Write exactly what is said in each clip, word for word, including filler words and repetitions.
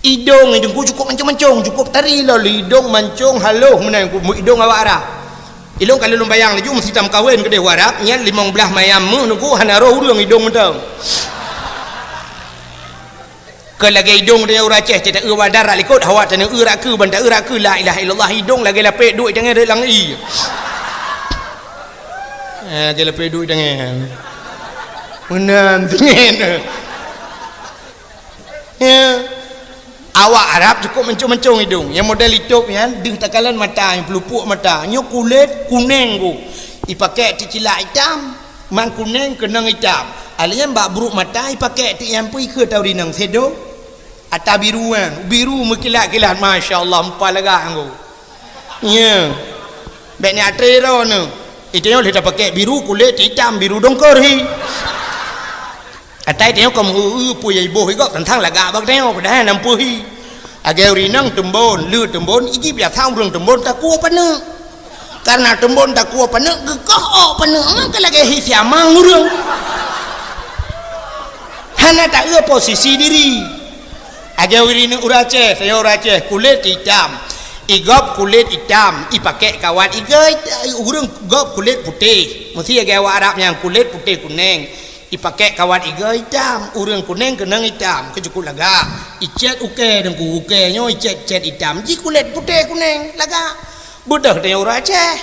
Idong idong ku cukup mancong-mancong, cukup tari lom idong mancong halôh meunan ku idong awak Arab. Ilong kalau lôn bayang laju meusitam kawin keudeh Arab, nyan limong blaih mayam meuh nunggu hana roh ureuëng idong mantong. Keu lagée idong tanyoe ureuëng Aceh, cit taeu bandar rak likot, hawa tanyoe eu rak keu, ban taeu rak keu, la ilaha illallah, idong lagée lapek duek tangai rot lam ie. Eh, lagée lapek duek tangai. Meunan, sinyen. Ya. Awak Arab cukup mancong-mancong idong. Nyang model itôb nyan, deuh takalon mata, nyang peulupuk mata. Nyoe kulét kuneng ku. Ipakèk teucilak itam, man kuneng keunong itam. Alèh nyan bak brôk mata ipakèk teuk nyan pih ikheun tau rinong sedo. Ata biru nyan, biru meukilat-kilat, masya Allah, meupa lagak nyan ku. Nya. Bèk nyan atre droeneuh. Itanyoe lheueh tapakèk biru kulét itam, biru dongkor hi. Atai tanyoe ka meu-eu peue nyang iboh igob teuntang lagak bak tanyoe, padahai nam peue hi. Lagèe ureueng inong teumbon, le teumbon, iji biasa ureueng teumbon takue paneuk. Karena teumbon takue paneuk, geukoh ôk paneuk, maka lagèe hi siamang ureueng. Hana taeu posisi diri. Lagèe ureueng inong ureueng Aceh, tanyoe ureueng Aceh, kulét itam. Igob kulét itam, ipakèk kawat igoe, ureueng gob kulét putéh. Meusti lagèe awak Arab nyang kulét putéh kuneng. Ipakèk kawat igoe itam, ureueng kuneng keunong itam, keu cukup lagak. Icèt ukèe deungku ukèe nyoe icèt-cèt itam, ji kulét putéh kuneng, lagak. Beudôh tanyoe ureueng Aceh.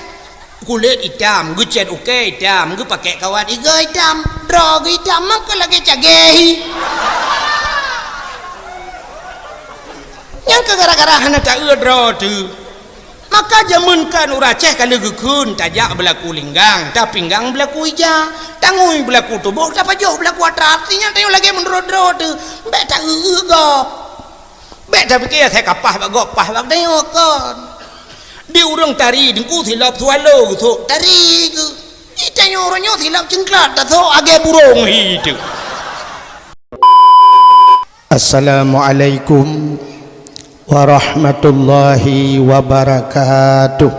Kulét itam, geucèt ukèe itam, geupakèk kawat igoe itam, droe geuh itam, maka lagèe cagèe hi. Nyang keu gara-gara hana taeu droe teuh. Maka jameun kan ureueng Aceh ka lheueh geukheun, tajak beulaku linggang, tapinggang beulaku ija, tangui beulaku tuboh, tapajoh beulaku atra, artinya tanyoe lagèe meunurot droe teuh, bèk taeu-eu gob. Bèk tapike asai ka paih bak gob, paih bak tanyoe kon. Di ureueng tari deungku silop swallow geusok tari geuh. Di tanyoe uroe nyoe silop cingklat tasok lagèe burông hi teuh. Assalamualaikum warahmatullahi wabarakatuh.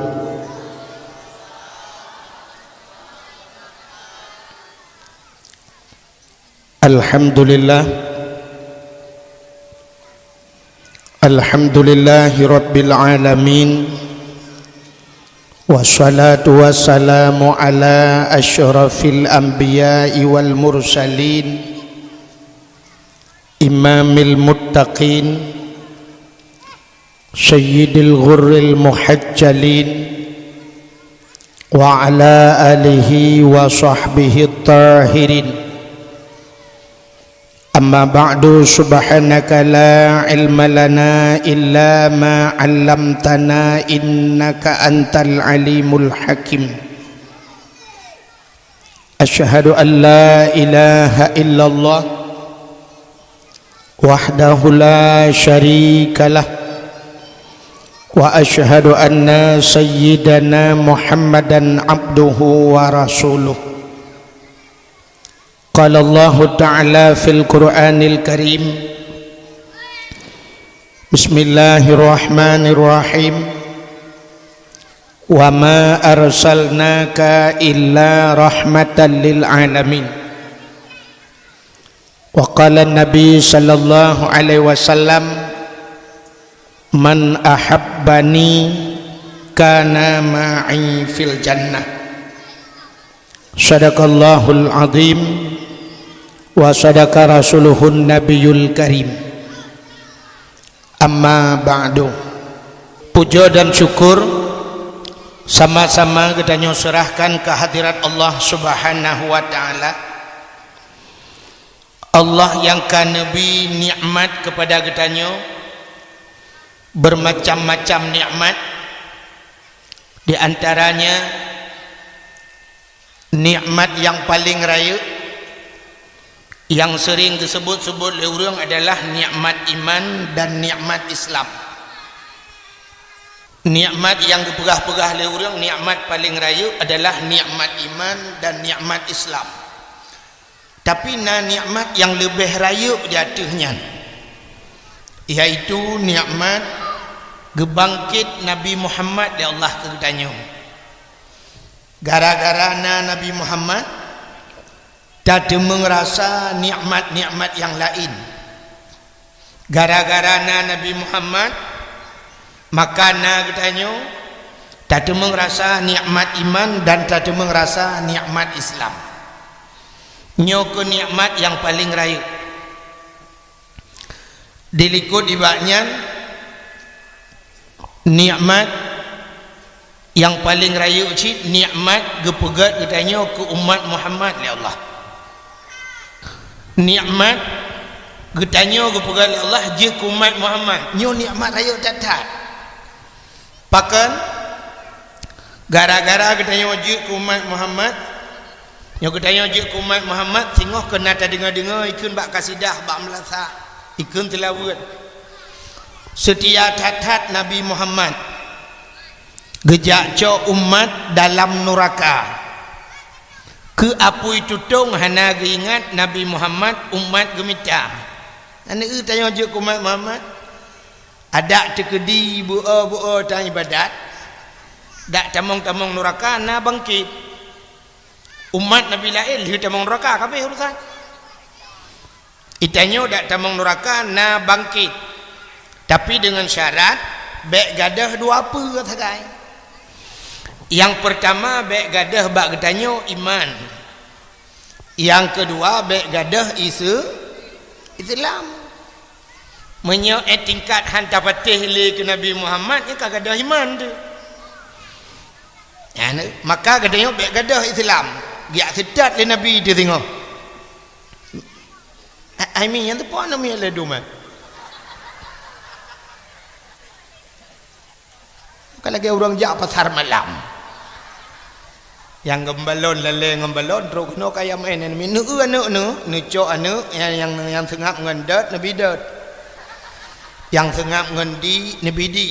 Alhamdulillah. Alhamdulillahi rabbil alamin. Wassalatu wassalamu ala asyrafil anbiya'i wal mursalin. Imamil muttaqin, sayyidil ghurril muhajjalin, wa ala alihi wa sahbihi tahirin. Amma ba'du, subhanaka la ilma lana illa ma 'allamtana innaka antal alimul hakim. Asyhadu an la ilaha illallah wahdahu la syarikalah, wa asyhadu anna sayyidana Muhammadan abduhu wa rasuluh. Qala Allahu ta'ala fil Qur'anil Karim, Bismillahirrahmanirrahim. Wa ma arsalnaka illa rahmatan lil alamin. Wa qala Nabi sallallahu alaihi wasallam, "Man ahabbani kana ma'i fil jannah." Sadaqallahul azim wa sadaqa rasuluhun nabiyul karim. Amma ba'du. Puja dan syukur sama-sama geutanyoe seurahkan keu hadirat Allah Subhanahu wa Ta'ala. Allah nyang ka neubri nikmat keupada geutanyoe, beumacam-macam nikmat, di antaranya nikmat nyang paleng rayeuk, nyang seuring geuseubot-seubot lé ureuëng adalah nikmat iman dan nikmat Islam. Nikmat nyang geupeugah-peugah lé ureuëng, nikmat paleng rayeuk adalah nikmat iman dan nikmat Islam. Tapi na nikmat nyang leubeh rayeuk di ateueh nyan, yaitu nikmat geubangket Nabi Muhammad lé Allah keu geutanyoe. Gara-gara na Nabi Muhammad, tateumeung rasa nikmat-nikmat nyang laén. Gara-gara na Nabi Muhammad, maka na geutanyoe tateumeung rasa nikmat iman dan tateumeung rasa nikmat Islam. Nyoe keuh nikmat nyang paleng rayeuk. Dilikot nibak nyan, nikmat nyang paleng rayeuk cit, nikmat geupeugét geutanyoe keu umat Muhammad lé Allah. Nikmat geutanyoe geupeugét lé Allah jeuet keu umat Muhammad. Nyoe nikmat rayeuk that-that. Pakon? Gara-gara geutanyoe jeuet keu umat Muhammad, nyoe geutanyoe jeuet keu umat Muhammad, singoh keuh na tadeungoe-deungoe ikheun bak kasidah, bak meulasah, ikheun seulaweuet. Seutia that-that Nabi Muhammad, geujak cok umat dalam nuraka. Keu apui tutong hana geuingat Nabi Muhammad umat geumita. Aneuk tanyoe jeuet keu umat Muhammad, adak teukeudi beu-o-beu-o tan ibadat, dak tamong-tamong nuraka na bangkét. Umat Nabi laén lheueh tamong nuraka, ka abéh urusan. Geutanyoe dak tamong nuraka na bangkét, tapi deungon syarat bék gadôh dua peue sagai. Nyang peurtama bék gadôh bak geutanyoe iman. Nyang keudua bék gadôh ise-, Islam. Meunyoe ék tingkat han tapatéh lé keu Nabi Muhammad, nyan ka gadôh iman teuh. Nyan, maka geutanyoe bék gadôh Islam, geujak seutôt lé Nabi teuh singoh. A-, ai mi nyang teupeu na mi lé dum, eh. Ka lagée ureuëng jak pasar malam. Nyang ngon balon, lalée ngon balon, trok keunoe kaya maén, neu-eu aneuk neu, neucok aneuk nyang, nyang, nyang seungab ngon dot, neubi dot. Nyang seungab ngon di, neubi di.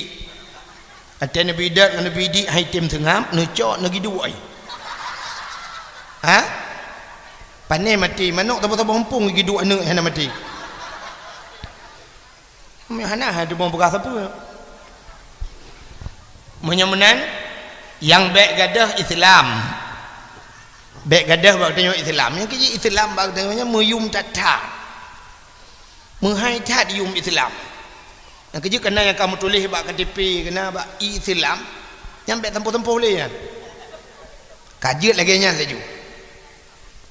Watée neubi dot ngon neubi di hai tem seungab, neucok neugiduek ai. Ha? Pané maté, manok saboh-saboh muphom giduek aneuk hana maté. Meuhana hai teuma peugah sapeue. Meunyoe meunan, nyang bék gadôh Islam. Bék gadôh bak tanyoe Islam. Nyang keuji Islam bak tanyoe nyan meuyum that-that. Meuhai that yum Islam. Nyang keujeuet kana nyang ka meutuléh bak K T P, kana bak Islam, nyan bék tampoh-tampoh lé nyan. Ka jeuet lagée nyan laju.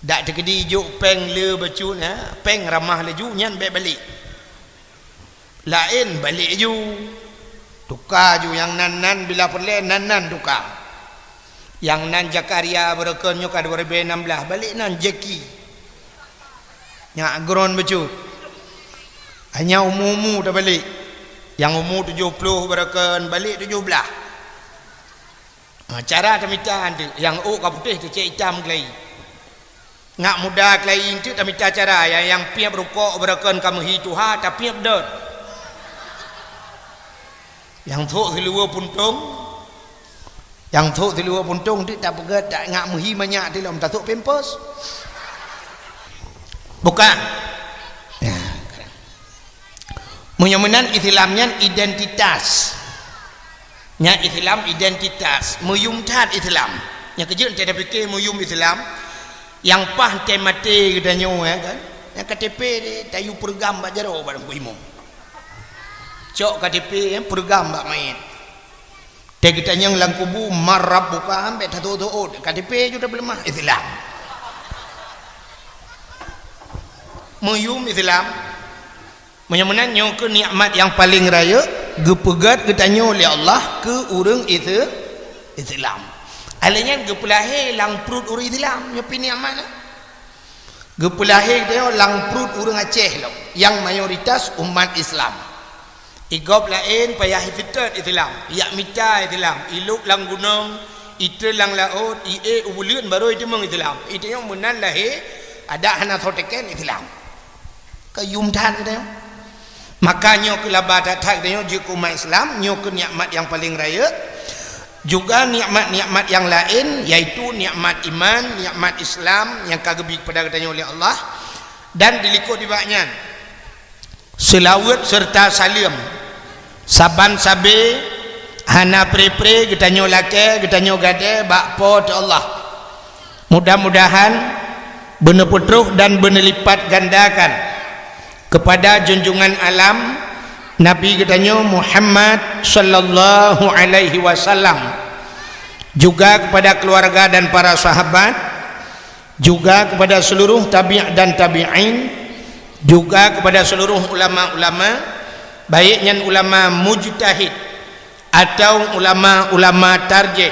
Dak teukeudi jok péng le bacut, ha, péng ramah laju, nyan bék balek. Laén balek laju. Tuka laju nyang nan-nan bila peureulée nan-nan tuka. Nyang nan Zakaria beureukeun nyoe ka dua ribée nam blaih, balek nan Jeki. Nyak gron bacut. Hanya umu-umu tabalek. Nyang umu tujoh ploh beureukeun balek tujoh blaih. Ha, cara tamita anteuk, nyang ôk ka putéh teucék itam keulayi. Ngak muda keulayi anteuk tamita cara, nyang, nyang piep rukok beureukeun ka meuhi tuha, tapiep dot. Nyang sôk siluweue puntông, nyang sôk siluweue puntông anteuk tapeugét, ta-, ngak meuhi manyak tilom tasôk pampers. Bukan. Ya, meunyoe meunan Islam nyan identitas. Nyan Islam identitas, meuyum that Islam. Nyang keujeuet teuka pike meuyum Islam, nyang paih teuka maté geutanyoe, ya kan? Nyang K T P tayue peureugam bak jaroe bak Teungku Imum. Cok K T P, ya, peureugam bak manyét. Teuka geutanyong lam kubu, "Man rabbuka?" Ambek tatot-tot, K T P ju tabeuleumah Islam. Meuyum Islam. Meunyoe meunan nyoe keuh nikmat nyang paleng rayeuk geupeugét geutanyoe lé Allah keu ureuëng Ise-, Islam. Alèh nyan geupeulahé lam pruet ureuëng Islam, nyoe pih nikmat na. Geupeulahé geutanyoe lam pruet ureuëng Aceh lom, nyang mayoritas umat Islam. Igob laén payah iseutôt Islam, ijak mita Islam, ilôk lam gunong, itrön lam laôt, iék u buleuen barô iteumeung Islam. Geutanyoe meunan lahé, adak hana soe teken Islam. Ka yum that geutanyoe. Maka nyoe keuh laba that-that geutanyoe jeuet keu umat Islam, nyoe keuh nikmat nyang paleng rayeuk. Juga nikmat-nikmat nyang laén, yaitu nikmat iman, nikmat Islam nyang ka geubri keupada geutanyoe lé Allah, dan dilikot nibak nyan seulaweuet seureuta saleuem saban sabe hana pre-pre geutanyoe lakée geutanyoe gadée bak Po teu Allah. Mudah-mudahan beuneupeutroh dan beuneulipatgandakan keupada junjungan alam Nabi geutanyoe Muhammad sallallahu alaihi wasallam, juga kepada keluarga dan para sahabat, juga kepada seluruh tabi' dan tabi'in, juga kepada seluruh ulama-ulama, baik nyan ulama mujtahid atau ulama-ulama tarjih,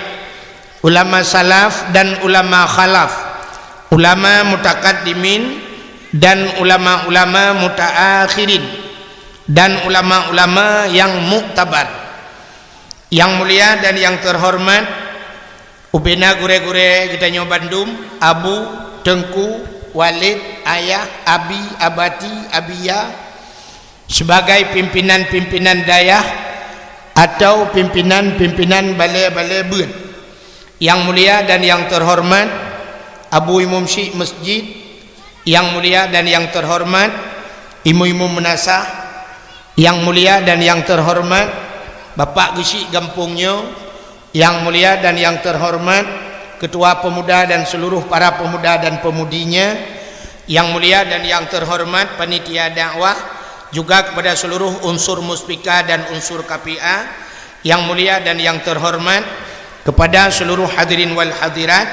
ulama salaf dan ulama khalaf, ulama mutakaddimin dan ulama-ulama mutaakhirin, dan ulama-ulama yang muktabar. Yang mulia dan yang terhormat, ubena gurée-gurée geutanyoe bandum, Abu, Teungku, Walid, Ayah, Abi, Abati, Abiya, sebagai pimpinan-pimpinan dayah atau pimpinan-pimpinan balée-balée beuet. Yang mulia dan yang terhormat, Abu Imum Syik Masjid, yang mulia dan yang terhormat, Imum-imum meunasah, yang mulia dan yang terhormat, Bapak Geuchik gampông nyoe, yang mulia dan yang terhormat, Ketua Pemuda dan seluruh para pemuda dan pemudinya, yang mulia dan yang terhormat, panitia dakwah, juga kepada seluruh unsur Muspika dan unsur K P A, yang mulia dan yang terhormat, kepada seluruh hadirin wal hadirat,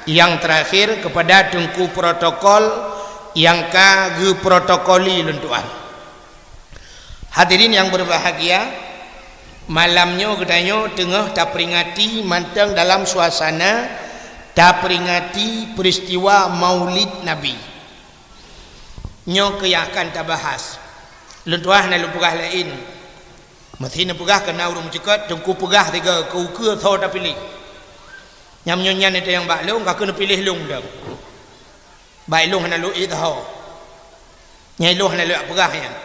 yang terakhir kepada Teungku Protokol nyang ka geuprotokoli lôn tuan. Hadirin yang berbahagia, malam nyoe geutanyoe teungoh taperingati mantong dalam suasana taperingati peristiwa Maulid Nabi. Nyoe keuh nyang akan tabahas. Lôn tuan hana lôn peugah laén. Meusé neupeugah keu na ureuëng meucukot, Teungku peugah tiga keu ukeue soe tapiléh. Nyang meunyoe nyan teuh nyang bak lôn, ka keuh neupiléh lôn dong. Bak ilôn hana lôn ék soe. Nyang ilôn hana lôn peugah nyan.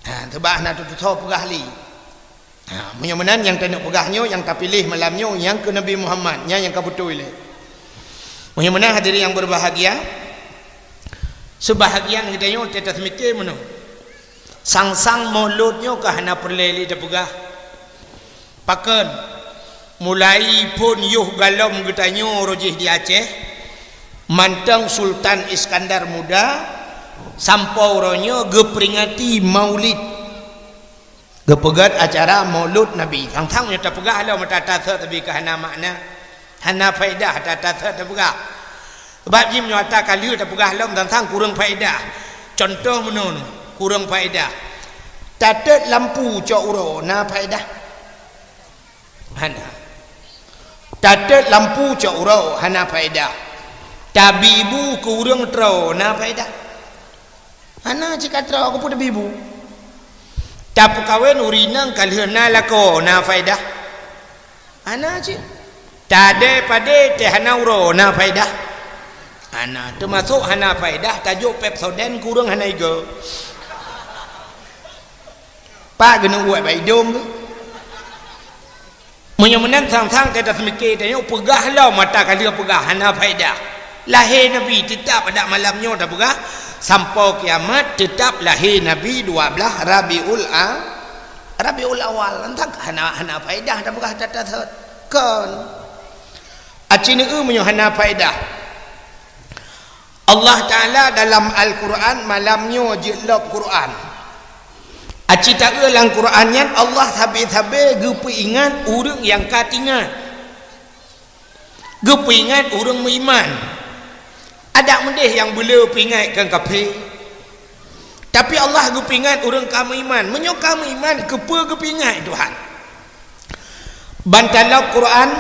Ha, teubak hana teututoe peugah lé. Ha, meunyoe meunan nyang taneuk peugah nyoe, nyang tapiléh malam nyoe, nyang keu Nabi Muhammad, nyan nyang ka beutôi lé. Meunyoe meunan hadirin yang berbahagia, sebahagian geutanyoe teuh taseumiké meunoe. Sang-sang Maulud nyoe ka hana peureulée lé tapeugah. Pakon, mulai phon yoh galom geutanyoe rojih di Aceh, mantong Sultan Iskandar Muda, sampoe uroe nyoe geuperingati Maulid. Geupeugét acara Maulud Nabi. Sang-sang nyoe tapeugah lom ata-ata sot, tapi ka hana makna, hana faedah ata-ata sot tapeugah. Sebab jih meunyoe ata ka lheueh tapeugah lom, sang-sang kureueng faedah. Cuntoh meunoe, kureueng faedah. Tatot lampu cok uroe na faedah? Hana. Tatot lampu cok uroe hana faedah. Tabi bu keu ureuëng troe na faedah? Hana cit ka troe, keupeue tabi bu? Tapeukawen ureuëng inong ka lheueh na lakoe na faedah? Hana cit. Tadée padé teuh hana uroe na faedah? Hana. Teumasok hana faedah tajok Pepsodent keu ureuëng hana igoe. Pat geuneuk uet bak idong geuh? Meunyoe meunan sang-sang teuh taseumiké tanyoe peugah lom ata ka lheueh peugah hana faedah. Lahé Nabi teutab adak malam nyoe tapeugah, sampoe kiamat teutab lahé Nabi dua blaih Rabiul A-, Rabiul Awal. Sang-sang hana, hana faedah tapeugah ata-ata sot. Kon. Aci neueu meunyoe hana faedah. Allah Taala dalam Al-Quran malam nyoe jeuet lom Quran. Aci taeu lam Quran nyan Allah sabe-sabe geupeuingat ureuëng nyang ka teuingat. Geupeuingat ureuëng meuiman. Adak meudeh nyang beuleu peuingat keu kafé. Tapi Allah geupeuingat ureuëng ka meuiman. Meunyoe ka meuiman, keupeue geupeuingat Tuhan? Ban talam Quran,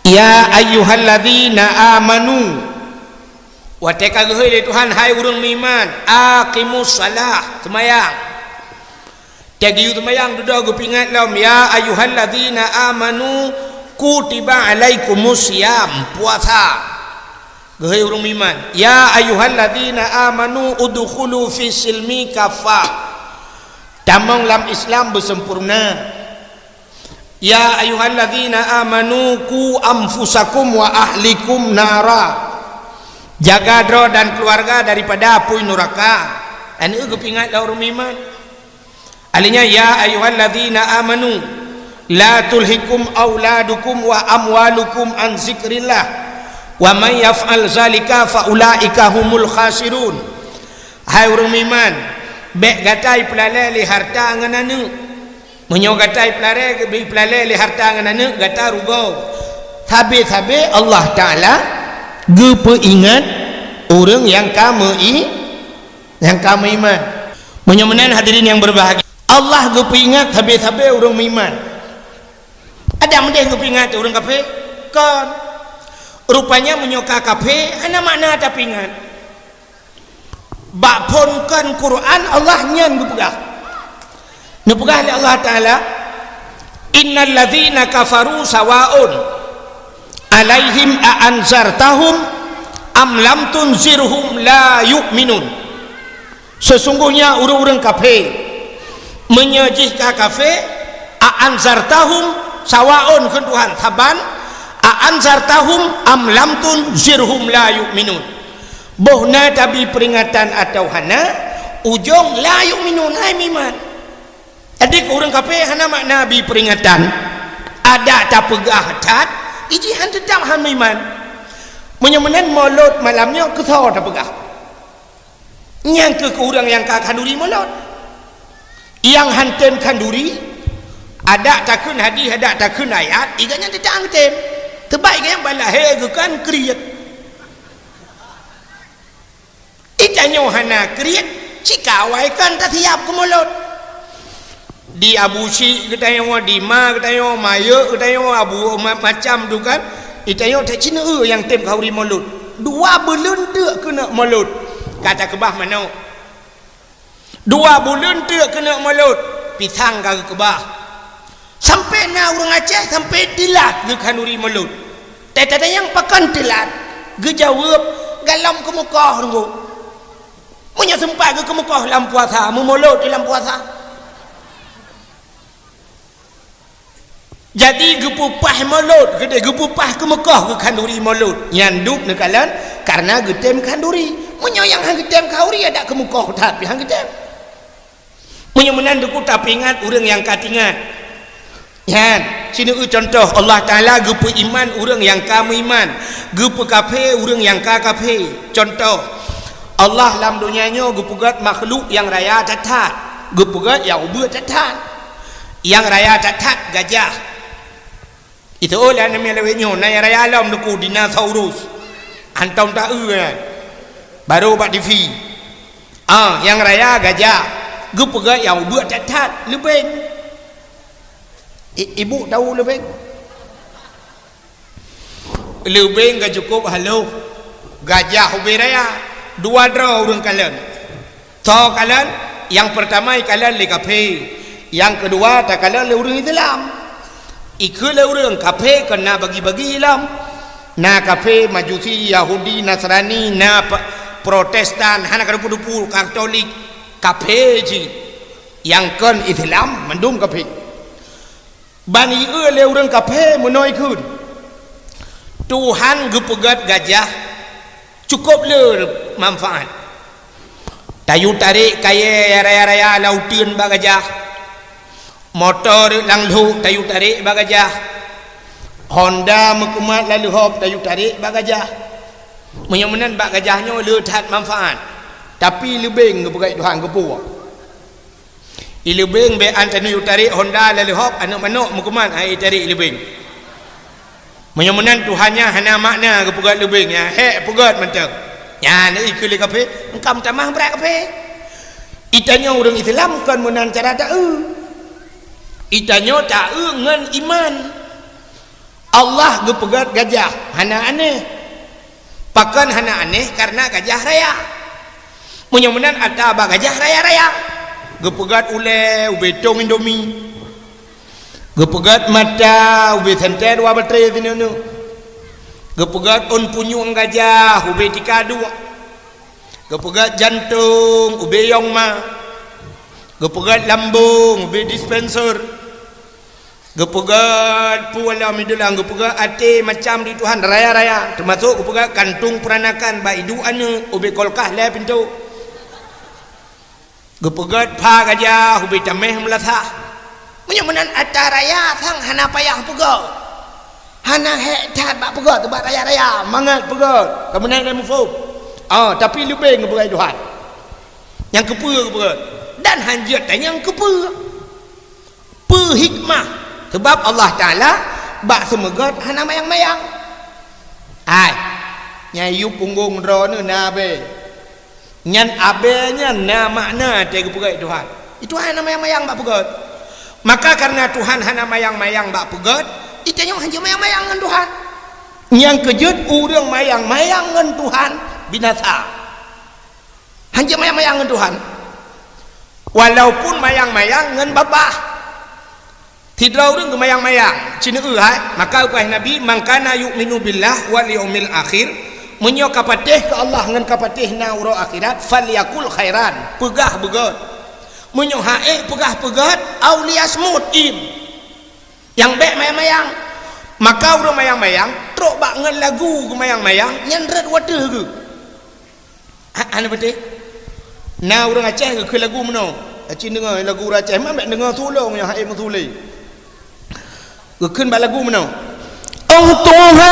"Ya ayyuhalladzina amanu." Watée ka geuhôi lé Tuhan, "Hai ureuëng meuiman, aqimus shalah, seumayang." Teuh geuyue seumayang dudoe geupeuingat lom, "Ya ayyuhalladzina amanu kutiba alaikumus shiyam," puasa. Geuhôi ureuëng meuiman, "Ya ayyuhalladzina amanu udkhulu fis silmi kaffah." Tamong lam Islam beusempurna. "Ya ayyuhalladzina amanu qu anfusakum wa ahlikum nara." Jaga droe dan keluarga daripada apui nuraka. Nyan geupeuingat lé ureuëng meuiman. Alheuh nyan, "Ya ayyuhalladzina amanu la tulhikum auladukum wa amwalukum an zikrillah, wa may yaf'al zalika fa ulaika humul khasirun." Hai ureuëng meuiman, Bék gata ipeulalé lé harta ngon aneuëk. Meunyoe gata ipeulalé, ipeulalé lé harta ngon aneuëk, gata rugoe. Sabe-sabe Allah Taala geupeuingat ureuëng nyang ka meu-i-, nyang ka meuiman. Meunyoe meunan, hadirin nyang berbahagia, Allah geupeuingat sabe-sabe ureuëng meuiman. Adak meudeh geupeuingat ureuëng kafé? Kon. Rupanya meunyoe ka kafé, hana makna tapeuingat. Bak phon kon Quran Allah nyan geupeugah. Neupeugah lé Allah Taala, "Innal ladzina kafaru sawaun alaihim a anzartahum am lam tunzirhum la yu'minun." Sesungguhnya ureuëng-ureuëng kafé, meunyoe jih ka kafé, a anzartahum, sawaun kheun Tuhan, saban, a anzartahum am lam tunzirhum la yu'minun. Boh na tabi peuringatan atawa hana, ujong la yu'minun, hai meuiman. Jadi keu ureuëng kafé hana makna bi peuringatan, adak tapeugah that, iji han teutap han meuiman. Meunyoe meunan, molot malam nyoe keu soe tapeugah? Nyang keu, keu ureuëng nyang ka khanduri molot. Nyang han tem khanduri, adak takheun hadih, adak takheun ayat, iga nyan teutap han tem. Teubak iga nyan ban lahé geukan kriet. Itanyoe hana kriet, cikawai kan tasiap keu molot. Di Abu Syik geutanyoe, di ma geutanyoe, mayeuek geutanyoe, abu ma-, macam tu kan. Itanyoe that cit neu nyang tem khanduri molot. Dua buleuen teuk keuneuk molot. Ka takeubah manok. Dua buleuen teuk keuneuk molot, pisang ka geukeubah. Sampai na ureuëng Aceh sampai teulat geukhanduri molot. Teuta nyang pakon teulat, geujaweueb galom keumeukoh teungku. Meunyoe seumpat geukeumeukoh lam puasa, meumolot di lam puasa. Jadi geupeupah molot, geudeh geupeupah keumeukoh geukhanduri molot. Nyan duek neukalon karena geutem khanduri. Meunyoe nyang han geutem khanduri adak keumeukoh that pih han geutem. Meunyoe meunan teungku tapeuingat ureuëng nyang ka teuingat. Nyan, sineuk contoh, Allah Taala geupeuiman ureuëng nyang ka meuiman, geupeukafé ureuëng nyang ka kafé. Contoh, Allah lam donya nyoe geupeugét makhluk nyang raya that-that, geupeugét nyang ubit that-that. Nyang raya that-that gajah. Itu oh lah namanya lewat nyoe, na nyang raya lom teungku dinosaurus. Hantom taeu kan. Baru bak T V. Ah, nyang raya gajah. Geupeugét nyang ubit that-that, leubeng. I-, ibu tahu leubeng? Leubeng ka cukup haloh, gajah ubé raya, dua droe ureuëng kalon. Soe kalon? Nyang peurtama ikalon lé kafé, nyang keudua takalon lé ureuëng Islam. Ikheun lé ureuëng kafé kon na bagi-bagi lom. Na kafé Majusi, Yahudi, Nasrani, na pe-, Protestan, hana kadupu-dupu, Katolik, kafé cit. Nyang kon Islam mandum kafé. Ban jieu lé ureuëng kafé meunoe kheun, Tuhan geupeugét gajah cukup le manfaat. Tayue tarek kayée raya-raya lam uteuen bak gajah. Moto rot lam lhok tayue tarek bak gajah. Honda meukumat lam leuhop tayue tarek bak gajah. Meunyoe meunan bak gajah nyoe le that manfaat. Tapi leubeng geupeugét Tuhan geupeue. I leubeng bék an tanoh tarek Honda lam leuhop, aneuëk manok meukumat, hai tarek leubeng. Meunyoe meunan Tuhan nyan hana makna geupeugét leubeng nyan, hék peugét mantong. Nyan ikheun lé kafé, engkau meutamah brat kafé. Itanyoe ureuëng Islam kon meunan cara taeu. Itanyoe taeu ngon iman. Allah geupeugét gajah hana aneh. Pakon hana aneh? Karena gajah raya. Meunyoe meunan ata bak gajah raya-raya. Geupeugét ulée ubé tong Indomie. Geupeugét mata ubé sentée dua batré sineuk-neuk. Geupeugét ôn punyueng gajah ubé tika duek. Geupeugét jantong ubé Yongma. Geupeugét lambong ubé dispenser. Geupeugét peue lom ideulang, geupeugét até macam di Tuhan raya-raya, teumasok geupeugét kantong peuranakan bak iduek aneuëk ubé kulkas lhée pintoe. Geupeugét pha gajah ubé taméh meulasah. Meunyoe meunan ata raya sang hana payah peugét. Hana hék that bak peugét, bak raya-raya mangat peugét. Ka meunan lé muphom. Ah, tapi leubeng geupeugét Tuhan. Nyang keupeue geupeugét? Dan hanjeuet tanyong keupeue. Peue hikmah? Sebab Allah Taala bak seumeugöt hana mayang-mayang. Hai, nyang yue punggong droeneuh na abée. Nyan abée nyan na makna teuh geupeugöt Tuhan. Tuhan hana mayang-mayang bak peugöt. Maka kareuna Tuhan hana mayang-mayang bak peugöt, geutanyoe hanjeuet mayang-mayang ngon Tuhan. Nyang keujeuet ureuëng mayang-mayang ngon Tuhan binasa. Hanjeuet mayang-mayang ngon Tuhan. Walaupun mayang-mayang ngon babah. Sidroe ureuëng geumayang-mayang, cineueu hai, maka geupeugah Nabi, "Man kana yu'minu billah wal yaumil akhir," meunyoe ka patéh keu Allah ngon ka patéh na uroe akhirat, "falyakul khairan," peugah beugöt. Meunyoe ha'ék peugah beugöt, "au liyasmut," im. Nyang bék mayang-mayang. Maka ureuëng mayang-mayang, trok bak ngon lagu geumayang-mayang, nyan rhot wateueh geuh. Ha, hana patéh. Na ureuëng Aceh geukheun lagu meunoe. Aci deungoe lagu ureuëng Aceh, man bék deungoe sulong nyang hai meusulé. Geukheun bak lagu meunoe. Oh Tuhan,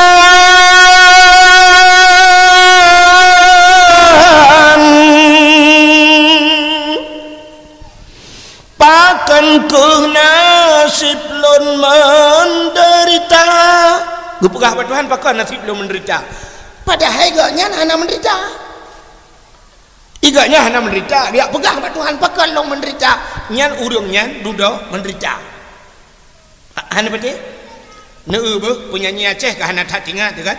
pakon keuh naseb lôn meudeurita? Geupeugah bak Tuhan, pakon naseb lôn meudeurita? Padahai gobnyan hana meudeurita. Gobnyan hana meudeurita, geujak peugah bak Tuhan, pakon lôn meudeurita? Nyan ureuëng nyan dudoe meudeurita. Ha, hana patéh? Neu beuh, peunyanyi Aceh ka hana that ingat teuh kan?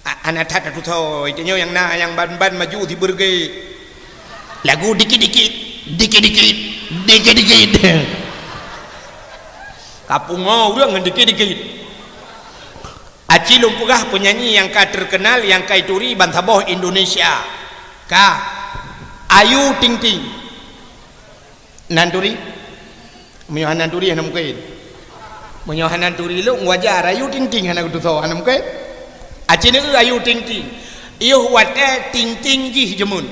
Ha, hana that atusoe, tanyoe nyang na nyang ban-ban maju sibeureuge. Lagu dikit-dikit, dikit-dikit, dikit-dikit. Ka pungo ureuëng ngon dikit-dikit. Aci lôn peugah peunyanyi nyang ka terkenal, nyang ka ituri bansaboh Indonesia. Ka. Ayu Ting Ting. Na neuturi? Meunyoe hana neuturi, hana mungken. Meunyoe hana neuturi lôn, wajar. Ayu Ting Ting hana geutusoe, hana mungken. Aci neu Ayu Ting Ting. Yoh watée Ting Ting jih jameun.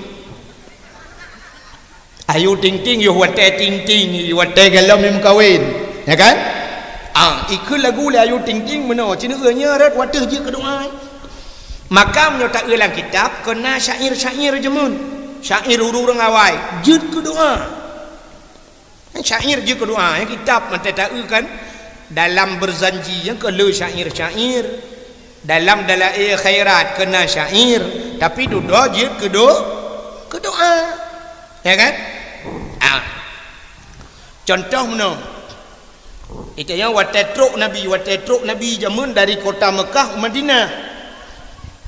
Ayu Ting Ting yoh watée Ting Ting, watée gohlom meukawen, ya kan? Ah, ikheun lagu lé Ayu Ting Ting meunoe, cineueu nyoe rot wateueh jeuet keu doa. Maka meunyoe taeu lam kitab, keu na syair-syair jameun, syair ureuëng awai, jeuet keu doa. Syair jeuet keu doa, nyang kitab mantong taeu kan, dalam Berzanji nyang keu le syair-syair. Dalam Dalail Khairat keu na syair, tapi dudoe jeuet keu do-, keu doa. Ya kan? Ah. Contoh meunoe. Geutanyoe watée trok Nabi, watée trok Nabi jameun dari kota Meukah u Madinah.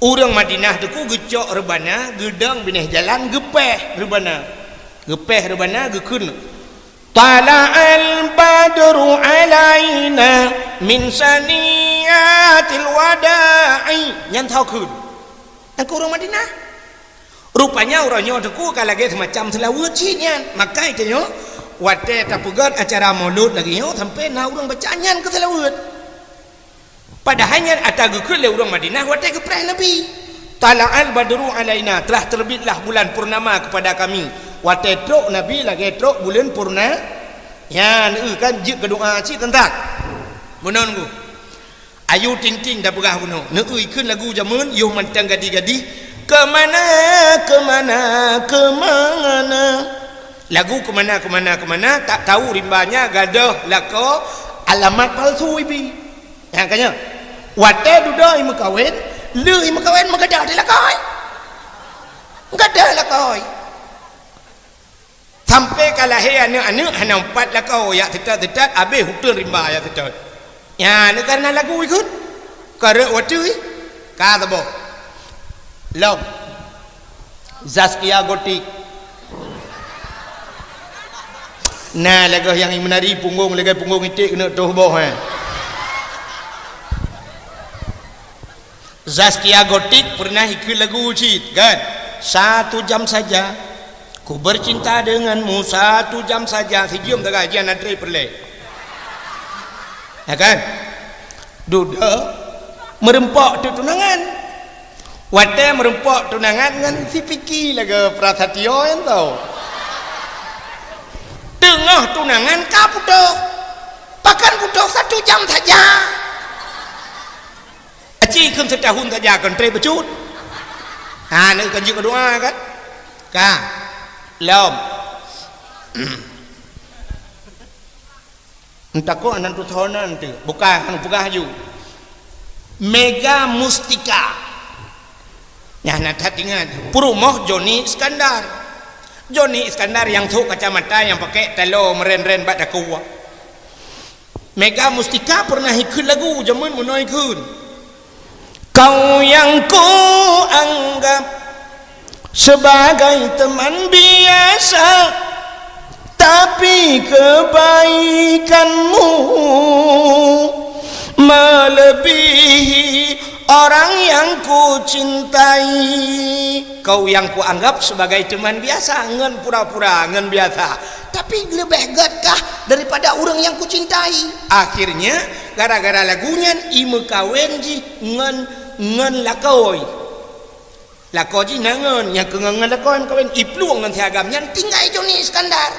Ureuëng Madinah teuku geucok reubana, geudong binéh jalan, geupéh reubana. Geupéh reubana, geukheun, "Tala'al badru alaina min saniyatil wada'i." Nyan tho kheun. Nyan keu ureuëng Madinah. Rupanya uroe nyoe teuku ka lagée seumacam seulaweuet cit nyan. Maka geutanyoe watée tapeugét acara Maulud lagée nyoe sampoe na ureuëng baca nyan keu seulaweuet. Padahai nyan ata geukheun lé ureuëng Madinah watée geupréh Nabi. "Tala'al badru alaina," telah terbitlah bulan purnama kepada kami. Watée trok Nabi lagée trok buleuen purna-, nyan, eu, kan jeuet keu doa cit teuntang. Meunan ku. Ayu Ting Ting tapeugah bunoe. Neu-eu ikheun lagu jameun, yoh mantong gadih-gadih. Kemana, kemana, kemana? Lagu kemana, kemana, kemana, tak tahu rimbanya gadoh lakoe alamat palsu ibi. Nyang ka nyoe, watée dudoe imeukawen, lheueh imeukawen meugadoh di lakoe. Gadoh lakoe. Sampoe ka lahé aneuëk-aneuëk hana umpat lakoe, jak teutot-teutot, abéh uteuen rimba jak teutot. Nyan kareuna lagu ikheun. Ka rhot wateueh, ka saboh. Lom. Zaskia Gotik. Na lagée nyang meunari punggong, lagée punggong iték keuneuk toh boh, eh. Zaskia Gotik pernah ikheun lagu cit, kan? Satu jam saja, ku bercinta denganmu, satu jam saja. Sijeuem sagai jian adre peureulée. Ya kan? Dudoe meureumpok teuk tunangan. Watée meureumpok tunangan ngon si Piki lagée Prasatyo nyan tau. Teungoh tunangan ka putôh. Pakon putôh satu jam saja. Aci kheun seutahun saja kon treb bacut. Ha, neu kon jeuet keu doa kan? Ka. Lom. Entah kok nan tu thon nan tu. Bukan, hana peugah aju. Mega Mustika. Nyan na that ingat. Peurumoh Joni Iskandar. Joni Iskandar nyang sôk kacamata nyang pakai talo meuren-ren bak dakue. Mega Mustika pernah ikheun lagu jameun meunoe kheun. Kau yang ku anggap sebagai teman biasa, tapi kebaikanmu melebihi orang yang ku cintai. Kau yang ku anggap sebagai teman biasa, ngon pura-pura, ngon biasa. Tapi leubeh gét kah daripada ureuëng nyang ku cintai? Akhirnya, gara-gara lagu nyan, imeukawen jih ngon, ngon lakoe. Lakoe jih na ngon, nyang keu ngon, ngon lakoe meukawen, iplueng ngon si agam nyan tinggai Joni Iskandar.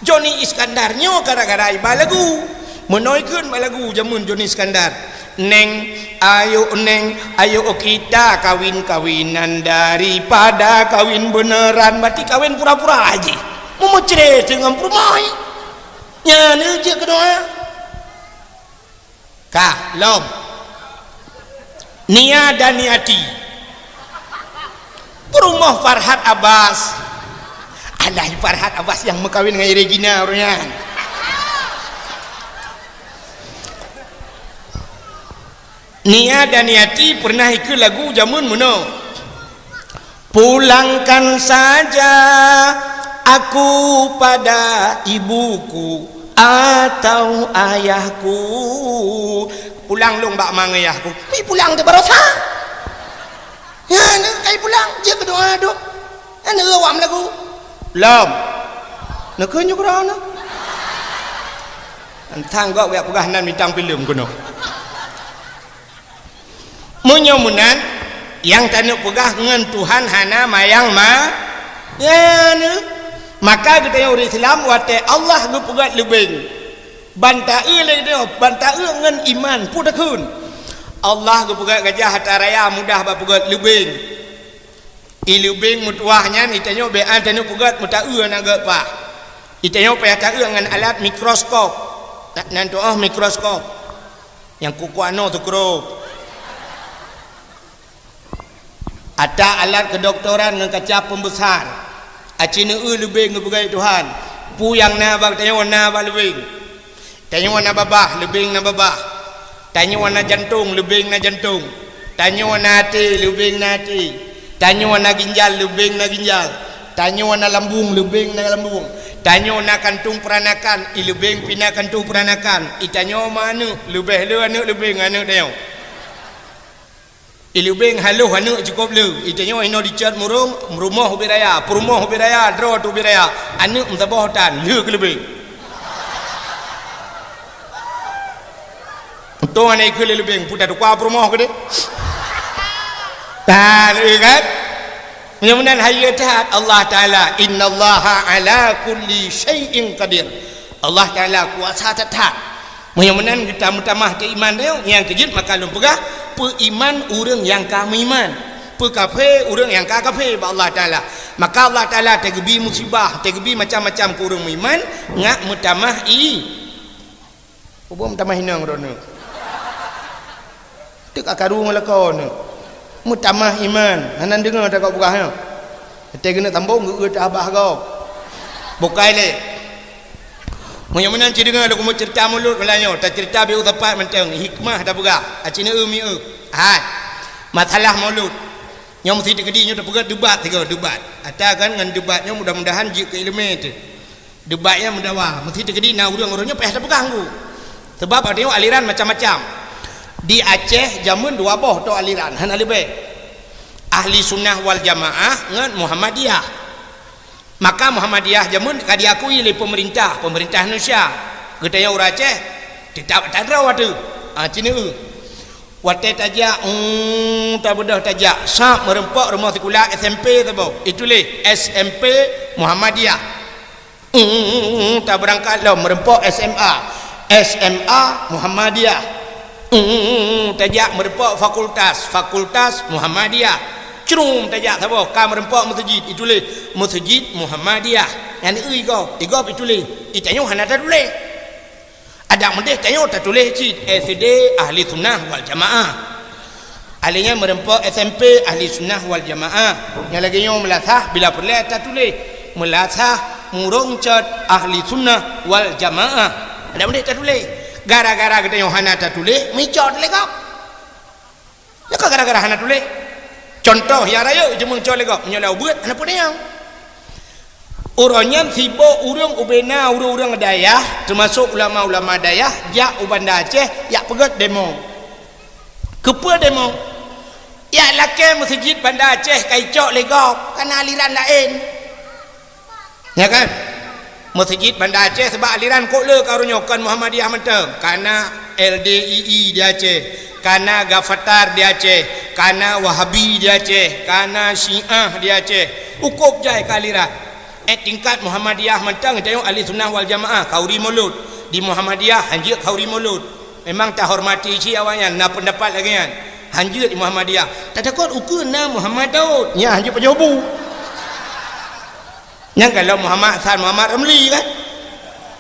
Joni Iskandar nyoe gara-gara iba lagu. Meunoe kheun ba lagu jameun Joni Iskandar. Neng, ayo Neng, ayo kita kawin-kawinan daripada kawin beneran, berarti kawin pura-pura jih. Meumeucre teungoh peurumoh. Nyan jeuet keu doa. Kah, lom. Nia dan Niati. Peurumoh Farhad Abbas. Alah, Farhad Abbas nyang meukawen ngon Regina ureuëng nyan. Nia dan Niati pernah ikheun lagu jameun meunoe. Pulangkan saja aku pada ibuku atau ayahku. Pulang lôn bak ma ngon yahku. Mi pulang teuh baroesa. Ya, na kai pulang, jeuet keu doa dok. Ana awam lagu. Lom. Neukeu nyoe keudroe na. Entang gok jak peugah nan bintang filem keunoe. Meunyoe meunan, nyang taneuk peugah ngon Tuhan hana mayang ma-, nyan. Maka geutanyoe ureuëng Islam watée Allah geupeugét leubeng, ban taeu lé geutanyoe, ban taeu ngon iman, peue takheun. Allah geupeugét gajah atra raya mudah bak peugét leubeng. I leubeng meutuwah nyan, i tanyoe beu taneuk peugét meutaeu aneuk geuh paih. I tanyoe payah taeu ngon alat mikroskop. Na-, nan tuoh mikroskop. Nyang kukuek noe teukrok. Ata alat kedokteran ngon kaca pembesar. Aci neueu leubeng geupeugét Tuhan. Peue nyang na bak tanyoe na bak leubeng. Tanyoe na babah, leubeng na babah. Tanyoe na jantong, leubeng na jantong. Tanyoe na até, leubeng na até. Tanyoe na ginjal, leubeng na ginjal. Tanyoe na lambung, leubeng na lambung. Tanyoe na kantong peuranakan, i leubeng pih na kantong peuranakan. I tanyoe ma aneuk, leubeh le aneuk leubeng aneuk tanyoe. I leubeng haloh aneuk cukôp le. I tanyoe inoe dicot murong, rumoh ubit raya, peurumoh ubit raya, droe teuh ubit raya. Aneuk meusaboh tan, le keu leubeng. Untông aneuk ikheun le leubeng, peue tatukua peurumoh keudeh. Tan, le kan? Meunyoe meunan hayeue that Allah Taala, "Innallaha ala kulli syai'in qadir." Allah Taala kuasa that-that. Meunyoe meunan geutameutamah keu iman tanyoe, nyang keujeuet maka lôn peugah, peuiman ureuëng nyang ka meuiman, peukafé ureuëng nyang ka kafé bak Allah Taala. Maka Allah Taala teugeubri musibah, teugeubri macam-macam keu ureuëng meuiman, ngat meutamah i-, ubom tamah inong droeneuh. Teuk akaru ngon lakoe neuh. Meutamah iman, hana deungoe takot peugah nyoe. Watée keuneuk sambong geu-, geu-, tabah gob. Bukai lé. Meunyoe meunan ci deungoe lôn keumeung ceurita mulod meulanyoe, taceurita biôh sapat mantong, hikmah tapeugah, aci neueu mieu. Hai. Masalah mulod. Nyoe meusi teukeudi nyoe tapeugah debat sigoe, debat. Ata kan ngon debat nyoe mudah-mudahan jeuet keu ileumé teuh. Debat nyan meudawa, meusi teukeudi na ureuëng-ureuëng nyoe payah tapeugah nggu. Sabab tanyoe aliran macam-macam. Di Aceh jameun dua boh toh aliran, hana leubeh. Ahli Sunnah wal Jamaah ngon Muhammadiyah. Maka Muhammadiyah jameun ka diakui lé peumeurintah, peumeurintah Indonesia. Geutanyoe ureuëng Aceh, teutab atra droe teuh. Ah, ci neueu. Watée tajak, um, tabeudôh tajak, sab meureumpok rumoh sikula S M P saboh. Ituléh S M P Muhammadiyah. Eng, tabeurangkat lom meureumpok S M A, S M A Muhammadiyah. Eng, tajak meureumpok fakultas, fakultas Muhammadiyah. Crum tajak saboh, ka meureumpok meuseujid, ituléh Meuseujid Muhammadiyah. Nyan eu igob, igob ituléh. Itanyoe hana tatuléh. Adak meudeh tanyoe tatuléh cit S D Ahli Sunnah wal Jamaah. Alèh nyan meureumpok S M P Ahli Sunnah wal Jamaah. Nyang lagèe nyoe meulasah bila peureulèe tatuléh. Meulasah murong cot Ahli Sunnah wal Jamaah. Adak meudeh tatuléh. Gara-gara geutanyoe hana tatuléh, meucot lé gob. Nyoe ka gara-gara hana tuléh. Contoh nyang rayeuk, jeumeung cot lé gob, meunyoe lam ubeuet hana peue nyang. Uroe nyan sibok ureueng ubena ureueng-ureueng dayah, teumasok ulama-ulama dayah, jak u Banda Aceh, jak peugöt demo. Keupeue demo? Jak lakèe meuseujid Banda Aceh ka icok lé gob, ka na aliran laén. Nya kan? Meuseujid Banda Aceh sabab aliran kok le ka uroe nyoe kon Muhammadiyah mantong. Ka na L D I I di Aceh, ka na Gafatar di Aceh, ka na Wahabi di Aceh, ka na Syiah di Aceh. Cukôp jai ka aliran. Eh, tingkat Muhammadiyah mantong, tanyoe Ahli Sunnah wal Jamaah, khauri Mulud. Di Muhammadiyah, hanjeuet khauri Mulud. Memang tahormati cit awaknyan, na peundapat lagèe nyan. Hanjeuet di Muhammadiyah. Tatakot ukeue na Muhammad Daud. Nya hanjeuet pajoh bu. Nyang galak Muhammad Hasan, Muhammad Ramli kan?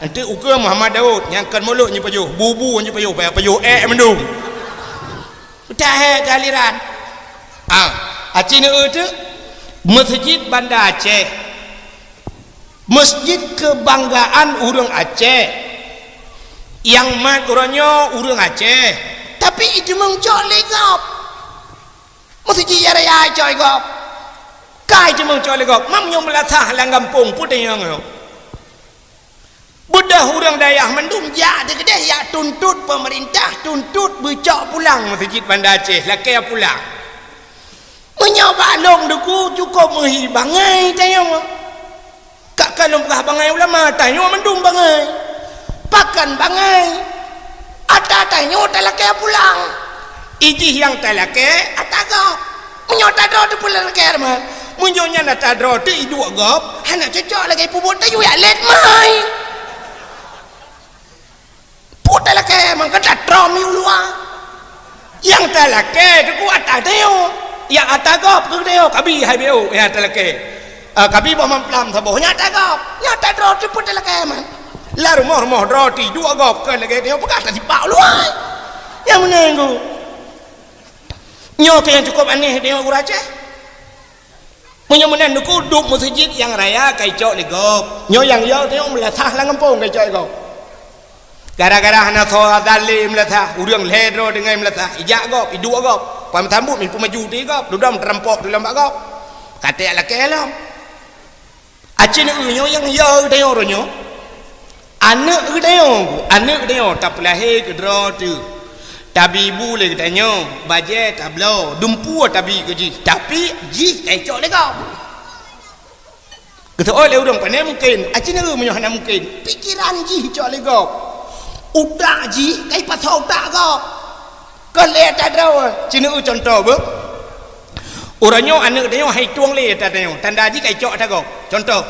Nanti ukeue Muhammad Daud, nyang kon Mulud nyoe pajoh, bu-bu nyoe pajoh, payah pajoh ék mandum. Udah hai keu aliran. Ah, aci neu teuk Meuseujid Banda Aceh. Meuseujid keubanggaan ureueng Aceh. Nyang mat uroe nyoe ureueng Aceh. Tapi iteumeung cok lé gob. Meuseujid nyang raya icok lé gob. Ka iteumeung cok lé gob. Meunyoe meulasah lam gampông, peue teunyang nyoe? Beudôh ureueng dayah mandum jak teukeudeh jak tuntot peumeurintah, tuntot beucok pulang Meuseujid Banda Aceh, lakèe pulang. Meunyoe bak lôn Teungku cukôp meuhi bangai tanyoe. Ka ka lôn peugah bangai ulama, tanyoe mandum bangai. Pakon bangai? Ata tanyoe talakèe pulang. Ijih nyang talakèe ata gob. Meunyoe ata droe teuh peue talakèe teuma. Meunyoe nyan ata droe teuh iduek gob, hana cocok lagèe peubuet tanyoe jak lét mai. Peue talakèe, mangkeuta trom yue luwa. Nyang talakèe Teungku ata tanyoe. Nyang ata gob keu tanyoe, kabi hai B O nyang talakèe. Ah, kabi boh mamplam saboh, nyang ata gob. Nyang ata droe teuh peue talakèe man. Lam rumoh-rumoh droe teuh iduek gob, kon lagèe tanyoe peugah tasipak u luwa. Nyang meunan Teungku. Nyoe keuh nyang cukôp aneh tanyoe ureueng Aceh. Meunyoe meunan Teungku, duek meuseujid nyang raya ka icok lé gob. Nyoe nyang yo tanyoe meulasah lam gampông ka icok lé gob. Gara-gara hana soe azan lé meulasah, ureueng lhèe droe deungon meulasah, ijak gob, iduek gob. Pan meusambot meupeumaju di gob, dudoe meutarampok di lom bak gob. Ka trép lakèe lom. Aci neu nyoe nyang yo tanyoe uroe nyoe. Aneuk geutanyoe, aneuk geutanyoe tapeulahé keu droe teuh. Tabi bu lé geutanyoe, bajèe tabloe, dumpue tabi keu jih, tapi jih ka icok lé gob. Geuseuôt lé ureueng pane mungken, aci neu meunyoe hana mungken, pikeran jih icok lé gob. Utak jih ka ipasoe utak gob. Kon lé ata droe, ci neu contoh beuh. Uroe nyoe aneuk tanyoe hai tueng lé ata tanyoe, tanda jih ka icok ata gob. Contoh.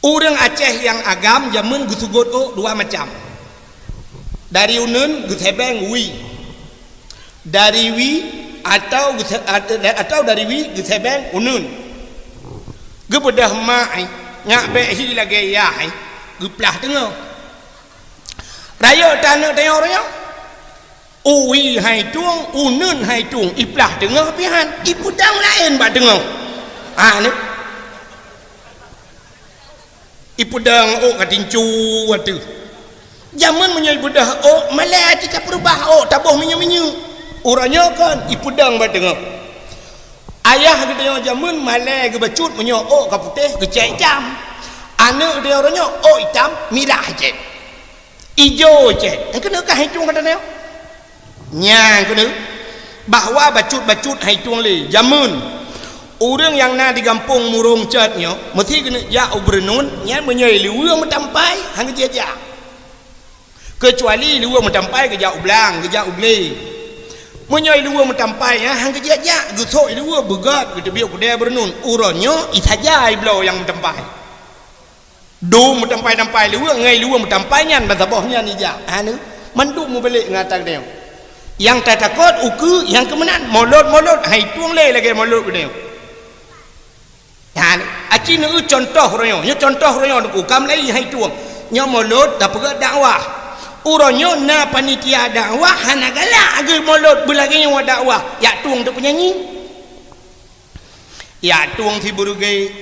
Ureueng Aceh nyang agam jameun geuseugot ôk dua macam. Dari uneuen geusèbeng wie. Dari wie atawa geuse-, at-, atawa dari wie geusèbeng uneuen. Geubeudôh mak, eh, nyak bèk hi lagèe yah, eh, geuplah teungoh. Rayeuk taneuk tanyoe uroe nyoe. Wie hai tueng, uneuen hai tueng, iplah teungoh pih han, ipeudong laén bak teungoh. Ha, ni. Ipeudong ôk ka tincu ateueh. Jameun meunyoe ibeudôh ôk, malèe cit tapeureubah ôk, taboh minyeuk-minyeuk. Uroe nyoe kon, ipeudong bak teungoh. Ayah geutanyoe jameun malèe geubacut meunyoe ôk ka putéh, geucèt itam. Aneuk geutanyoe uroe nyoe ôk itam, mirah cit. Ijo cit. Nyang keuneuk kah hai tueng kata nyoe? Nyang keuneuk. Bahwa bacut-bacut hai tueng lé. Jameun. Ureueng nyang na di gampông Murong Cot nyoe, meusti keuneuk jak u Beureunuen, nyan meunyoe i luweue meutampai, han geujak-jak. Keucuali i luweue meutampai geujak u blang, geujak u glé. Meunyoe i luweue meutampai nyan han geujak-jak, geusok i luweue beugöt, geuteubiet u keudè Beureunuen. Uroe nyoe, i saja i bloe nyang meutampai. Dum meutampai-tampai luweue, ngon luweue meutampai nyan ban saboh nyan ijak. Ha, neu, mandum mubalék ngon ata geutanyoe. Nyang tatakot ukeue nyang keu meunan, molot-molot hai tueng lé lagée molot geutanyoe. Nyan, aci neueu contoh uroe nyoe, nyoe contoh uroe nyoe Teungku, ka mulai hai tueng. Nyoe molot tapeugah dakwah. Uroe nyoe na panitia dakwah hana galak geuh molot beulagée nyoe dakwah, jak tueng teuk peunyanyi. Jak tueng si beureuge.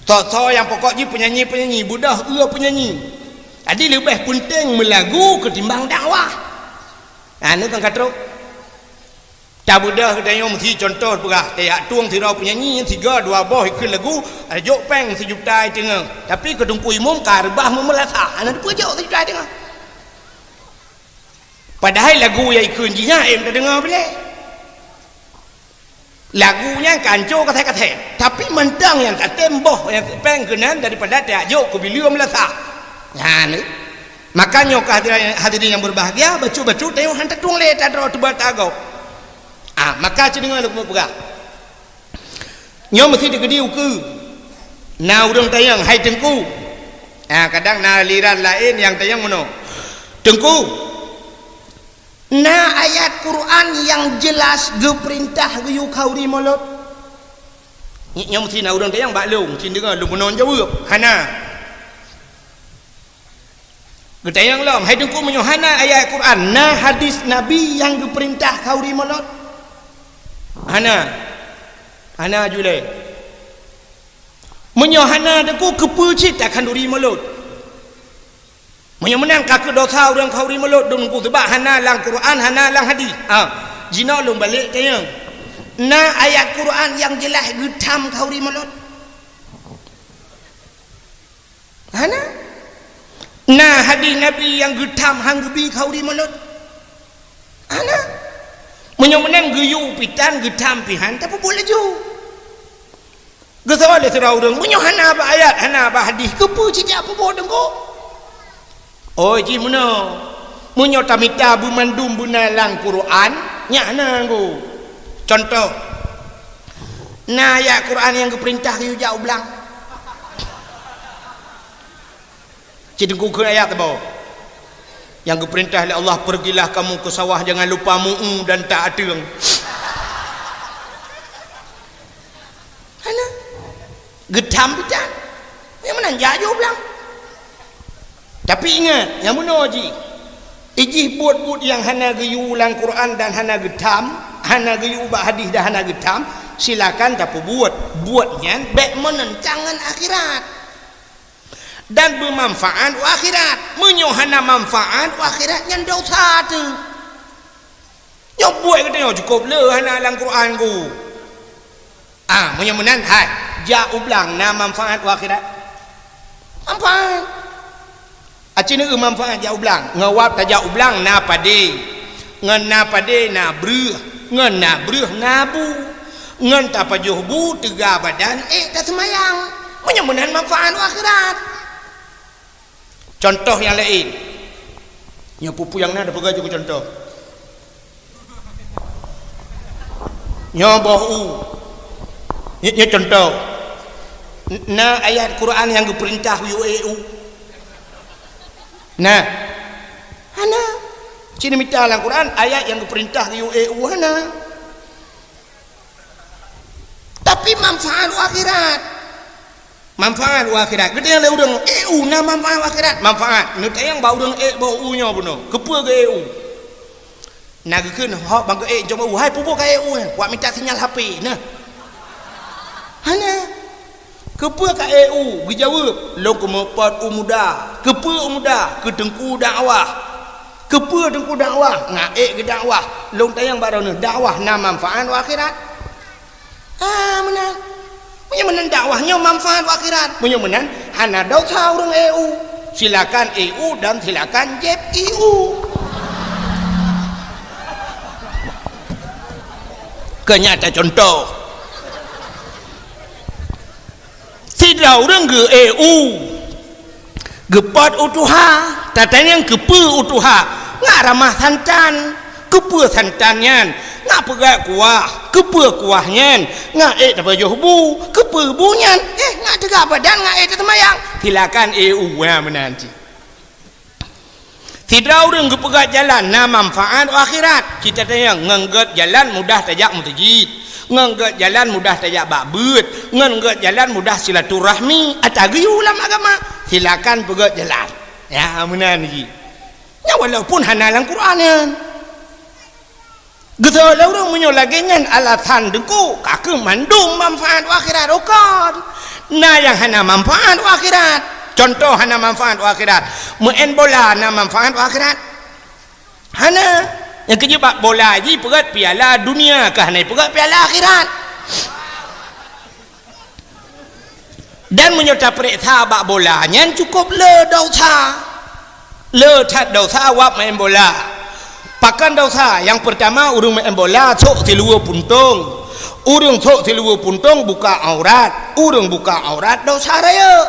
Soe-soe nyang pokok jih peunyanyi-peunyanyi, beudôh eu peunyanyi. Jadi leubeh peunteng meulagu keutimbang dakwah. Nah, nyoe kan ka trok. Tabeudôh geutanyoe meusi contoh peugah, tajak tueng sidroe peunyanyi, sigoe dua boh ikheun lagu, jok péng sijuta teungoh. Tapi keu Teungku Imum ka reubah meumeulasa, hana teupeu jok sijuta teungoh. Padahai lagu nyang ikheun jih nyan, eh, tadeungoe bilé. Lagu nyan ka ancô kasét-kasét, tapi mantong nyang tatem boh nyang péng keunan daripada tajak jok keu bileue meulasa. Nyan, maka nyoe keuh hadirin, hadirin nyang berbahagia, bacut-bacut tanyoe han tatueng lé tadroe teuba tagoe. Ah, maka ci deungoe lôn peugah. Nyoe meusi teukeudi ukeue. Na ureuëng tanyong, "Hai Teungku." Ah, kadang na aliran laén nyang tanyong meunoe, "Teungku, na ayat Quran nyang jeulaih geupeurintah geuyue khauri molot?" Nyoe meusi na ureuëng tanyong bak lôn, ci deungoe lôn meunoe jaweueb, "Hana." Geutanyong lom, "Hai Teungku, meunyoe hana ayat Quran, na hadis Nabi nyang geupeurintah khauri molot?" "Hana." "Hana ju lé." "Meunyoe hana Teungku, keupeue cit takhanduri molot?" Meunyoe meunan ka keuh dosa ureuëng khauri molot Teungku, sabab hana lam Quran, hana lam hadis. Ah, jinoe lôn balek tanyong. Na ayat Quran nyang jeulaih geutham khauri molot? Hana. Na hadis Nabi nyang geutham han geubi khauri molot? Hana. Meunyoe meunan geuyue pih tan geutham pih han, tapeubuet laju. Geusoe lé sidroe ureuëng, "Meunyoe hana bak ayat, hana bak hadis, keupeue cit jak peubuet Teungku?" Oh, jih meunoe. Meunyoe tamita beumandum beuna lam Quran, nyan hana Teungku. Contoh, na ayat Quran nyang geupeurintah geuyue jak u blang. Ci Teungku kheun ayat teuboh. Nyang geupeurintah lé Allah, "Pergilah kamu ke sawah, jangan lupa mu'u dan tak ateueng." Hana. Geutham pih tan. Nyang meunan jak ju u blang. Tapi ingat, nyang bunoe jih. Ijih buet-buet nyang hana geuyue lam Quran dan hana geutham, hana geuyue bak hadis dan hana geutham, silakan tapeubuet. Buet nyan bék meunentang ngon akhirat. Dan beumanfaat u akhirat. Meunyoe hana manfaat u akhirat, nyan dosa teuh. Nyoe buet geutanyoe cukôp le hana lam Quran Teungku. Ah, meunyoe meunan, hai, jak u blang na manfaat u akhirat? Manfaat. Aci neueu manfaat jak u blang. Ngon wab tajak u blang na padé. Ngon na padé na breueh. Ngon na breueh na bu. Ngon tapajoh bu teuga badan ék taseumayang. Meunyoe meunan manfaat u akhirat. Contoh nyang laén. Nyoe peue-peue nyang na tapeugah jeuet keu contoh. Nyoe boh u. Nyoe, nyoe contoh. N-, na ayat Quran nyang geupeurintah geuyue ék u? Na. Hana. Ci neumita lam Quran ayat nyang geupeurintah geuyue ék u, hana. Tapi manfaat u akhirat. Manfaat u akhirat. Geutanyong lé ureuëng, "Ék u na manfaat u akhirat?" Manfaat. Neutanyong bak ureuëng ék boh u nyoe bunoe. Keupeue geu ék u? Na geukheun hok ban geu ék jom u. Hai, peue buet ka ék u, eh? Wak mita sinyal H P, nah. Hana. Keupeue ka ék u? Geujaweueb, "Lôn keumeupot u muda." Keupeue u muda? Keu teungku dakwah. Keupeue teungku dakwah? Ngon ék geudakwah. Lôn tanyong bak droeneuh, dakwah na manfaat u akhirat? Ah, meunan. Meunyoe meunan dakwah nyoe manfaat u akhirat. Meunyoe meunan, hana dosa ureuëng ék u. Silakan ék u dan silakan jieb ék u. Keu nyata contoh. Sidroe ureuëng geu ék u. Geupot u tuha, tatanyong keupeue u tuha, ngon ramah santan. Keupeue santan nyan? Ngon peugét kuah. Keupeue kuah nyan? Ngon ék tapajoh bu. Keupeue bu nyan? Eh, ngon teuga badan ngon ék taseumayang. Silakan ék u, na meunan cit. Sidroe ureuëng geupeugét jalan na manfaat u akhirat. Cit tatanyong, ngon gét jalan mudah tajak meuseujid, ngon gét jalan mudah tajak bak beuet, ngon gét jalan mudah silaturahmi, ata geuyue lam agama. Silakan peugét jalan. Ya, meunan jih. Nyan walaupun hana lam Quran nyan. Geusoe lé ureuëng meunyoe lagée nyan alasan deungon ka keuh mandum manfaat u akhirat, oh kon. Na nyang hana manfaat u akhirat. Contoh hana manfaat u akhirat. Meu'en bola na manfaat u akhirat? Hana. Nyang keujeuet bak bola jih peugét piala dunia, ka hana peugét piala akhirat. Dan meunyoe tapeuriksa bak bola nyan cukôp le desya. Le that desya wab meu'en bola. Pakon desya? Nyang peurtama, ureuëng meu'en bola sôk siluweue puntông. Ureuëng sôk siluweue puntông buka aurat. Ureuëng buka aurat desya rayeuk.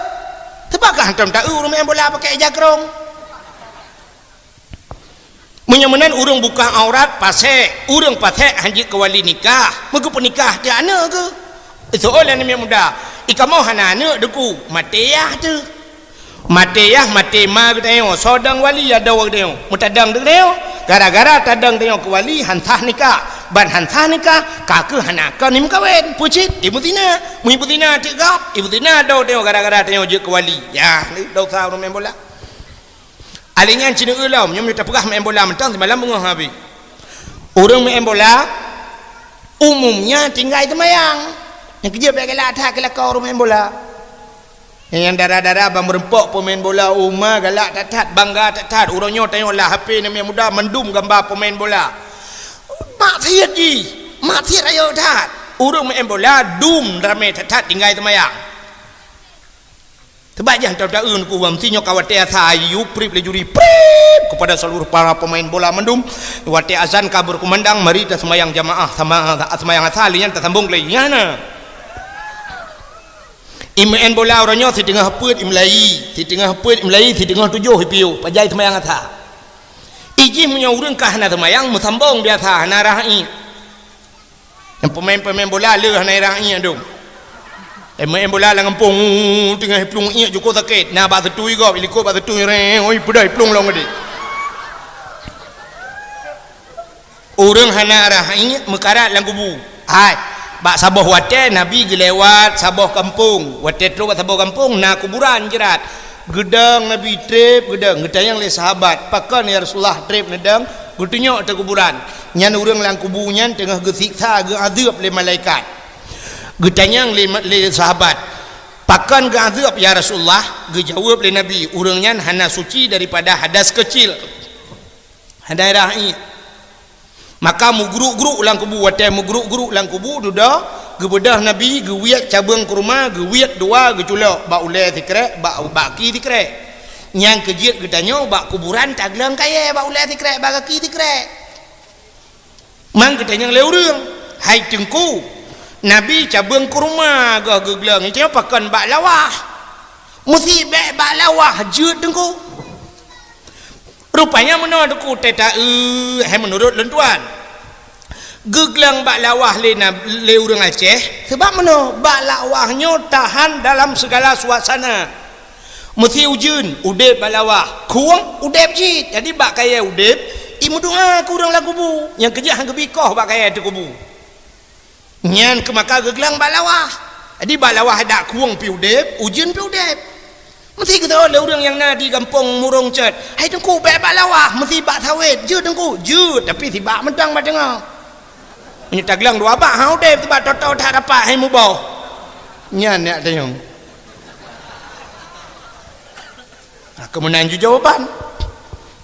Teuba ka hantom ta-eu ureuëng meu'en bola pakai ija krông. Meunyoe meunan ureuëng buka aurat pasék, ureuëng pasék hanjeuet keu wali nikah, meugeupeunikah teuh aneuëk geuh. Soe lé aneuk muda, i kamoe hana aneuëk deungon, maté yah teuh. Maté yah, maté ma geutanyoe, soe dong wali ya dong geutanyoe, meutadong geutanyoe. Gara-gara tadong tanyoe keu wali han sah nikah, ban han sah nikah, ka keuh hana kon imeukawen, peucit, imeuzina, meuimeuzina teuk gob, imeuzina dong tanyoe gara-gara tanyoe jeuet keu wali. Ya, desya ureuëng meu'en bola. Alèh nyan cit neueu lom, nyoe tapeugah meu'en bola mantong simalam beungoh habéh. Ureuëng meu'en bola umumnya tinggai seumayang. Nyang keujeuet bék galak that keu lakoe ureuëng meu'en bola. Nyang dara-dara ban meureumpok peumain bola u ma galak that-that, bangga that-that. Uroe nyoe tanyoe lam H P aneuk muda mandum gamba peumain bola. Maksiet jih, maksiet rayeuk that. Ureuëng meu'en bola dum ramé that-that tinggai seumayang. Teuba jih hantom ta-eu Teungku, meusti nyoe ka watée asa, yue prip lé juri, prip kepada seluruh para pemain bola mandum. Watée azan ka berkumandang, mari taseumayang jamaah sama, seumayang asa, lheueh nyan tasambong lé nyan na. Imeu'en bola uroe nyoe siteungoh peuet imulai, siteungoh peuet imulai, siteungoh tujoh ipiôh, pajan seumayang asa. Ijih meunyoe ureuëng ka hana seumayang, meusambong biasa, hana rhah iék. Nyang peumain-peumain bola le hana irang iék dum. Peumain bola lam gampông, teungoh iplueng iék jukôb sakét. Na bak seutui gob, ilikot bak seutui, reng, oi, peudeh iplueng lom geude. Ureuëng hana rhah iék meukarat lam kubu. Hai, bak saboh watée Nabi geulewat saboh gampông. Watée trok bak saboh gampông, na kuburan jrat. Geudong Nabi treb, geudong, geutanyong lé sahabat, "Pakon ya Rasulullah treb neudong?" Geutunyok ateueh kuburan. Nyan ureuëng lam kubu nyan teungoh geusiksa, geuadeueb lé malaikat. Geutanyong lé, lé sahabat, "Pakon geuadeueb ya Rasulullah?" Geujaweueb lé Nabi, "Ureuëng nyan hana suci daripada hadas keucil." Hana rhah iék. Maka meugruk-gruk lam kubu, watée meugruk-gruk lam kubu, dudoe, geubeudôh Nabi, geuwiet cabeueng keuruma, geuwiet dua, geuculok bak ulée sikrek, bak, bak gaki sikrek. Nyang keujeuet geutanyoe bak kuburan tagleueng kayée bak ulée sikrek, bak gaki sikrek. Man geutanyong lé ureuëng, "Hai Teungku, Nabi cabeueng keuruma goh geugleueng, tanyoe pakon bak lawah?" "Meusti bék bak lawah jeuet Teungku." Rupanya meunoe Teungku teuta-eu, hai meunurot lôn tuan. Geugleueng bak lawah lé na-, lé ureuëng Aceh, sabab meunoe bak lawah nyoe tahan dalam segala suasana. Meusti ujeuen, udeb bak lawah, khueng, udeb cit. Jadi bak kayée udeb, imeudoá keu ureuëng lam kubu. Nyang keujeuet han geubi koh bak kayée ateueh kubu. Nyan keuh maka geugleueng bak lawah. Jadi bak lawah dak khueng pi udeb, ujeuen pi udeb. Meusti geuteuôt lé ureuëng nyang na di gampông Murông Cot, "Hai Teungku, bék bak lawah, meusti bak sawét." "Jeuet Teungku." "Jeuet, tapi sibak mantong bak teungoh." Meunyoe tagleueng dua bak, ha udeb, sibak toto that rapat hai muboh. Nyan neujak tanyong. Ha, keu meunan ju jawaban.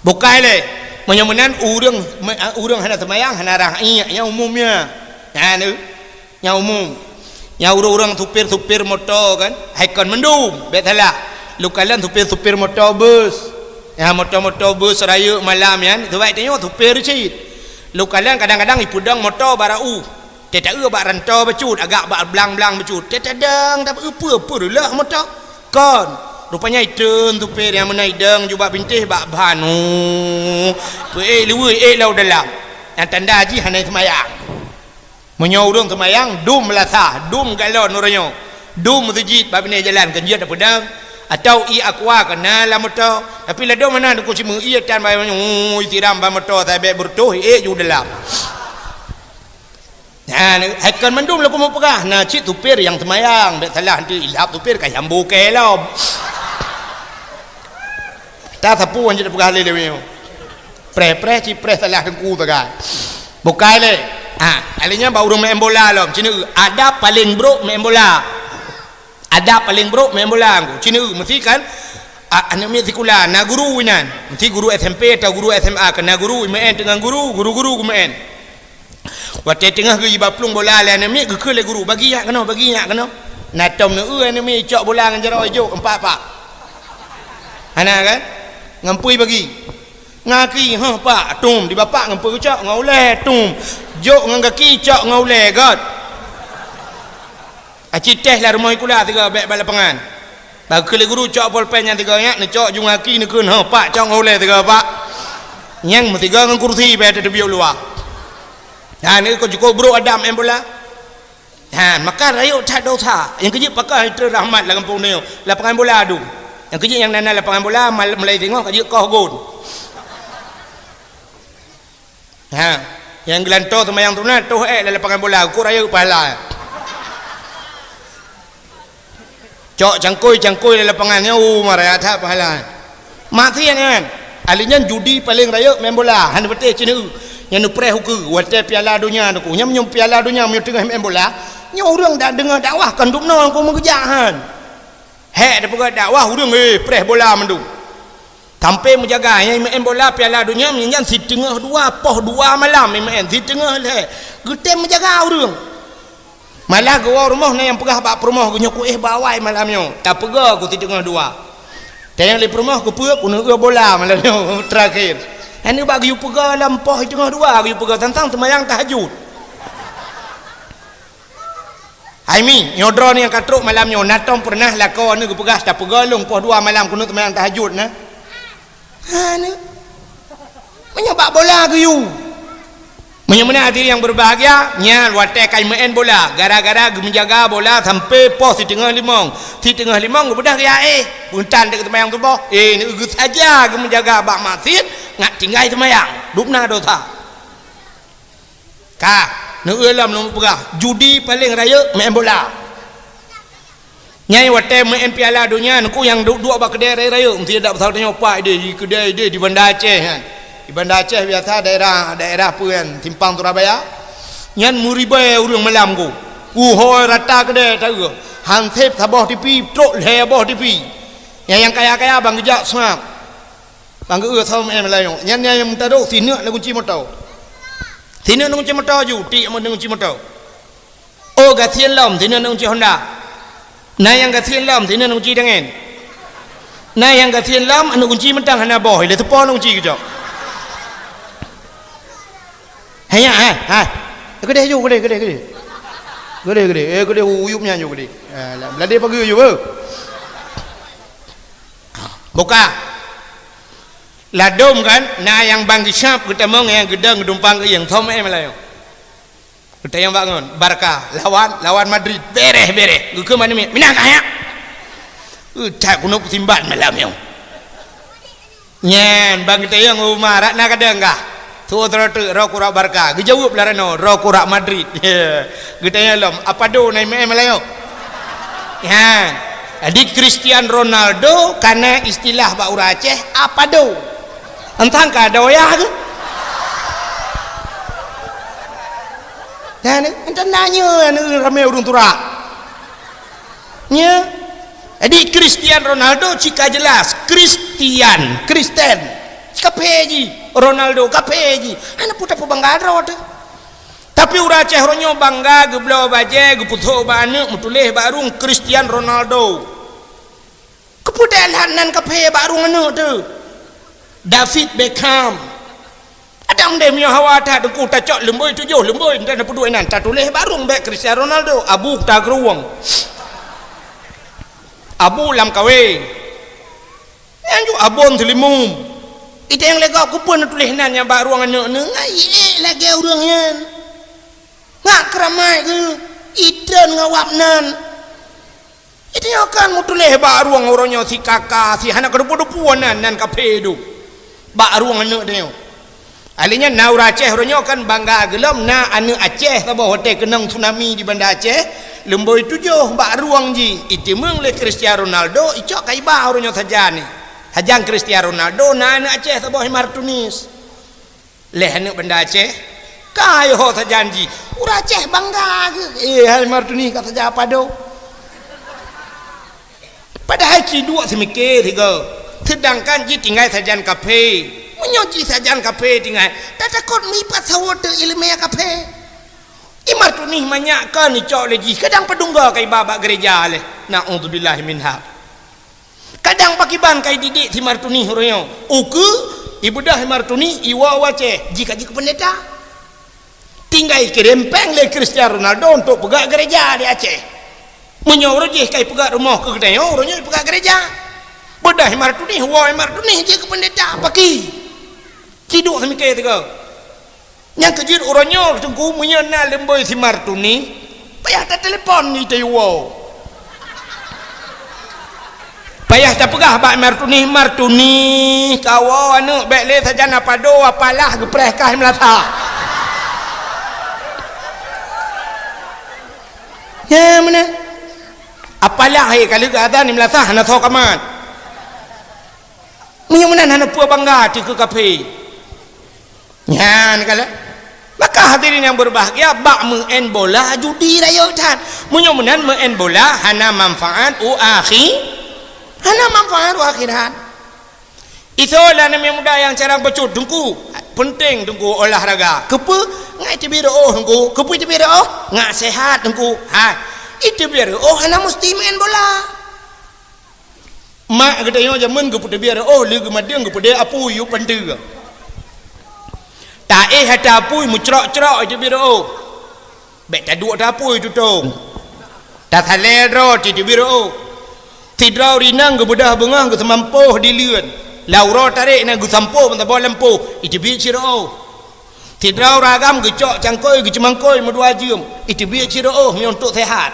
Bukai lé. Meunyoe meunan ureuëng, me-, ureuëng hana seumayang, hana rhah iék, nyang umum nyan. Nyan, nyang umum. Nyang ureuëng-ureuëng supir-supir moto kan, hai kon mandum, bék salah. Lôn kalon supir-supir moto bus. Ya, moto-moto bus rayeuk malam nyan, sabab tanyoe supir cit. Lôn kalon kadang-kadang ipeudong moto barô. Teuta-eu bak rantô bacut, agak bak blang-blang bacut. Teuta dong, tapi peue-peue reuloh moto. Kon. Rupanya itreun supir nyang meunan idong jubak bintéh bak ban. Oh. Peuék luweue, ék lam dalam. Nyang tanda jih hana seumayang. Meunyoe ureuëng seumayang, dum meulasah, dum galon uroe nyoe. Dum meuseujid bak binéh jalan, kon jeuet tapeudong. Atau ie aqua ka na lam moto. Tapi ladôm hana, Teungku, cuma ie tan, bai, ui, siram ban moto sabe beureutoh, ék ju dalam. Nah, hai kon mandum laku meupeugah, na cit supir nyang seumayang, bèk salah nanti ilhab supir ka jambu keu lom. Ta sapeue nyang peugah lé lewat. Preh-preh, cit preh salah teungku sagai. Bukai lé. Ha, alèh nyan bak ureueng main bola lom. Cina, adab paleng brok main bola. Adab paleng brok main bola ngku. Cina, meusti kan, a-, aneuk miet sikula, na guru inan. Meusti guru S M P atau guru S M A, keu na guru, imain teungoh guru, guru-guru geumain. Watèe teungoh geuiba plueng bola lé aneuk miet, geukheun lé guru, "Bagi jak keunoe, bagi jak keunoe." Na tom neu-eu aneuk miet icok bola ngon jaroe ijok, empat pak. Hana kan? Ngon peue bagi? Ngon gaki, "Hah, pak," tum, di bapak ngon peue geucok, ngon ulèe, tum. Jok ngon gaki, cok ngon ulèe, göt. Aci teh lam rumoh sikula sigoe bèk bak lapangan. Bak geukheun lé guru cok polpen nyan sigoe nyan, neucok ju ngon gaki, neukheun, "Hah, pak," cok ngon ulèe sigoe, pak. Nyang meusigoe ngon kursi bèk teubiet luwa. Nah, neu kok jukuk brok adab main bola. Ha, maka rayeuk that dosa. Nyang keujeuet pakon itrön rahmat lam gampông nyoe, lapangan bola adu. Nyang keujeuet nyang na-na lapangan bola, mal-, mulai singoh ka jeuet koh gon. Ha, nyang geulantoe seumayang sunat toh ék lam lapangan bola, kok rayeuk pahala. Cok cangkôi-cangkôi lam lapangan nyoe, uh, maraya that pahala. Maksiat nyan. Ahli nyan judi paleng rayeuk main bola, hana patéh cina. Nyan neupreh ukeue, watèe piala donya tu. Nyan meunyoe piala donya meunyoe teungoh main bola, nyoe ureueng dak deungoe dakwah kon dum nong ku meugeujak han. Hék tapeugah dakwah ureueng, eh, preh bola mandum. Sampai meujaga nyang main bola piala donya nyan siteungoh dua, poh dua malam main, siteungoh lhèe. Geutem meujaga ureueng. Malah geuwoe rumoh na nyang peugah bak peurumoh geuh, "Nyoe kuéh bak awai malam nyoe, tapeugah ku siteungoh dua." Tanyong lé peurumoh, "Keupeue?" "Ku neu-eu bola malam nyoe terakhir." Aneuk bak geuyue peugah lam poh siteungoh dua geuyue peugah tantang seumayang tahajud. Hai mi, nyoe droeneuh nyang ka trok malam nyoe, na tom peureunah lakoe neuh geupeugah, "Tapeugah lôn poh dua malam keuneuk seumayang tahajud na." Hana. Meunyoe bak bola geuyue. Meunyoe meunan hadirin yang berbahagia, nyan watèe ka imeu'en bola, gara-gara geumeujaga bola sampai poh siteungoh limong. Siteungoh limong geubeudôh geuyaéh, beuntan teuk seumayang suboh. Eh, neu geusaja geumeujaga bak maksiet, ngat tinggai seumayang. Dubna dosa. Ka, neu-eu lom lôn peugah, judi paleng rayeuk meu'en bola. Nyan watèe meu'en piala donya, neu ku nyang duek-duek bak keudè rayeuk-rayeuk, meusti dak pasal tanyoe pak ideh, di keudè ideh di Banda Aceh nyan. Di Banda Aceh biasa daerah, daerah peue nyan, Simpang Surabaya. Nyan meuribèe ureueng malam ku. Uhôi rata keudè taeu. Hansép saboh tipi, trok lhèe boh tipi. Nyan nyang kaya-kaya ban geujak seungab. Ban geu-eu saboh meu'en malam nyoe. Nyan nyang meutadok sineuk na gunci moto. Sineuk na gunci moto ju, tiek na gunci moto. Oh, gasien lom, sineuk na gunci Honda. Na nyang gasien lom, sineuk na gunci dangen. Na nyang gasien lom, aneuk gunci mantong hana boh, ilèe teupo na gunci geucok. Hai nyak, hai, hai. Keudeh ju, keudeh, keudeh, keudeh. Keudeh, keudeh. Eh, keudeh uyup nyan ju, keudeh. Eh, lam, ladé pageue ju, beuh. Buka. Ladôm kan, na nyang ban geusab geutamong nyang geudong geudumpang keu nyang thom, eh, malam nyoe. Geutanyong bak ngon, Barca lawan, lawan Madrid. Bereh, bereh. Geukheun manéh miet, "Minah kah nyak?" Eh, that keuneuk peusimbat malam nyoe. Nyan, ban geutanyong u ma, rak na kadang kah? Tuwoe droe teuk, roh kurak Barca. Geujaweueb lam ranoe, roh kurak Madrid. Geutanyong lom, "Apa do na imeu'en malam nyoe?" Nyan. Jadi Cristiano Ronaldo kana istilah bak ureueng Aceh, "Apa do?" Entang ka ada wayah ke? Dan entang nanya anu ramé ureueng turak. Nya. Jadi Cristiano Ronaldo cika jelas Kristian, Kristen. Kaphé ji, Ronaldo kaphé ji. Hana peue tapeubangga droe teuh. Tapi ureueng Aceh uroe nyoe bangga geubloe bajèe, geupeusok bak aneuk, meutuléh bak rueng Cristiano Ronaldo. Keupeue that nan kaphé bak rueng aneuk teuh? David Beckham. Adam deh meunyoe hawa that teungku tacok leumbôi tujoh leumbôi, entah na peuduek nan, tatuléh bak rueng bèk Cristiano Ronaldo, abu ta keurueng. Abu lam kawé. Nyan ju abon teulimum. Itanyong lé gob, "Keupeue neutuléh nan nyang bak rueng aneuk neuh?" Ngai ék lagèe ureueng nyan. Ngat keuramat geuh, itreun ngon wab nan. Itu nyoe kan meutuléh bak rueng uroe nyoe si kaka, si hana keudeupu-deupu nan, nan kaphé dum. Bak rueng aneuk tanyoe. Ahli nyan na ureueng Aceh uroe nyoe kan bangga geulom na aneuk Aceh saboh watèe keunong tsunami di Banda Aceh, Lumboi Tujoh bak rueng jih, iteumeung lé Cristiano Ronaldo, icok ka iba uroe nyoe sajan nyan. Sajan Cristiano Ronaldo na aneuk Aceh saboh Imar Tunis. Lé aneuk Banda Aceh, ka yoh sajan jih. Ureueng Aceh bangga geuh. Eh, hai Imar Tunis ka sajan Apado. Padahai ci duek seumike sigoe, seudangkan jih tinggai sajan kaphé. Meunyoe jih sajan kaphé tinggai, tatakot mipat sawoe teuk ileumèe kaphé. Imar Tunis manyak kon icok lé jih, kadang padunggoe ka iba bak geureja lé. Naudzubillah minha. Kadang pakiban ka ididik si Imar Tunis uroe nyoe. Ukeue, ibeudôh Imar Tunis, iwoe u Aceh, jih ka jeuet keu peundeta. Tinggai kirém péng lé Cristiano Ronaldo untuk peugöt geureja di Aceh. Meunyoe uroe jih ka ipeugöt rumoh keu geutanyoe, uroe nyoe ipeugöt geureja. Beudôh Imar Tunis, woe Imar Tunis jeuet keu peundeta, paki. Ci duek seumike sigoe. Nyang keujeuet uroe nyoe Teungku, meunyoe na Lumboi si Imar Tunis, payah tatelepon di tayue woe. Payah tapeugah bak Imar Tunis, "Imar Tunis, kawoe aneuk bèk lé sajan Apado, apalah geupreh kah i meulasah." Nyan meunan. Apalah, hé, ka lheueh geuazan i meulasah hana soe ka mat. Meunyoe meunan hana peue bangga teuh keu kaphé. Nyan kalon. Maka hadirin nyang berbahagia, bak meu'en bola judi rayeuk that. Meunyoe meunan meu'en bola hana manfaat u akhi-, hana manfaat u akhirat. Isoe lah aneuk muda nyang carang bacut, Teungku. Peunteng, Teungku, olahraga. Keupeue? Ngat iteubiet reu'oh, Teungku. Keupeue iteubiet reu'oh? Ngat sehat, Teungku. Hai. Iteubiet reu'oh hana musti meu'en bola. Mak geutanyoe jameun geupeuteubiet reu'oh, lheueh geumadeueng geupeudeh apui u panteue. Taéh ata apui meucrok-crok iteubiet reu'oh. Bèk taduek ata apui tutong. Tasalèe droe teubiet reu'oh. Sidroe ureueng inong geubeudôh beungoh geuseumampôh di leuen. Lam uroe tarék na geusampôh meusaboh lampôh, iteubiet cit reu'oh. Sidroe ureueng agam geucok cangkôi geuceumangkôi meudua jeuem, iteubiet cit reu'oh meunyoe untuk sehat.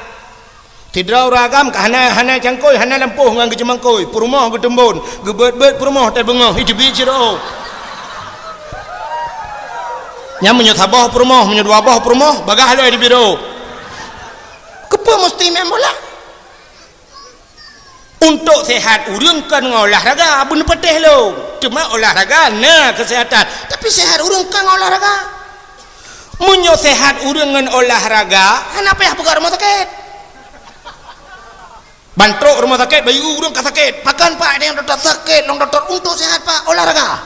Sidroe ureueng agam ka hana, hana cangkôi, hana lampôh ngon geuceumangkôi, peurumoh geuteumbon, geubeuet-beuet peurumoh teuk beungoh, iteubiet cit reu'oh. Nyan meunyoe saboh peurumoh, meunyoe dua boh peurumoh, bagaih lom iteubiet reu'oh. Keupeue musti meu'en bola? Untuk sehat ureueng kon ngon olahraga, beuneupatéh lom. Teuma olahraga na keusehatan, tapi sehat ureueng kon ngon olahraga. Meunyoe sehat ureueng ngon olahraga, hana payah peugah rumoh sakét. Ban trok rumoh sakét, bayeue ureueng ka sakét. Pakon, Pak, nyang dokto sakét, lôn dokto untuk sehat, Pak, olahraga.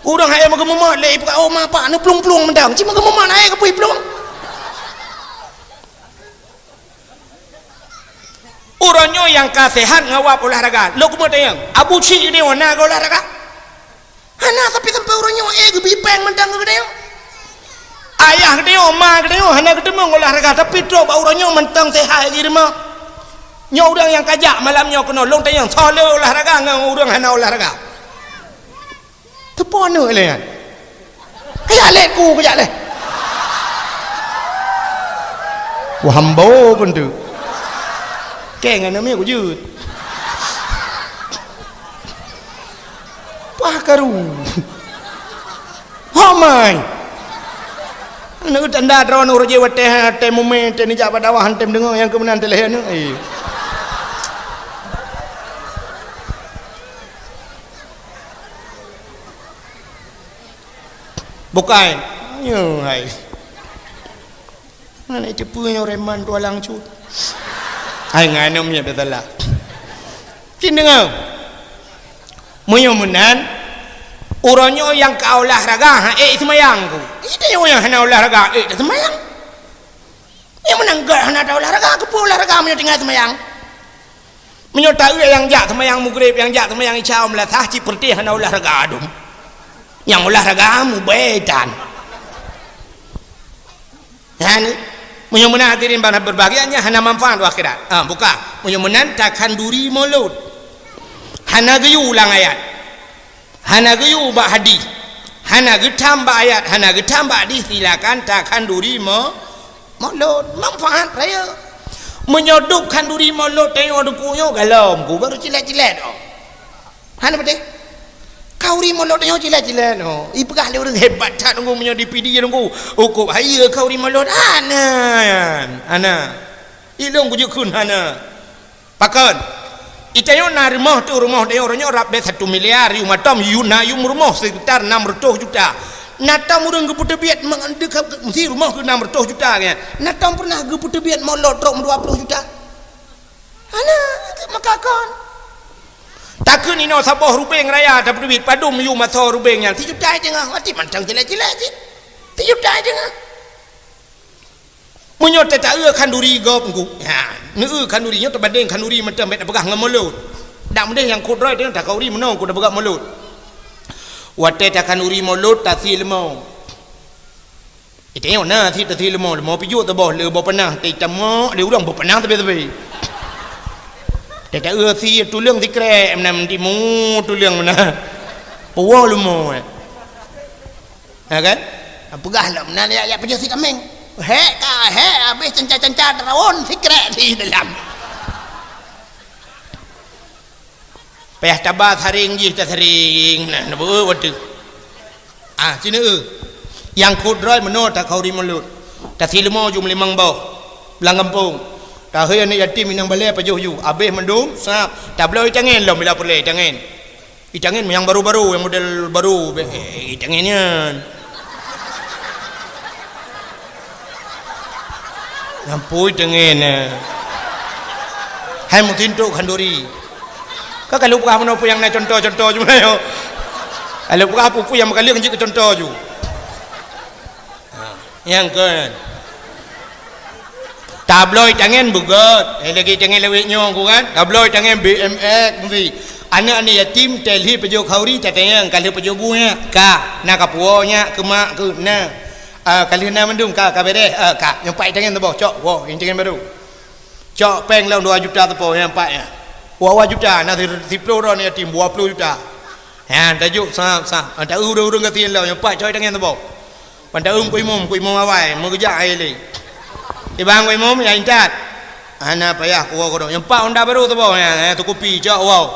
Ureueng hai meugeumeumat lé, ipeugah, "Oh, ma, Pak, neuplueng-plueng mantong." Cit meugeumeumat hai keupeue iplueng. Uroe nyoe nyang ka sehat ngawab olahraga. Lôn keumeung tanyong, Abu Syik geutanyoe na geuolahraga? Hana, tapi sampoe uroe nyoe, eh, geubi péng mantong geutanyoe. Ayah geutanyoe, ma geutanyoe hana geuteumeung olahraga, tapi trok bak uroe nyoe mantong sehat geurimong. Nyoe ureueng nyang kajak malam nyoe keunoe, lôn tanyong, soe le olahraga ngon ureueng hana olahraga? Teupeue aneuk lé nyan? Kajak lé ku, kajak lé. Wah, hambo pun tu. Keng aneuk miet kujeuet. Pah karu. Ho mai. Aneuk tanda droe ureueng watèe, watèe mumè, watèe neujak bak dakwah, watèe meudeungoe nyang keumeunang teuh lhèe aneuk. Eh. Bukai. Nyoe hai. Mana itu pun orang man tualang cut. Hai ngan aneuk miet beutala. Kin deungoe. Meunyoe meunan, uroe nyoe nyang ka olahraga, ha, eh, seumayang ku. Itu nyang hana olahraga, eh, seumayang. Nyang meunan gèt hana ta olahraga, keupeue olahraga meunyoe tinggai seumayang? Meunyoe taeu nyang jak seumayang Maghrib, nyang jak seumayang Isya, meulasah cit peureutih hana olahraga dum. Nyang olahraga mubèe tan. Nyan, meunyoe meunan hadirin bak berbahagia, nyan hana manfaat u akhirat. Ah, buka. Meunyoe meunan takhanduri mulod. Hana geuyue ulang ayat. Hana geuyue bak hadih. Hana geutham bak ayat, hana geutham bak hadih, silakan takhanduri mo-, mulod. Manfaat rayeuk. Meunyoe dub khanduri mulod tanyoe Teungku nyoe galom ku baru cilet-cilet oh. Hana beutôi. Khanduri mulod tanyoe cilet-cilet oh. Ipeugah lé ureuëng hebat that Teungku meunyoe di P D Teungku. Ukop hayeue khanduri mulod hana. Hana. Ilong kujukun hana. Pakon? Itanyoe na rumoh tu rumoh tanyoe uroe nyoe rab deh satu miliar, yum atom yum na yum rumoh sekitar enam ratus juta. Na tom ureuëng geupeuteubiet meusi rumoh keu enam ratus juta nyan. Na tom pernah geupeuteubiet mulod trok dua puluh juta. Hana, maka kon. Takheun inoe saboh rubeng raya tapeuteubiet padum yum asoe rubeng nyan. Sijuta teungoh, mati mantong cilek-cilek cit. Sijuta teungoh. Meunyoe tataeu khanduri gob Teungku. Ha, neueu khanduri nyoe teubandeng khanduri mantong bèk tapeugah ngon mulod. Dak meudeh nyang khodroe teuh takhanduri meunoe ku tapeugah mulod. Watèe takhanduri mulod tasi leumô. Itanyoe na sit tasi leumô, leumô pijuet teuboh le boh panah teutamok lé ureuëng boh panah teubé-teubé. Tataeu si tuleueng sikrek meunan timu tuleueng meunan. Puwoe leumô. Ha kan? Peugah lom nan yak yak peujeuh si kameng. Hek ka hek habéh cenca-cenca teurawon sikrek di dalam. Payah taba saring jih tasaring nah neubeuet watèe. Ah, sini eu. Nyang khodroe meunoe takhanduri mulod. Tasi leumô jum limong boh. Blang gampông. Tahei aneuk yatim inong balè pajoh ju. Habéh mandum sab. Tabloe tangen lom bila peureulèe tangen. Itangen nyang baru-baru, nyang model baru, be, eh, itangen nyan. Nyampui tangen, eh. Hai meutintok khanduri. Ka kalau peugah meunoe peue nyang na contoh-contoh ju meunan. Kalau peugah peue-peue nyang meukaleueng jeuet keu contoh ju. Ha, nyang kon. Tabloe tangen beugöt. Eh, lagèe tangen lawét nyoe ku kan. Tabloe tangen B M X meusi. Aneuk-aneuk yatim teuh lheuh pajoh khanduri tatanyong ka lheuh pajoh bu nyak. Ka, na kapuwoe nyak keu mak keuh na. Ah, ka lheuh na mandum ka, ka beres. Ah, ka, nyoe pat tangen teuboh cok. Woe, tangen baru. Cok péng lom dua juta teupoh nyang pat nyan. Dua juta na si-, siplôh droe aneuk yatim dua ploh juta. Nyan tajok sab-sab. Ata ureueng-ureueng gasien lom nyang pat cok tangen teuboh. Ban taeu keu imum, keu imum awai, meugeujak hai lé. Ibang keu imum, ya intat. Hana payah kuwoe keudroe. Nyang pat honda baru teuboh, ya, ya, teukupi, cok woe.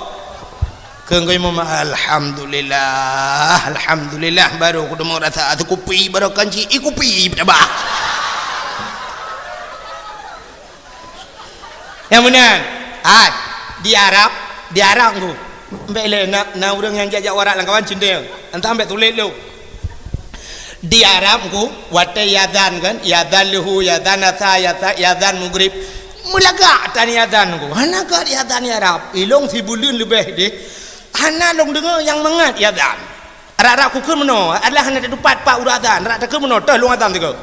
Kheun keu imum, alhamdulillah, alhamdulillah, baru kudeungoe rasa teukupi, baru kan ci, ikupi, tabah. Nyang meunan, hai, di Arab, di Arab ngku. Mbek lé na, na ureueng nyang jak-jak warak lam kawan cindeng. Entah mbek tuléh lom. Di Arab ngku, watèe yazan kan, yazan luhu, yazan asa, yazan, yazan mugrib. Meulagak tan yazan ngku. Hana gèt yazan di Arab. Ilong sibuleuen leubeh deh. Hana lôn deungoe nyang mangat yazan. Rab-rab kukheun meunoe, adalah hana tatupat pat ureueng azan. Rab takheun meunoe, teuh lôn azan sigoe.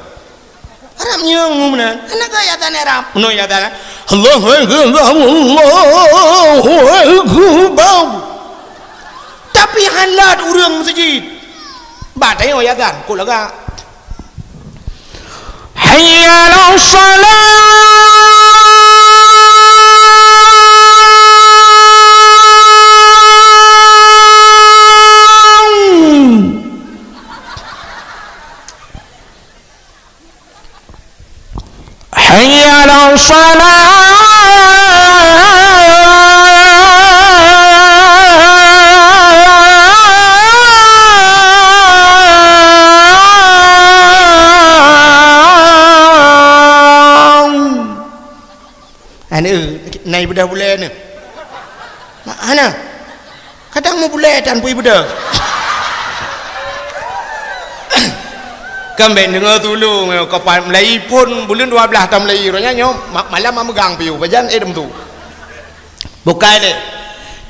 Arab nyang meunan, hana gèt azan Arab. Meunoe azan, Allahu Akbar, Allahu Akbar. Tapi hana ureueng meuseujid. Bak tanyoe azan, kok lagak. Hayya 'alas shalah. Hayya 'alas shalah. Aneuk, na ibeudôh bulèe nyoe. Ma-, hana. Kadang meubulèe tan peue ibeudôh. Kan bèk deungoe tulông, ka pat meulayi phôn buleuen dua blaih tam meulayi. Roh nyan nyoe ma-, malam mak meugang piôh, pajan eh dum tu. Bukai lé.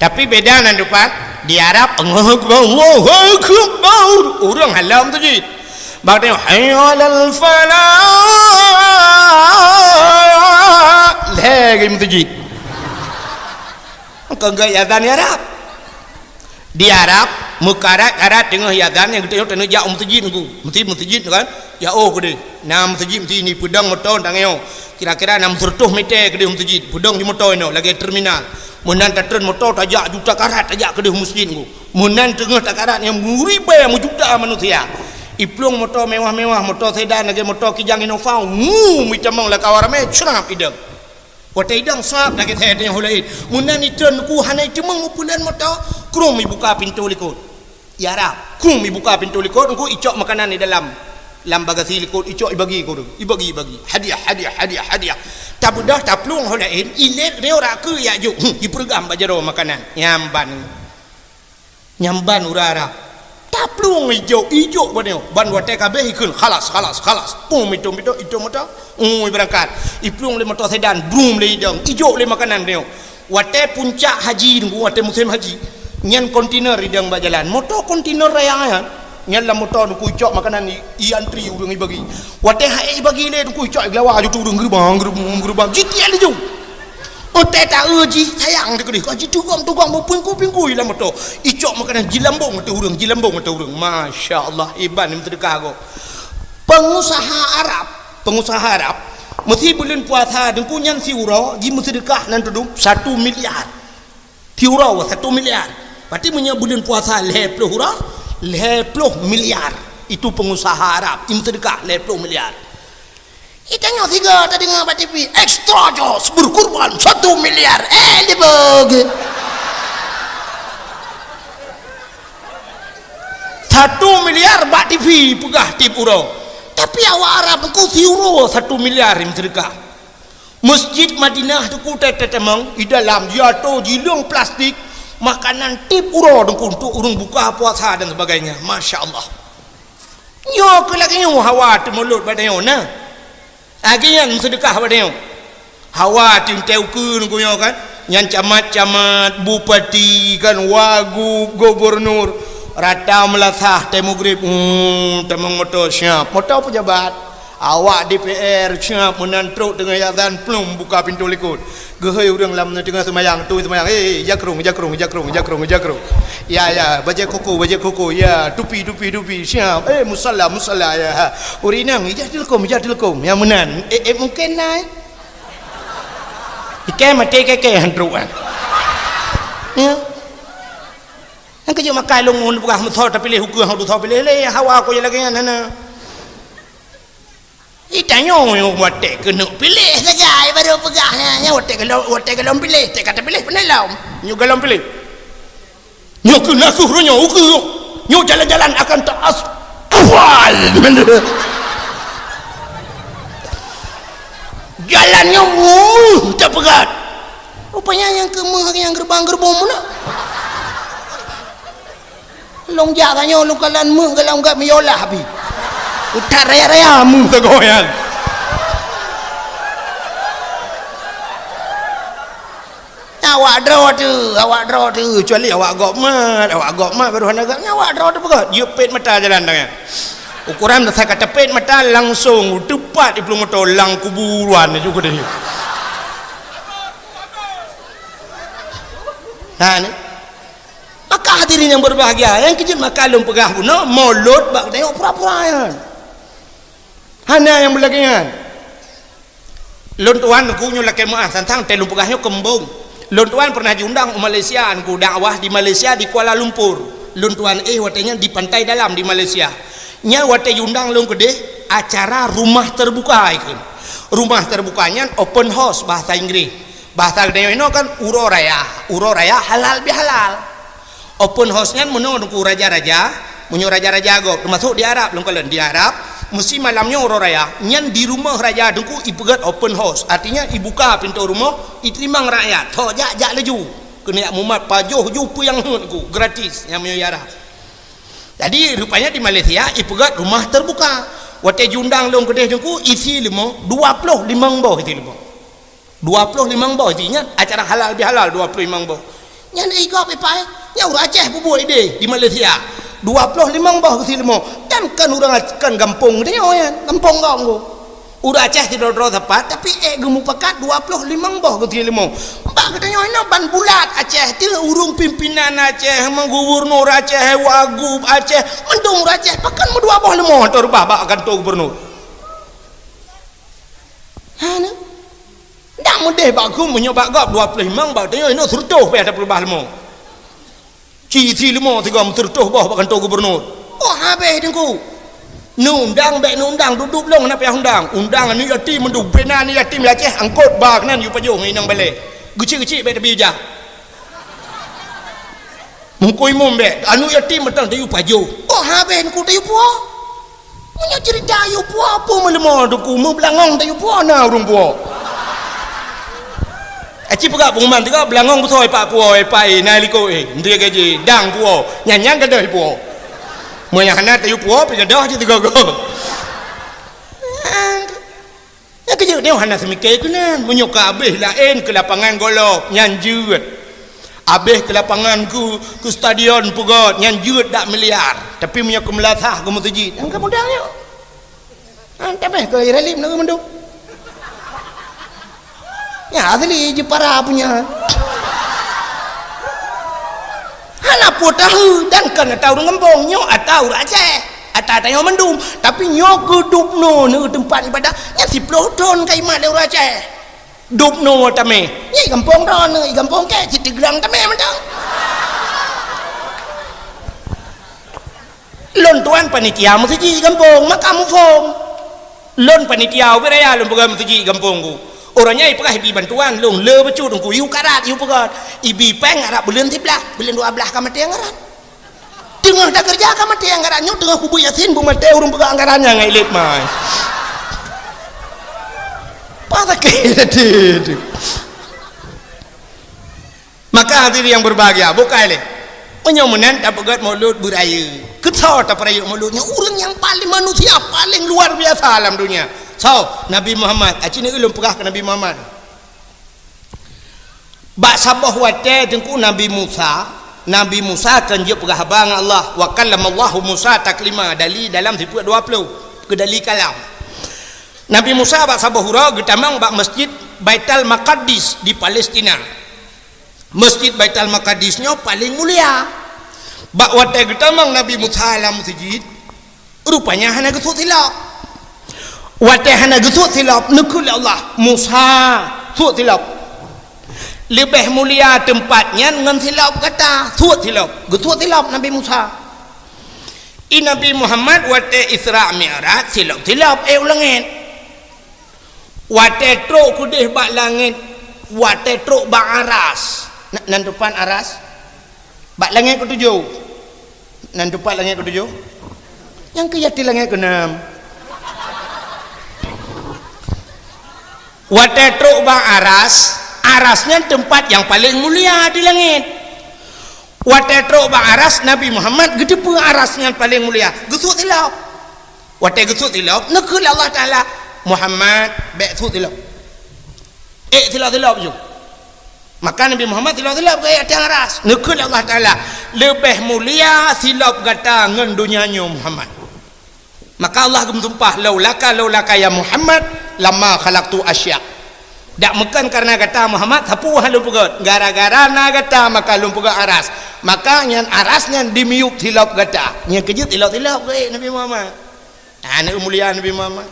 Tapi beda nan dupat, di Arab, Allahu Akbar, Allahu Akbar. Ureueng halom tu jih. Bak tengok, "Hayya 'alal falah." Lhèe geuh meuseujid. Kon geuh azan di Arab. Di Arab, meukarat-karat teungoh azan nyang geutanyoe taneuk jak u meuseujid nyoe. Meuseujid, meuseujid kan? Ya oh keudeh. Na meuseujid meuseujid ni peudong moto tanyoe. Kira-kira enam ratus meter keudeh meuseujid. Peudong di moto inoe lagèe terminal. Meunan tatreun moto tajak juta karat tajak keudeh meuseujid nyoe. Meunan teungoh takarat nyang meuribèe meujuta manusia. Iplueng moto mewah-mewah, moto sedan lagèe moto Kijang Innova, wuu, meutamong lam kawan ramè, crap idong. Watèe idong sab lagèe that nyang hulain. Meunan itreun Teungku hana iteumeung meupulan moto, krum ibuka pintoe likot. Iarap, krum ibuka pintoe likot, Teungku icok makanan di dalam, lam bagasi likot, icok ibagi keu ureueng, ibagi, ibagi. Hadiah, hadiah, hadiah, hadiah. Tabeudôh taplueng hulain, ilét riôh rakeue ijok, hmm, ipeureugam bak jaroe makanan. Nyan ban. Nyan ban ureueng Arab. Taplueng ijok, ijok ban nyoe. Ban watèe ka abéh ikheun, "Khalas, khalas, khalas." Pum, itôm, itôm, itôm moto. Ui, beurangkat. Iplueng lé moto sedan, brum lé idong. Ijok lé makanan nyoe. Watèe puncak haji Teungku, watèe musém haji. Nyan kontainer idong bak jalan. Moto kontainer raya nyan. Nyan lam moto Teungku icok makanan i, iantri ureueng ibagi. Watèe han ék ibagi lé Teungku icok igeulawa aju tu ureueng geurubang, geurubang, geurubang. Jitiek laju. Otai taeu jih sayang teukeudeh, ka jitugom-tugom meupingkui-pingkui lam moto. Icok makanan jilambong ateueh ureueng, jilambong ateueh ureueng. Masya Allah, iban meuseudeukah gob. Pengusaha Arab, pengusaha Arab, meusi buleuen puasa Teungku nyan siuroe jimeuseudeukah nan tudum satu miliar. Siuroe satu miliar. Berarti meunyoe buleuen puasa lhèe ploh uroe, lhèe ploh miliar. Itu pengusaha Arab, jimeuseudeukah lhèe ploh miliar. Itanyoe sigoe tadeungoe bak T V, "Extra Joss berkurban satu miliar." Eh, dibagi. Satu miliar bak T V peugah tiep uroe. Tapi awak Arab Teungku siuroe satu miliar jimeuseudeukah. Masjid Madinah Teungku teutamong, di dalam jiatoe jileueng plastik, makanan tiep uroe Teungku untuk ureueng buka puasa dan sebagainya. Masya Allah. Nyoe keuh lagèe nyoe hawa teumulot bak tanyoe na. Lagèe nyan meuseudeukah bak tanyoe. Hawa teuntèe ukeue Teungku nyoe kan. Nyan camat-camat, bupati kan, wagub, gubernur. Rata meulasah teuh mugrib, hmm, tamong moto siap. Moto pejabat. Awak D P R siap meunan trok teungoh azan plum buka pintoe likot. Geuhôi ureueng lam teungoh seumayang, tu seumayang, "Eh, eh, jakrong, jakrong, jakrong, jakrong, jakrong. Ya, ya, bajèe koko, bajèe koko, ya, tupi, tupi, tupi, siap. Eh, musalla, musalla, ya." Ha. Ureueng inong, "Ijak tilkom, ijak tilkom." Nyang meunan, eh, eh, mungken na, eh. Ikai maté kèe-kèe han trok, ah. Ya. Nyang keujeuet makai lôn ngon peugah meusoe tapiléh ukeue, han tusoe piléh lé, hawa ko lagèe nyan hana. Itanyoe watèe keuneuk piléh sagai baru peugah nyan, nyan watèe gohlom, watèe gohlom piléh, teuka tapiléh pandai lom. Nyoe gohlom piléh. Nyoe keuh nakeuh uroe nyoe ukeue. Nyoe jalan-jalan akan taas. Awal. Jalan nyoe meuh tapeugah. Rupanya nyang keu meuh nyang geurubang-geurubong meunan. Lôn jak tanyoe lôn kalon meuh gohlom gèt meuyolah pih. Utak raya-raya meuh sagoe nyan. Awak droe teuh, awak droe teuh, kecuali awak gob mat, awak gob mat baru hana gèt, awak droe teuh peugah, jeuet pet mata jalan tanyoe. Ukoran dasai ka tapet mata langsong teupat di plueng moto lam kuburan laju keudeh. Ha ni. Maka hadirin yang berbahagia, nyang keujeuet maka lôn peugah bunoe, mulod bak tanyoe pura-pura nyan. Hana nyang beulagèe nyan. Lôn tuan Teungku nyoe lakèe meu'ah tantang teuh lôn peugah nyoe keumbông. Lôn tuan pernah jiundang u Malaysia Teungku dakwah di Malaysia di Kuala Lumpur. Lôn tuan éh watèe nyan di Pantai Dalam di Malaysia. Nyan watèe jiundang lôn keudeh acara rumah terbuka ikheun. Rumah terbuka nyan open house bahasa Inggris. Bahasa geutanyoe inoe kan uroe raya, uroe raya halal bihalal. Open house nyan meunoe Teungku raja-raja, meunyoe raja-raja gob, teumasok di Arab lôn kalon di Arab, meusi malam nyoe uroe raya, nyan di rumoh raja Teungku ipeugèt open house, artinya ibuka pintoe rumoh, iteurimong rakyat, ho jak, jak laju. Keuneuk mumat pajoh ju peue nyang heuet Teungku, gratis, nyang meunyoe di Arab. Jadi rupanya di Malaysia ipeugèt rumah terbuka. Watèe jiundang lôn keudeh Teungku isi leumo, dua ploh limong boh isi leumo. Dua ploh limong boh jih nyan acara halal bihalal dua ploh limong boh. Nyan i gob ipai, nyan ureueng Aceh peubuet idéh di Malaysia. Dua ploh limong boh geusi leumo. Kan, kan ureueng Ac-, kan gampông geutanyoe nyan, gampông gob nggo. Ureueng Aceh sidroe-droe sapat, tapi ék geumupakat dua ploh limong boh geusi leumo. Bak geutanyoe inoe ban bulat Aceh, teuh ureueng pimpinan Aceh, gubernur Aceh, wagub Aceh, mandum ureueng Aceh, pakon meudua boh leumo atau reubah bak kantô gubernur. Ha, na? Dak meudeh bak geuh meunyoe bak gob dua ploh limong, bak tanyoe inoe seureutôh pih ada peurubah leumo. Ci isi leumo sigoe meuseureutôh boh bak kantô gubernur. Oh, habéh Teungku. Neuundang bék neuundang, dudoe lôn hana payah undang. Undang aneuk yatim mandum, bina aneuk yatim di Aceh, angkot ba keunan yue pajoh ngon inong balée. Geucik-geucik bék tabi jak. Meungku imum bék, aneuk yatim mantong tayue pajoh. Oh, habéh neuk tayue puwoe. Meunyoe ceurita yue puwoe, peue meuleumo teungku, meubeulangong tayue puwoe na ureuëng puwoe. Aci peugah pengumuman teuka beulangong beusoe ipak puwoe, ipak, eh, na likot, eh, menteri gaji, dang puwoe, nyan-nyan gadôh puwoe. Meunyoe hana tayue puwoe, pi gadôh cit teuka goe. Nyang keujeuet nyoe hana seumike keunan. Meunyoe ka abéh laén keu lapangan golop, nyan jeuet. Abéh keu lapangan keu, keu stadion peugöt, nyan jeuet dak miliar. Tapi meunyoe keu meulasah keu meuseujid, nyang ka mudah nyoe. Han tameh keu Iralip na mandum. Nyan asli Jepara punya. Hana peue tahu dan kan ata ureuëng gampông nyoe ata ureuëng Aceh. Ata tanyoe mandum, tapi nyoe keu Dubno neu teumpat ibadah, nyan siploh thon ka imat lé ureuëng Aceh. Dubno tamé, nyan i gampông droeneuh, i gampông kèe, Siteuglang tamé mantong. Lôn tuan panitia meuseujid i gampông, maka muphom. Lôn panitia ubé raya lôn peugah meuseujid i gampông ku. Uroe nyan ipeugah ibi bantuan, lôn le bacut teungku, yue karat, yue peugöt. Ibi péng arab buleuen siblaih, buleuen dua blaih ka maté anggaran. Teungoh takeureuja ka maté anggaran nyoe, teungoh kubu Yasin beumaté ureuëng peugah anggaran nyan ngai lét mai. Pasakét hati tu. Maka hadirin yang berbahagia, bukai lé. Meunyoe meunan tapeugöt maulud beuraya. Keu soe tapeurayeuk maulud nyoe? Ureuëng nyang paling manusia paling luar biasa lam dunia. Soe? Nabi Muhammad. Aci neu ulôn peugah keu Nabi Muhammad. Bak saboh watèe teungku Nabi Musa, Nabi Musa kan jeuet peugah haba ngon Allah, wa kallamallahu Musa taklima, dali dalam sifeuet dua ploh, keu dali kalam. Nabi Musa bak saboh uroe geutamong bak Masjid Baitul Maqdis di Palestina. Masjid Baitul Maqdis nyoe paléng mulia. Bak watèe geutamong Nabi Musa lam meuseujid, rupanya hana geusut silop. Watèe hana geusut silop, neukheun lé Allah, "Musa, sut silop. Leubeh mulia teumpat nyan ngon silop gata, sut silop." Geusut silop Nabi Musa. I Nabi Muhammad watèe Isra Mi'raj, silop-silop ék u langét. Watèe trok keudeh bak langét, watèe trok bak aras. Na-, nan teumpat aras? Bak langét keutujoh. Nan teumpat langét keutujoh? Nyang keu yatim langét keunam. Watèe trok bak aras, aras nyan teumpat nyang paléng mulia di langét. Watèe trok bak aras, Nabi Muhammad geuteupeue aras nyan paléng mulia, geusut silop. Watèe geusut silop, neukheun lé Allah Taala, "Muhammad, bèk sut silop. Ék silop-silop ju." Maka Nabi Muhammad silop-silop geuék ateueh aras. Neukheun lé Allah Taala, "Leubeh mulia silop gata ngon donya nyoe, Muhammad." Maka Allah geumeusumpah, "Laulaka, laulaka ya Muhammad, lama khalaqtu asya." Dak meukon kareuna gata Muhammad, sapeue hana lôn peugöt. Gara-gara na gata maka lôn peugöt aras. Maka nyan aras nyan dimiyueb silop gata. Nyan keu jeuet silop-silop geuék Nabi Muhammad. Ha, neuék mulia Nabi Muhammad.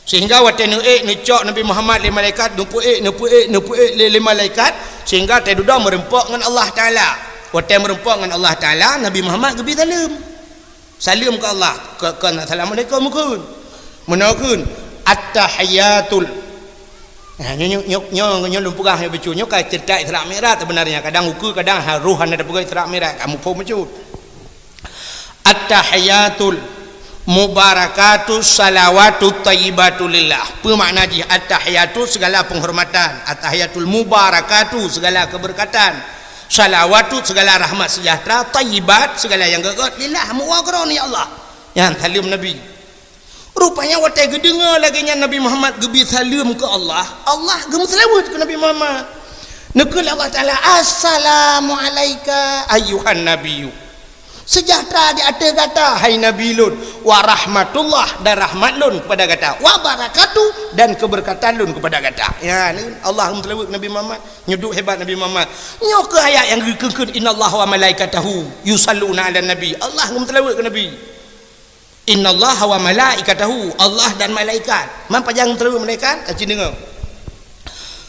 Sehingga watèe neuék, neucok Nabi Muhammad lé malaikat, neupeuék, neupeuék, neupeuék lé, lé malaikat, sehingga teududoe meureumpok ngon Allah Taala. Watèe meureumpok ngon Allah Taala, Nabi Muhammad geubi saleuem. Saleuem keu Allah, keu, keu assalamualaikum kheun. Meunoe kheun, "At-tahiyatul." Nah, nyoe, nyoe, nyoe, nyoe, nyoe lôn peugah nyoe bacut. Nyoe ka ceurita Isra Mi'raj sebenarnya. Kadang ukeue, kadang ha-, roh hana teupeugah Isra Mi'raj, ka muphom bacut. "At-tahiyatul mubarakatu salawatu thayyibatu lillah." Peue makna jih? At-tahiyatu, segala penghormatan. At-tahiyatul mubarakatu, segala keberkatan. Salawatu, segala rahmat sejahtera. Thayyibat, segala nyang gét-gét. Lillah, meuwoe keu Droeneuh ya Allah. Nyan saleuem Nabi. Rupanya watèe geudeungoe lagèe nyan Nabi Muhammad geubi saleuem keu Allah, Allah geumeuseulaweuet keu Nabi Muhammad. Neukheun lé Allah Taala, "Assalamu alaika ayyuhan nabiyyu." Seujahteura di ateueh gata, hai Nabi lôn, wa rahmatullah, dan rahmat lôn keupada gata, wa barakatuh, dan keubeureukahan lôn keupada gata. Ya, Allah geumeuseulaweuet keu Nabi Muhammad. Nyoe duek hebat Nabi Muhammad. Nyoe keuh ayat nyang geukheun-kheun, "Innallaha wa malaikatahu yusalluna 'alan nabi." Allah geumeuseulaweuet keu Nabi. "Innallaha wa malaikatahu," Allah dan malaikat. Man pajan geumeuseulaweuet malaikat? Aci deungoe.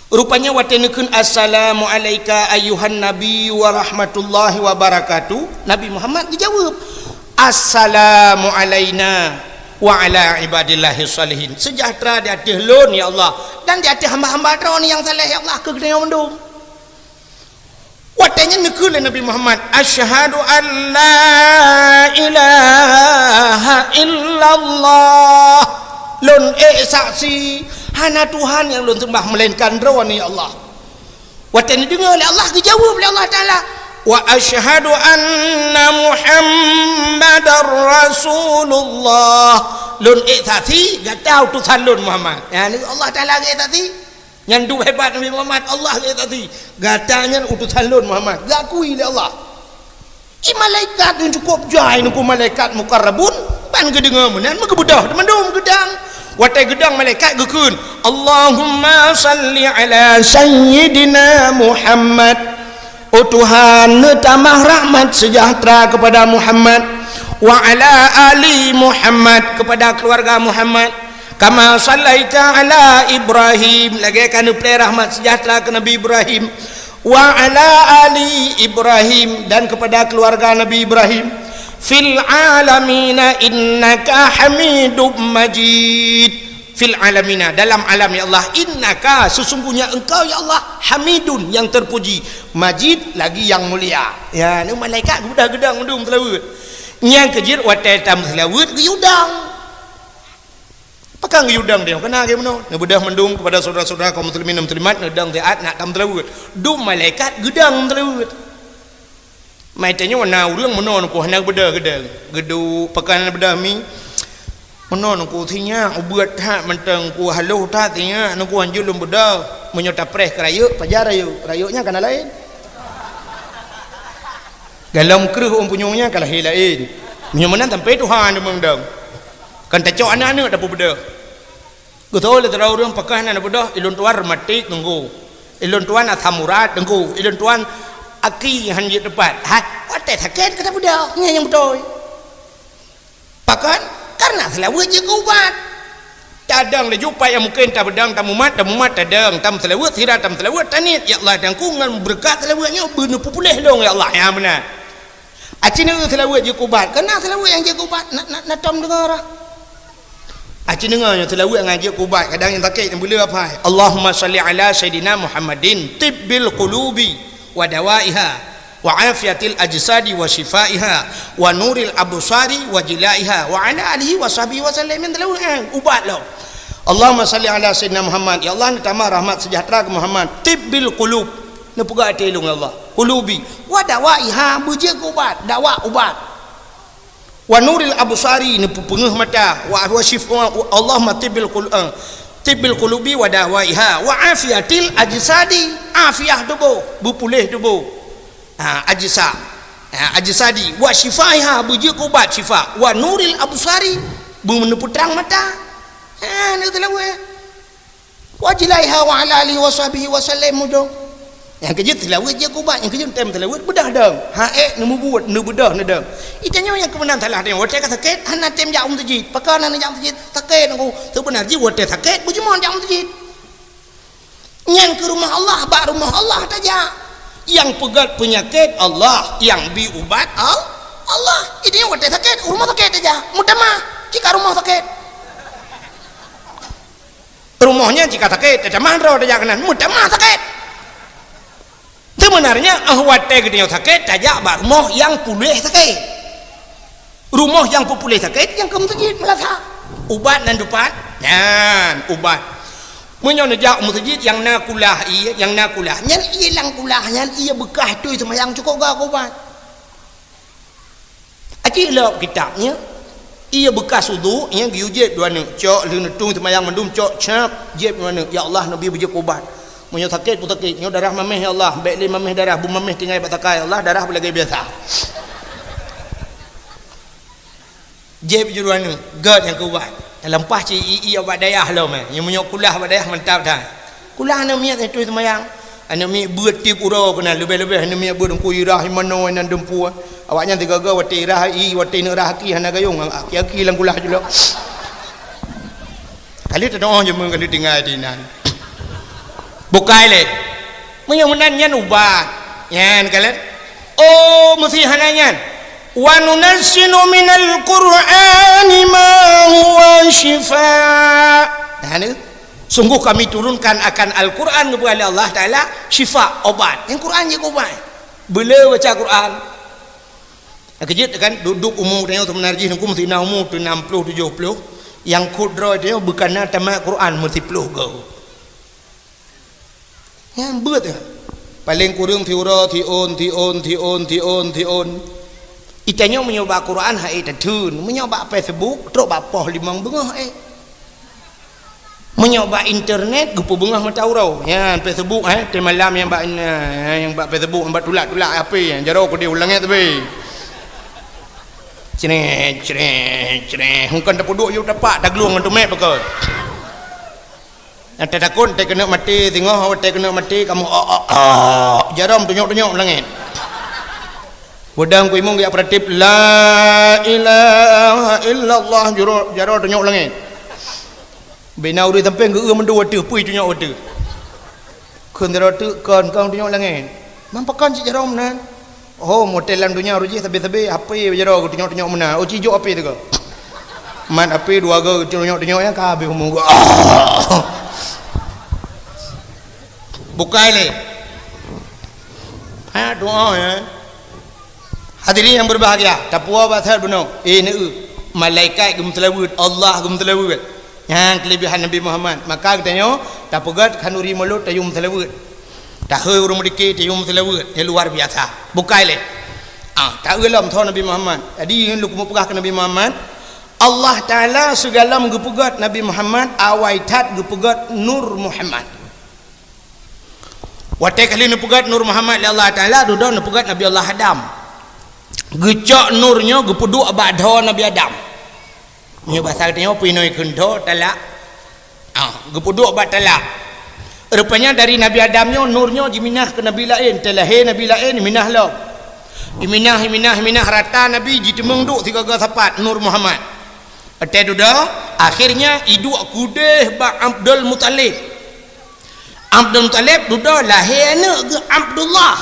Rupanya watèe neukheun, "Assalamu alaika ayyuhan nabi wa rahmatullahi wa barakatuh," Nabi Muhammad geujaweueb, "Assalamu alaina wa ala ibadillahi shalihin." Sejahtera di ateueh lôn, ya Allah, dan di ateueh hamba-hamba Droe nyang saleh, ya Allah, keu geutanyoe mandum. Watée nyan neukheun lé Nabi Muhammad, "Asyhadu an la ilaha illallah." Lôn ék saksi, hana Tuhan nyang lôn seumbah meulainkan Droeneuh, ya Allah. Watée neudeungoe lé Allah, geujaweueb lé Allah Taala, "Wa asyhadu anna Muhammadar Rasulullah." Lôn ék saksi, gata utosan lôn Muhammad. Ya, ni Allah Taala geuék saksi. Nyan dum hebat Nabi Muhammad, Allah geuék saksi. Gata nyan utosan lôn Muhammad, geukui lé Allah. I malaikat nyang cukôp jai nungku malaikat mukarrabun, ban geudeungoe meunan meugeubeudoh mandum geudang. Watée geudang malaikat geukheun, "Allahumma salli ala sayyidina Muhammad." Oh Tuhan, neutamah rahmat sejahtera kepada Muhammad, wa ala ali Muhammad, kepada keluarga Muhammad, kama sallaita ala Ibrahim, lagée ka neupreh rahmat sejahtera keu Nabi Ibrahim, wa ala ali Ibrahim, dan kepada keluarga Nabi Ibrahim, fil alamina innaka Hamidum Majid. Fil alamina, dalam alam, ya Allah, innaka, sesungguhnya Engkau, ya Allah, Hamidun, yang terpuji, Majid, lagi yang mulia. Ya, ni malaikat geudah geudang mandum seulaweuet. Nyang keujeuet watée tameuseulaweuet geuyue dang. Pakon geuyue dang dia? Kana lagée meunoe. Neubeudôh mandum kepada saudara-saudara kaum muslimin dan muslimat, neudang siat nak tameuseulaweuet. Dum malaikat geudang seulaweuet. Mai tanyoe na ureuëng meunoe nungku hana beudôh geudang. Geuduek pakon hana beudôh mi. Meunoe nungku sinyak ubeuet that mantong nungku haloh that sinyak nungku hanjeuet lôn beudôh. Meunyoe tapreh keu rayeuk, pajar rayeuk. Rayeuk nyan kana laén. Galom kreueh ôn punyueng nyan ka lahé laén. Meunyoe meunan sampai Tuhan deungon dong. Kan tacok aneuk-aneuk dapur beudôh. Geutôi lé sidroe ureuëng pakon hana beudôh, ilôn tuan rematik teungku. Ilôn tuan asam urat teungku. Ilôn tuan aki han jeuet teupat. Hai, watée sakét ka tabeudôh, nyan nyang beutôi. Pakon? Karena seulaweuet jeuet keu ubat. Tadong laju pat nyang mungken tabeudang, tamumat, tamumat, tadong, tameuseulaweuet, sira tameuseulaweuet, taniet, "Ya Allah, dangku ngon beureukat seulaweuet nyoe beuneupeupuléh lôn, ya Allah." Nyang beuna. Aci neu seulaweuet jeuet keu ubat. Kana seulaweuet nyang jeuet keu ubat, na, na, na tom deungoe rah. Aci deungoe nyoe seulaweuet nyang jeuet keu ubat, kadang nyang sakét nyang beuleueh apai. Allahumma shalli ala sayyidina Muhammadin tibbil qulubi wa dawaiha wa afiatil ajsadi wa syifaiha wa nuril absari wa jilaiha wa ala alihi wa sahbihi wa sallam. Nyang seulaweuet, eh, ubat lom. Allahumma shalli ala sayyidina Muhammad. Ya Allah, neutamah rahmat sejahtera keu Muhammad. Tibbil qulub. Neupeugah até lôn, ya Allah. Qulubi. Wa dawaiha, beujeuet keu ubat. Dawa ubat. Wa nuril absari, neupeupeungeuh mata. Wa, wa syif-, wa, wa, Allahumma tibbil qul-, eh, tibbil qulubi wa dawaiha. Wa afiatil ajsadi, afiah tuboh, beupuléh tuboh. Ha, ajsa. Ha, ajsadi. Wa syifaiha, beujeuet keu ubat syifa. Wa nuril absari, beuneupeutrang mata. Ha, neu seulaweuet. Wa jilaiha wa ala alihi wa sahbihi wa sallam mudong. Nyang keujeuet seulaweuet jeuet keu ubat, nyang keujeuet tem seulaweuet beudôh dong. Ha ék neumubuet, neubeudôh neudong. Itanyoe nyang keumeunang salah tanyoe, watée ka sakét hana tem jak u meuseujid. Pakon hana jak u meuseujid? Sakét nungku. Seubeuna jih watée sakét beujeuet jak u meuseujid. Nyan keu rumoh Allah, bak rumoh Allah tajak. Nyang peugét peunyakét Allah, nyang bi ubat Al-, Allah. Itanyoe watée sakét, u rumoh sakét tajak. Meutamah, cit ka rumoh sakét. Rumoh nyan cit ka sakét, tatamah droe tajak keunan, meutamah sakét. Seubeunarnya, eh, watée geutanyoe sakét, tajak bak rumoh nyang puléh sakét. Rumoh nyang peupuléh sakét, nyang keu meuseujid meulasa. Ubat nan dupat, nyan ubat. Meunyoe neujak u meuseujid nyang na kulah ié, nyang na kulah, nyan ié lam kulah, nyan ié beukah tui seumayang cukôp gak ubat. Aci lom kitab nyan, ié beukas uduk nyan geuyue jieb dua neuk, cok lheueh neutui seumayang mandum cok cap, jieb dua neuk, "Ya Allah, neubi beujeuet keu ubat. Meunyoe sakét peusakét, nyoe darah maméh ya Allah, bék lé maméh darah, beumaméh tinggai bak sakai ya Allah, darah beulagée biasa." Jieb jeuet dua neuk, gét nyang keu ubat. Lampah cit ié bak dayah lom, eh. Nyoe meunyoe kulah bak dayah mantap that. Kulah aneuk miet neutui seumayang. Aneuk miet beuet tieb uroe keunan, leubeh-leubeh aneuk miet beuet teungku irah imanoe nan dumpu. Awaknyan sigoe-goe watée irah i, watée neuk rah aki hana gayong, aki-aki lam kulah julok. Kali teudoh jeumeu kali tinggai di nan. Bukai lé. Meunyoe meunan nyan ubat. Nyan kalon. Oh, meusi hana nyan. "Wa nunazzilu minal Qur'ani ma huwa syifa." Nah, ni. Sungguh Kami turunkan akan Al-Quran, geubri lé Allah Taala, syifa, obat. Nyang Quran jeuet keu obat. Beu le baca Quran. Keujeuet kan, duek-duek umu tanyoe seubeuna jih nungku meusti na umu tu enam puluh, tujoh puluh. Nyang khot droe tanyoe beu kana tamat Quran meusiplôh goe. Nyan beuet nyan. Paleng kureueng siuroe, siôn, siôn, siôn, siôn, siôn. Itanyoe meunyoe bak Quran hai tatheun, meunyoe bak Facebook trok bak poh limong beungoh eh. Meunyoe bak internet geupeubeungoh mata uroe. Nyan Facebook eh, teumalam nyang bak, nyang bak Facebook, nyang bak tulak-tulak H P, jaroe keudeh u langét teubé. Creh, creh, creh. Hukon tapeuduek yue tapak, taglueng ngon tumet pakon. Nyang tatakot, teukeunok maté, singoh watée keuneuk maté, kamoe, "Oh, oh, oh." Jaroe tunyok-tunyok langét. Beudang kuimong geujak peuratéb, "La ilaha illallah," jaroe, jaroe tunyok langét. Bina ureuëng sampéng geu-eu mandum watée, pui tunyok watée. Kheun jaroe teuk kon, kon tunyok langét. Man pakon cit jaroe meunan? Oh, model lam donya roh jih sabe-sabe H P jaroe geutunyok-tunyok meunan. Oh, cijok H P teuka. Mat H P dua go geutunyok-tunyok nyang ka habéh umur. Bukai lé. Ha, doa ya. Hadirin yang berbahagia, tapuwoe bak that bunoe. Eh, neu, malaikat geumeuseulaweuet, Allah geumeuseulaweuet. Nyan keulebihan Nabi Muhammad. Maka geutanyoe tapeugét khanuri mulod tayue meuseulaweuet. Tahôi ureuëng meudike tayue meuseulaweuet nyang luar biasa. Bukai lé. Ah, taeu lom tho Nabi Muhammad. Jadi nyoe lôn keumeung peugah keu Nabi Muhammad, Allah Taala sigohlom geupeugét Nabi Muhammad, awai that geupeugét Nur Muhammad. Watée ka lheueh neupeugét Nur Muhammad lé Allah Taala, dudoe neupeugét Nabi Allah Adam. Geucok nur nyoe geupeuduek bak dhoe Nabi Adam. Meunyoe basa geutanyoe pih inong kheun dhoe talak. Ah, geupeuduek bak talak. Rupanya dari Nabi Adam nyoe nur nyoe jiminah keu nabi laén, teulahé nabi laén minah lom. Iminah, iminah, iminah rata nabi jiteumeung duek sigoe-goe sapat Nur Muhammad. Watée dudoe, akhirnya iduek keudeh bak Abdul Muthalib. Abdul Muthalib dudoe lahé aneuëk geuh Abdullah.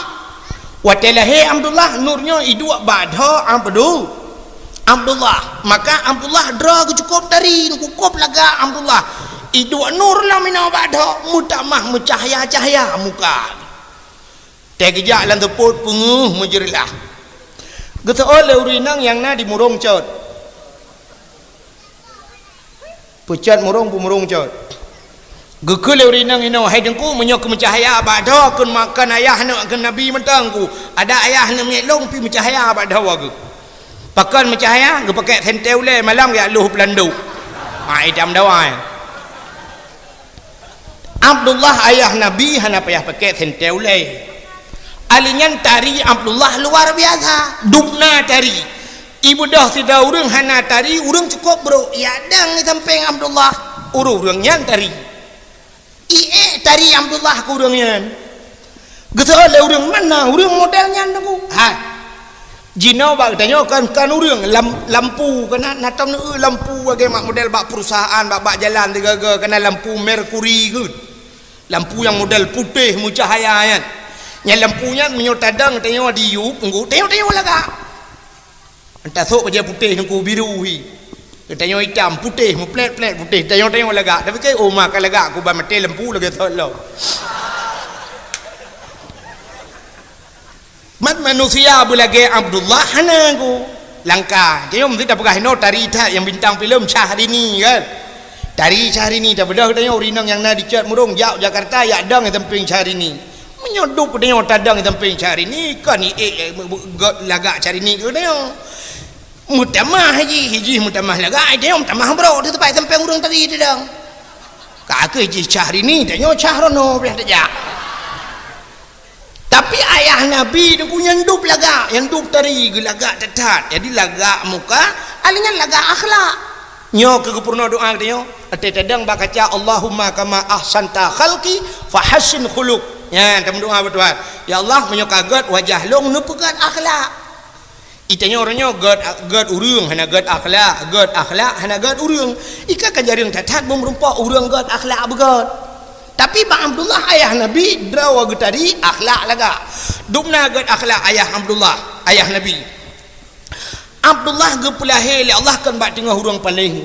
Watée lahé Abdullah, nur nyoe iduek bak dhoe Abdu-, Abdullah. Maka Abdullah droe geuh cukôp tari, cukôp lagak Abdullah. Iduek nur lam inoe bak dhoe, meutamah meucahya-cahya muka. Teugeujak lam seupôt peungeuh meujeureulah. Geuseuôt lé ureuëng inong nyang na di Murông Cot. Peucot Murông, peumurông Cot. Geukheun lé ureuëng inong inoe, "Hai Teungku, meunyoe keu meucahya bak dhoe, kheun ma-, kheun ayah aneuëk kheun nabi mantong ku. Adak ayah aneuëk miet lôn pih meucahya bak dhoe geuh." Pakon meucahya, geupakék sentée ulée malam geujak lôh peulandok. Ha, idam dawai. Abdullah ayah Nabi hana payah pakék sentée ulée. Ali nyan tari Abdullah luar biasa, dubna tari. Ibeudôh sidroe ureuëng hana tari, ureuëng cukôp brôk, yak dang di sampéng Abdullah, ureuëng-ureuëng nyan tari. Iék tari Abdullah keu ureuëng nyan. Geuseuôt lé ureuëng, "Mana ureuëng model nyan, Teungku?" Hai. Jinoe bak geutanyoe kan, kan ureuëng lam-, lampu, kana na tom neu lampu lagée mak model bak perusahaan, bak, bak jalan tiga-tiga, kana lampu merkuri geuh. Lampu nyang model putéh meucahya nyan. Nyan lampu nyan meunyoe tadong tanyoe di yup, Teungku, tanyoe-tanyoe lagak. Entah sok bajée putéh Teungku biru hi. Tanyoe itam, putéh, meuplét-plét putéh. Tanyoe-tanyoe lagak. Tapi kai, "Oh, ma ka lagak, ku ban maté lampu lagée sot lom." Mat manusia beulagée Abdullah hana ku. Langka. Tanyoe meusti tapeugah inoe tari that nyang bintang filem Syahrini kan. Tari Syahrini tabeudôh tanyoe ureuëng inong nyang na di Cot Murông jak Jakarta yak dong di sampéng Syahrini. Meunyoe duek tanyoe tadong di sampéng Syahrini, kon iék, eh, gét lagak Syahrini keu tanyoe. Meutamah jih, jih meutamah lagak, tanyoe meutamah brôk di teumpat sampéng ureuëng tadi tadong. Ka kheueh jih Syahrini, tanyoe Syahrono pih tajak. Tapi ayah Nabi Teungku nyan dub lagak, nyang dub tari geulagak that-that. Jadi lagak muka, ali nyan lagak akhlak. Nyoe keuh geupeurunoe doa geutanyoe, watée tadong bak kaca, "Allahumma kama ahsanta khalqi fahassin khuluq." Nyan tameudoa bak Tuhan, "Ya Allah, meunyoe ka gét wajah lôn, neupeugét akhlak." Itanyoe uroe nyoe gét, gét ureuëng hana gét akhlak, gét akhlak hana gét ureuëng. Ika kan jareueng that-that meureumpok ureuëng gét akhlak beugét. Tapi bak Abdullah ayah Nabi, droe geuh tari akhlak lagak. Dubna gét akhlak ayah Abdullah, ayah Nabi. Abdullah geupeulahé lé Allah kon bak teungoh ureuëng paléh.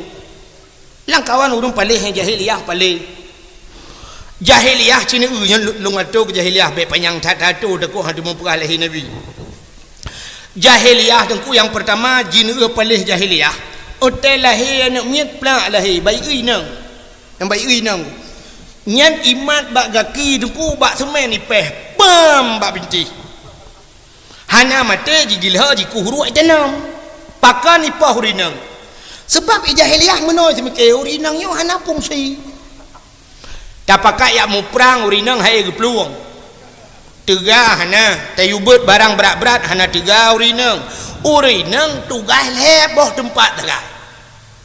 Lam kawan ureuëng paléh nyang jahiliyah paléh. Jahiliyah cit nyoe lôn atô keu jahiliyah, bék panyang that-that atô takot hana teumeung peugah lahé Nabi. Jahiliyah teungku nyang peurtama jineuk paléh jahiliyah. Watée lahé aneuëk miet plak lahé, bayi inong. Nyang bayi inong. Nyan imat bak gaki teungku bak seumén ipéh, pam bak bintéh. Hana maté jigilho jikuh ruek janom. Pakon ipoh urinong. Sebab ijahiliyah meunoe seumiké urinong nyoe hana fungsi. Tapakat yak muprang urinong hai geuplueng. Teuga hana, tayubeut barang brat-brat hana teuga urinong. Urinong tugaih lhée boh teumpat teuga.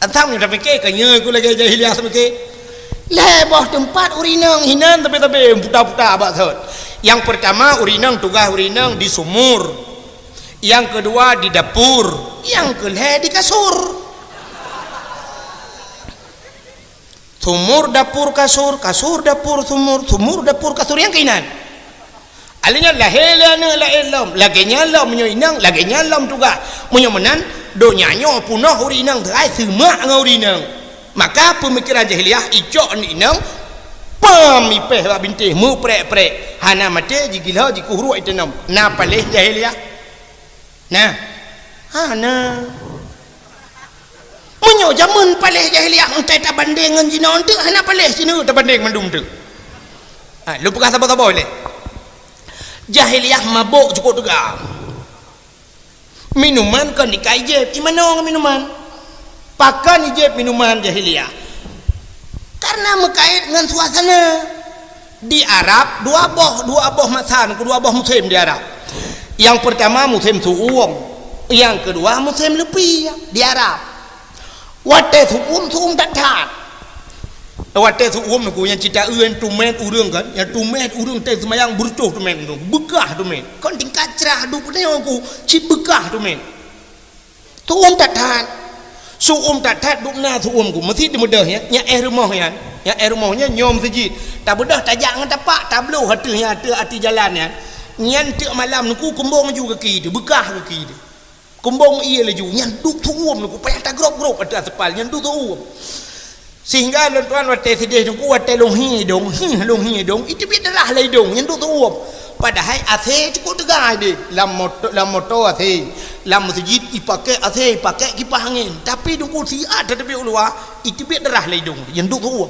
Asam nyoe tapike ka nyoe ku lagée jahiliyah seumiké. Lhée boh teumpat urinong hinan tapi-tapi puta-puta bak sot. Yang pertama urinong tugaih urinong di sumur. Yang kedua di dapur, yang kelhée di kasur. Sumur dapur kasur, kasur dapur sumur, sumur dapur kasur nyang keuinan. Alinyan lahé lé aneuëk laén lom, lagée nyan lom meunyoe inong, lagée nyan lom tugaih. Meunyoe meunan, donya nyoe punoh urinong teuai seumak ngon urinong. Maka peumikiran jahiliyah icok aneuëk inong, pam ipéh bak bintéh meuprek-prek, hana maté jigilho jikuh ruek itenom. Na paléh jahiliyah? Nah. Hana. Meunyoe jameun paléh jahiliyah entai tabandeng ngon jinoe enteuk hana paléh sineuk tabandeng mandum teuk. Ha, lôn peugah saboh-saboh lé. Jahiliyah mabök cukôp teuga. Minuman kon dikai jép, imanoe ngon minuman. Pakon ijép minuman jahiliyah? Karena meukait ngon suasana. Di Arab dua boh, dua boh masa, dua boh musim di Arab. Yang pertama musim su'um, yang kedua musim leupie di Arab. Watée su'um, su'um that-that. Watée su'um nyoe nyang cit taeu nyang tumét ureuëng kan, nyang tumét ureuëng teuh seumayang beureutoh tumét nyoe, beukah tumét. Kon tingkat crah duek nyoe ku cit beukah tumét. Su'um that-that. Su'um that-that dum na su'um ku. Meusi teumeudeh nyan, nyan éh rumoh nyan. Nyan éh rumoh nyan nyoe meuseujid. Tabeudôh tajak ngon tapak, tabloh ateueh nyan, ateueh ateueh jalan nyan. Nyan teuk malam nyoe ku kumbong laju gaki teuh, beukah gaki teuh. Kumbong ie laju, nyan duek su'um nyoe ku payah tagrôb-grôb ateueh aspal, nyan duek su'um. Sehingga lôn tuan watée sideh teungku, watée lôn hi idong, hi lôn hi idong, iteubiet darah lam idong, nyan duek su'um. Padahai AC cukôp teuga deh, lam moto, lam moto AC, lam meuseujid ipakèk AC, ipakèk kipah angén. Tapi teungku siat tateubiet u luwa, iteubiet darah lam idong, nyan duek su'um.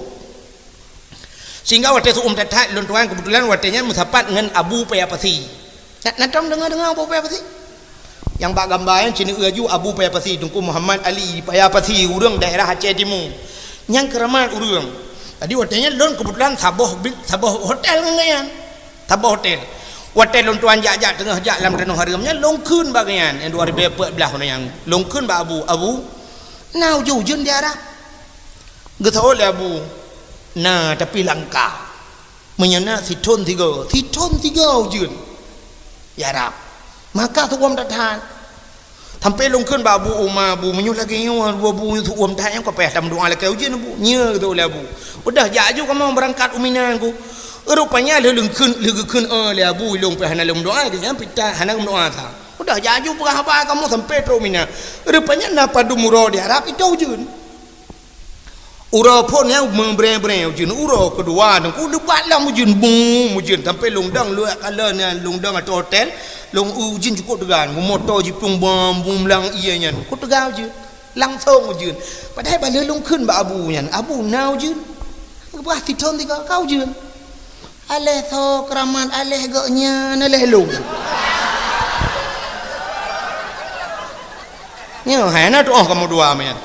Sehingga watée su'um that-that, lôn tuan keubeutulan watée nyan meusapat ngon Abu Paya Pasi. Na, na tom deungoe-deungoe Abu Paya Pasi? Nyang bak gamba nyan cit nyoe laju Abu Paya Pasi, Teungku Muhammad Ali Paya Pasi, ureuëng daerah Aceh Timu. Nyang keuramat ureuëng. Jadi watée nyan lôn keubeutulan saboh bi-, saboh hotel ngon gobnyan. Saboh hotel. Watée lôn tuan jak-jak teungoh jak lam tanoh hareuem nyan, lôn kheun bak gobnyan, nyang dua ribu empat belas nyan. Lôn kheun bak Abu, "Abu, na ujeuen-ujeuen di Arab?" Geuseuôt lé Abu, "Na, tapi langka." Meunyoe na sithon sigoe, sithon sigoe ujeuen. Ya Rab, maka su'um that-that. Sampoe lôn kheun bak Abu Uma, "Abu, meunyoe lagée nyoe, Abu, su'um that nyang ka payah tameudoá lakée ujeuen, Abu." "Nyo," geutôk lé Abu. "Udah jak aju kamoe beurangkat u Mina, Abu." Rupanya lheueh lôn kheun, lheueh geukheun, "Oh," lé Abu, "ilôn pih hana lôn meudoá, geuhnyan pih hana geumeudoá sa." "Udah jak aju peugah haba kamoe sampoe trok u Mina." Rupanya na padum uroe di Arab, itôh ujeuen. Uroe phon nyan meubrée-brée ujeuen, uroe keudua teungku leubak lom ujeuen, bum, ujeuen sampoe lôn dong luwak kala nyan lôn dong ateueh hotel, lôn ujeuen cukôp teuga, moto jiplueng bom, bum lam ié nyan, cukôp teuga ujeuen, langsong ujeuen. Padahai bak lheueh lôn kheun bak Abu nyan, "Abu, na ujeuen?" Geupeugah sithon sigoe, "Ka ujeuen." Aléh soe keuramat, aléh gobnyan, aléh lôn. Nyoe hai na tuoh kamoe dua meunan.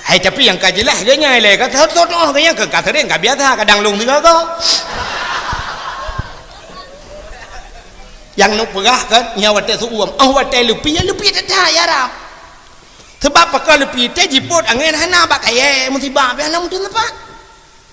Hai tapi nyang ka jeulaih gobnyan lé ka tuoh-tuoh gobnyan ka, ka sering ka biasa kadang lôn sigoe-goe. Nyang neuk peugah kan nyoe watée su'um, oh watée leupie, leupie that-that ya Rab. Sabab pakon leupie teuh jipôt angén hana bak kayée musibah pih hana meuteun teumpat.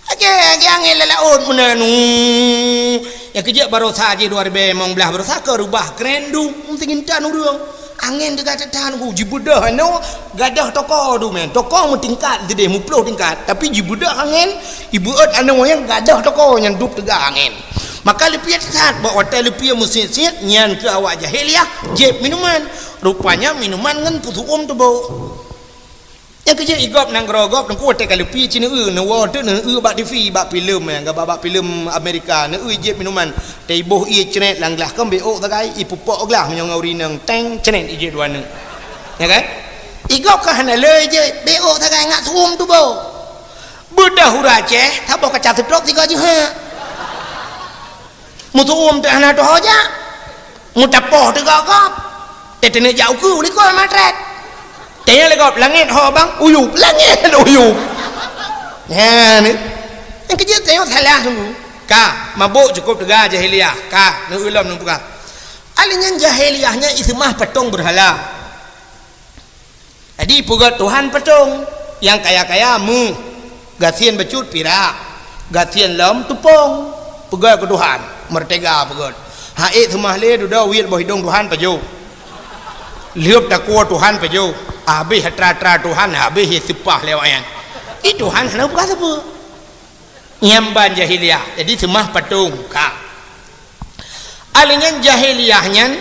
Akhé, akhé angén lam laôt meunan, uh. Nyang keujeuet baroesa jih dua ribée limong blaih baroesa ka reubah kren duek, meusi intan ureuëng. Angén teuga that-that, uh, jibeudôh anoe gadôh toko tu meunan. Toko meutingkat sideh, meuplôh tingkat, tapi jibeudôh angén, jibeuôt anoe nyang gadôh toko nyan duek teuga angén. Maka leupie that, bak watée leupie meusiet-siet, nyan keuh awak jahiliyah jieb minuman. Rupanya minuman ngon peusu'uem tuboh. Nyang keujeuet igop nanggroe gob teungku watée ka leupie ci neueu, neuwoe teuk neueu bak T V, bak filem, nyang gaba bak filem Amerika, neueu jieb minuman. Teuiboh ié cret lam glah, kon B O sagai, ipeupok glah meunyoe ngon ureueng inong, teng, cret ijieb dua neuk. Ya kan? Igop ka hana le ijieb, B O sagai ngat su'uem tuboh. Beudôh ureueng Aceh, saboh kaca seutrok sigoe jeuhet. Meusu'uem teuh hana teuho jak. Meutapoh teuh gob-gob. Teuteuneuek jak ukeue likot matret. Teunyang lé gob langét ho bang, uyueb, langét uyueb. Nyan. Nyang keujeuet tanyoe salah dulu. Ka, mabök cukup teuga jahiliyah. Ka, neueu lom neupeugah. Alinyan jahiliyah nyan iseumah patong beurhala. Jadi peugét Tuhan patong, nyang kaya-kaya méuh, gasien bacut pirak, gasien lom teupông, peugét keu Tuhan, meurtega peugét. Ha'ék seumah lé dudoe wiet boh idong Tuhan pajoh. Lheueb takue Tuhan pajoh, habéh atra-atra Tuhan, habéh ie seupah lé awaknyan. Ih, Tuhan hana peugah sapeue. Nyan ban jahiliyah, jadi seumah patong ka. Alinyan jahiliyah nyan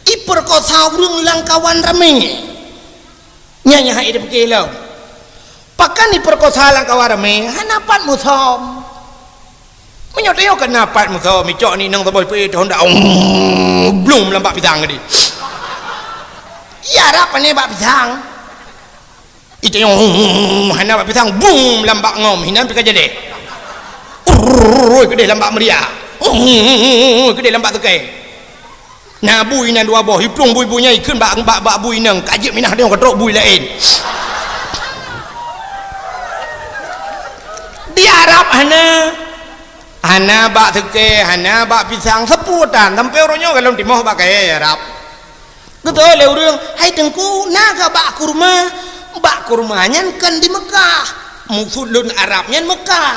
ipeurkosa ureueng lam kawan ramé. Nyan nyang hai dipike lom. Pakon ipeurkosa lam kawan ramé, hana pat musöm. Meunyoe tanyoe keunan pat musöm, icok ni nang saboh ipeue honda, blum lam bak pisang tadi. Ya rab pane bak pisang. Itanyong hana bak pisang, bum lam bak ngom, hinan pih ka jadi. Urrrr, keudeh lam bak meuria. Urrrr, keudeh lam bak teukai. Na bui inan dua boh, iplueng bui-bui nyan ikheun bak, bak, bak bui inong, ka jeuet minah tanyoe ka trok bui laén. Di Arab hana, hana bak teukai, hana bak pisang, sapeue tan, sampoe uroe nyoe golom timoh bak kayèe Arab. Geutanyong lé ureueng, "Hai Teungku, na kah bak kurma?" Bak kurma nyan kon di Meukah. Maksud lôn Arab nyan Meukah.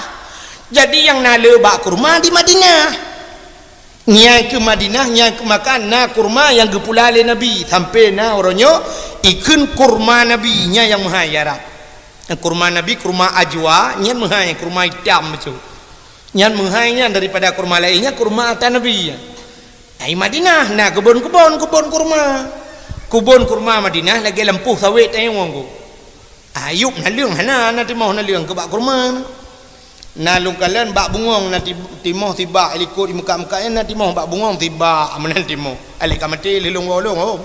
Jadi nyang na le bak kurma di Madinah. Nyan keuh Madinah, nyan keuh maka na kurma nyang geupula lé Nabi. Sampoe na uroe nyoe ikheun kurma Nabi, nyan nyang meuhai Arab. Kurma Nabi, kurma ajwa, nyan meuhai, kurma itam bacut. Nyan meuhai nyan daripada kurma laén nyan kurma ata Nabi. Ai Madinah na keubon-keubon, keubon kurma. Keubon kurma Madinah lagèe lampôh sawét tanyoe ngon ku. Ayub naleueng hana, na timoh naleueng keu bak kurma. Na lôn kalon bak bungöng na ti-, timoh sibak, likot di Meukah-Meukah nyan na timoh bak bungöng sibak, meunan timoh. Alèh ka maté lé lôn goh lôn, oh.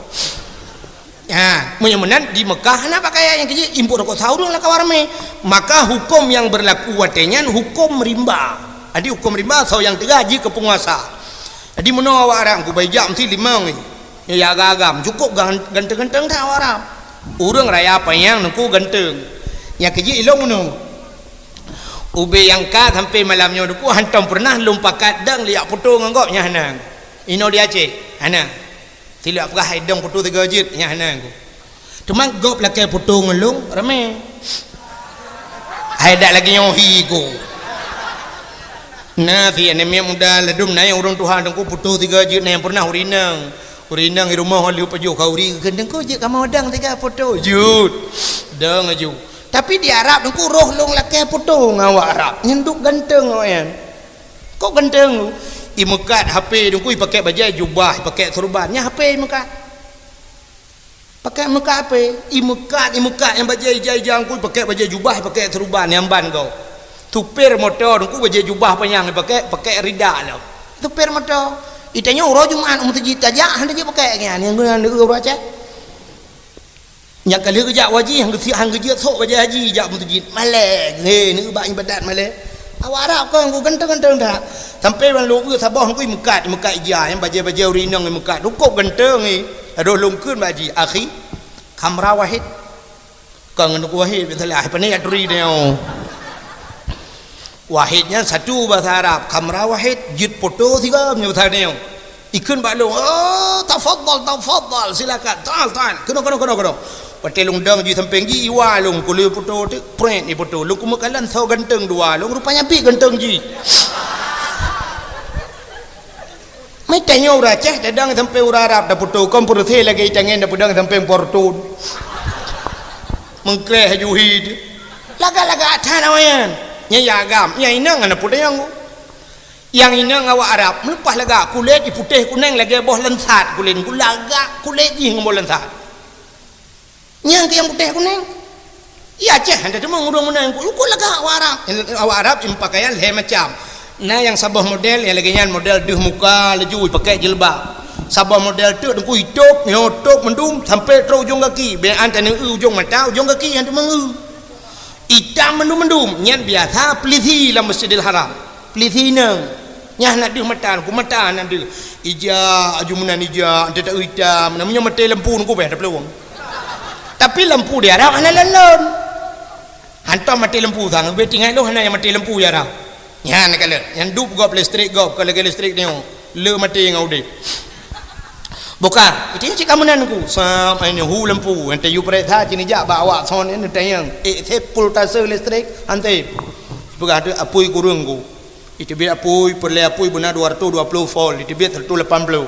Ha, meunyoe meunan di Meukah hana pakaian nyang keu jih, impôt rukok sa ureueng lam kawan ramé. Maka huköm nyang beurlaku watèe nyan huköm rimba. Jadi huköm rimba soe nyang teuga jih keu peunguasa. Jadi meunoe awak Arab, ku bai jak meusti limong nyoe. Nyoe ya agam-agam, cukôp gan-, ganteng-ganteng that awak Arab. Ureueng raya panyang nangku ganteng. Nyang keu jih ilôn meunoe. Ubé nyang ka sampoe malam nyoe nangku hantom peureunah lôn pakat dong liak foto ngon gob nyan hana. Inoe di Aceh, hana. Silap peugah hai dong foto sigoe jeuet, nyan hana ku. Teuma gob lakèe foto ngon lôn, ramé. Hai dak lagèe nyoe hi ku. Na si aneuk miet muda ladôm na nyang ureueng tuha teungku foto sigoe jeuet na nyang peureunah ureueng inong. Ureueng inong di rumoh lheueh pajoh khauri, "Teungku jeuet kamoe dong sigoe foto." Jeuet. Dong laju. Tapi di Arab teungku roh lôn lakèe foto ngon awak Arab. Nyan duek ganteng awaknyan. Kok ganteng? Imeukat HP teungku ipakèk bajèe jubah, ipakèk seureuban. Nyan HP imeukat. Pakèk meukat HP, imeukat, imeukat nyang bajèe ija-ija teungku ipakèk bajèe jubah, ipakèk seureuban nyang ban gob. Supir moto teungku bajèe jubah panyang ipakèk, pakèk rida lom. Supir moto. Itanyoe uroe Jumat u meuseujid tajak, hana jeuet pakèk nyan, nyang guna ureueng Aceh. Nyan ka lheueh geujak u haji, han geujeuet, han geujeuet sôk bajèe haji jak meuseujid. Malèe, he, neueu bak ibadat malèe. Awak Arab kon ku ganteng-ganteng that. Sampoe ban lôn eu saboh ngui meukat, meukat ija, nyang bajèe-bajèe ureueng inong meukat. Cukôp ganteng, he. Adoh lôn kheun bak haji, "Akhi, kamera wahid." Kon ngon Teungku Wahid, biasalah, pane ya turi nyoe. Wahid nyan satu bahasa Arab, kamera wahid, jeuet foto sigoe meunyoe bahasa nyoe. Ikheun bak lôn, "Oh, tafadhal, tafadhal, silakan. Ta'al, ta'al. Keunoe, keunoe, keunoe, keunoe." Watèe lôn dong jih sampéng jih, iwa lôn, ku lheueh foto teuk, prèt ifoto. Lôn keumeung kalon soe ganteng dua lôn, rupanya pih ganteng jih. Meutanyoe ureueng Aceh tadong sampéng ureueng Arab tafoto, kon peureusé lagèe itangen tapeuduek sampéng portun. Meungkreh laju hi teuh. Lagak-lagak that awaknyan. Nyan ya agam, nyan inong hana peue tanyong. Nyang inong awak Arab, meuleupah lagak, kulét jih putéh kuneng lagèe boh lansat kulét, lagak kulét jih ngon boh lansat. Nyang keu nyang putéh kuneng. Di Aceh han teuma ureueng meunan, ku, ku lagak awak Arab. Awak Arab ipakaian lhèe macam. Na nyang saboh model, nyang lagèe nyan model deuh muka laju ipakèk jilbab. Saboh model teuk teungku itôb, nyoe tôb mandum sampai trôk ujong gaki. Bèk an taneu ujong mata, ujong gaki han teuma ngeu. Itam mandum-mandum, nyan biasa peulisi lam Masjidil Haram. Peulisi inong. Nyan hana deuh mata, ku mata hana deuh. Ija, aju meunan ija, ante ta itam, na meunyoe maté lampu nungku bèh taplueng. Tapi lampu di Arab hana lon-lon. Hantom maté lampu sang, bèk tinggai lôn hana nyang maté lampu di Arab. Nyan kalon, nyan dup gob listrik gob, ka lagèe listrik nyoe. Le maté ngon udép. Bukan, itu cik kamu nan ku. Sam, ini hu lampu, ente yu periksa sini jak bak awak son ini tayang. Eh, sepul tase listrik, ante. Peugah tu apui kurung ku. Iteubiet apui, peureulèe apui beuna dua ratus dua puluh volt, iteubiet seratus lapan puluh.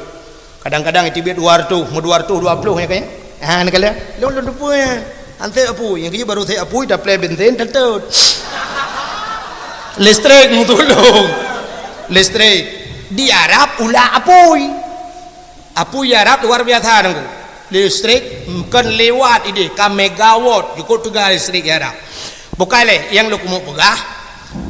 Kadang-kadang iteubiet dua ratus, meu dua ratus dua puluh nya kan. Ha, ni kalian. Lôn lôn teupeu nya. Ante apui, nyang keu baru saya apui, taplè bensin, teutôt. Listrik meutulông. Listrik. Di Arab ulah apui. Apui Arab luar biasa nunggu. Listrik kon lewat idéh ka megawatt jukuk teuga listrik Arab. Bukai lé nyang lôn keumeung peugah,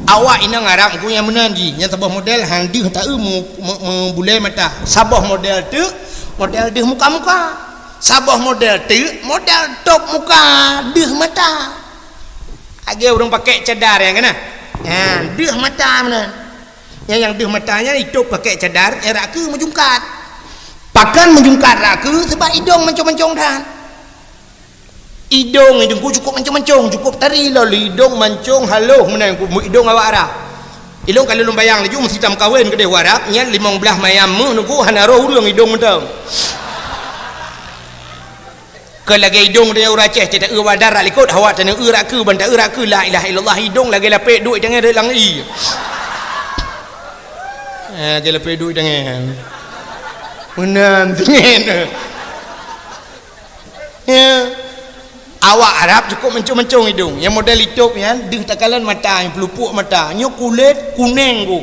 awak inong Arab nunggu nyang meunan jih, nyang saboh model han deuh taeu mu-, mu-, meubulée mata. Saboh model teuk model deuh muka-muka. Saboh model teuk model tôb muka deuh mata. Lagée ureuëng pakai cadar nyang keunan. Ha, deuh mata meunan. Nyang, nyang deuh mata nyan itôb pakai cadar, eh, rak keue meujungkat. Pakon meujungkat rak keue? Sebab idong mancong-mancong that. Idong, idong ku cukup mancong-mancong, cukup tari lom idong mancong haloh meunan ku idong awak Arab. Ilong kalau lôn bayang laju meusitam kawen keudeh Arab, nyan limong blaih mayam meuh nunggu hana roh ureuëng idong mantong. Keu lagée idong tanyoe ureuëng Aceh, teuta eu badan rak likot, awak tanyoe eu rak keue, ban ta eu rak keue, la ilaha illallah, idong lagée lapek duek tangai rot lam ie. Eh, lagée lapek duek tangai. Meunan, tinggai. Ya. Awak Arab cukup mancong-mancong idong. Nyang model itôb nyan, deuh takalon mata, nyang peulupuk mata. Nyoe kulét kuneng ku.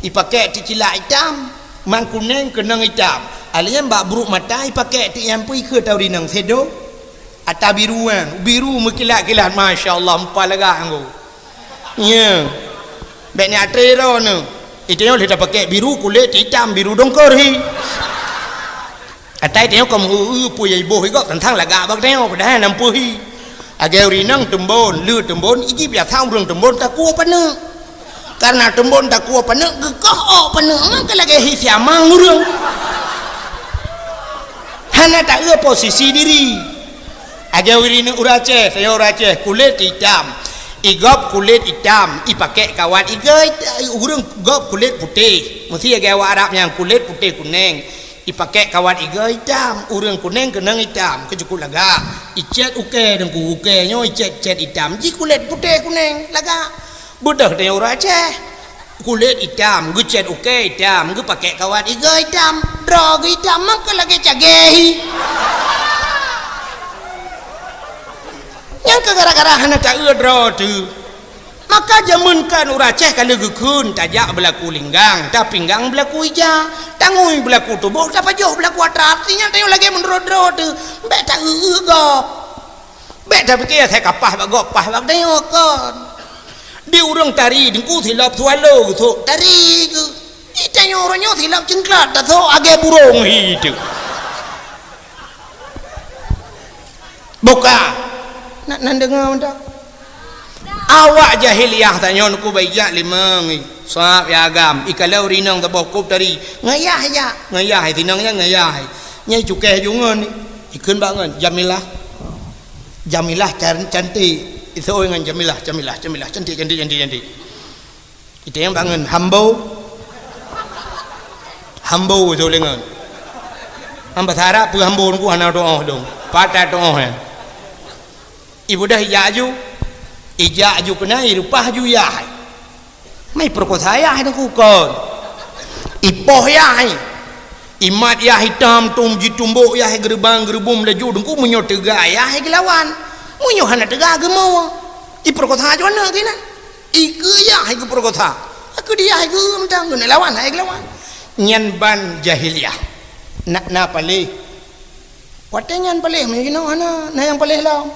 Ipakèk teucilak itam. Man kuneng keunong itam. Alèh nyan bak brok mata ipakèk tiek nyan pih ikheue tau rinong sedo. Ata biru nyan, biru meukilat-kilat, masya Allah, meupa lagak anggo. Nya. Bèk ni atre ro ne. Itu nyoe lheueh tapakèk biru kulét itam, biru dongkor hi. Atai tanyoe ka meu-eu peue nyang iboh igok teuntang lagak bak tanyoe, padahai nampeue hi. Lagée ureuëng inong teumbon, le teumbon, iji biasa ureuëng teumbon takue paneuk. Karena teumbon takue paneuk geukoh ôk paneuk meuka lagée hi siamang ureuëng. Hana taeu posisi diri. Lagée ureuëng inong ureuëng Aceh, tanyoe ureuëng Aceh kulét itam. Igop kulét itam, ipakèk kawat igoe, ureuëng gop kulét putéh. Meusti lagée awak Arab nyang kulét putéh kuneng. Ipakèk kawat igoe itam, ureuëng kuneng keunong itam, keu cukup lagak. Icét ukée deungku ukée nyoe icét-cét itam, ji kulét putéh kuneng lagak. Beudôh tanyoe ureuëng Aceh. Kulét itam, geucét ukée itam, geupakèk kawat igoe itam, droe geuh itam, meuka lagée cagée hi. Nyang keu gara-gara hana taeu droe teuh. Maka jameun kan ureuëng Aceh ka lheueh geukheun, tajak beulaku linggang, tapinggang beulaku ija, tangui beulaku tuboh, tapajoh beulaku atra, artinya tanyoe lagée meunurot droe teuh, bèk taeu-eu gob. Bèk tapike asai ka paih bak gob, paih bak tanyoe kon. Di ureuëng tari deungku silop swallow geusok tari geuh. Di tanyoe uroe nyoe silop ceungklot tasok lagée burông hi teuh. Buka. Nak nan deungoe mantong. Awak jahiliyah tanyoe nungku bak ijak limong, sab ya agam, ikalon rinong saboh kop tari. Ngayah ijak, ngayah sinong nyan ngayah. Nyai cukéh jungon, ikheun bak ngon Jamilah. Jamilah can-, cantik. Isoi ngon Jamilah, Jamilah, Jamilah, cantik, cantik, cantik, cantik. Iteng bangun hambo. Hambo tu lengon. Hamba sarap pun hambo nunggu hana doa dong. Patah doa ya. Ibu dah ijak aju. Ijak aju kena irupah aju yah. Mai perkosa yah nunggu kon. Ipoh yah. Imat yah itam tum jitumbok yah gerbang gerbum laju dengku meunyoe teuga yah gelawan. Meunyoe hana teuga geumeu. Iperkosa aju aneuk kena. Ikeue yah, ikeue peureukosa. Aku dia hai geuh mantong, geuneuk lawan hai geulawan. Nyan ban jahiliyah. Nak na paléh. Watée nyan paléh, meunyoe jinoe hana, na nyang paléh lom.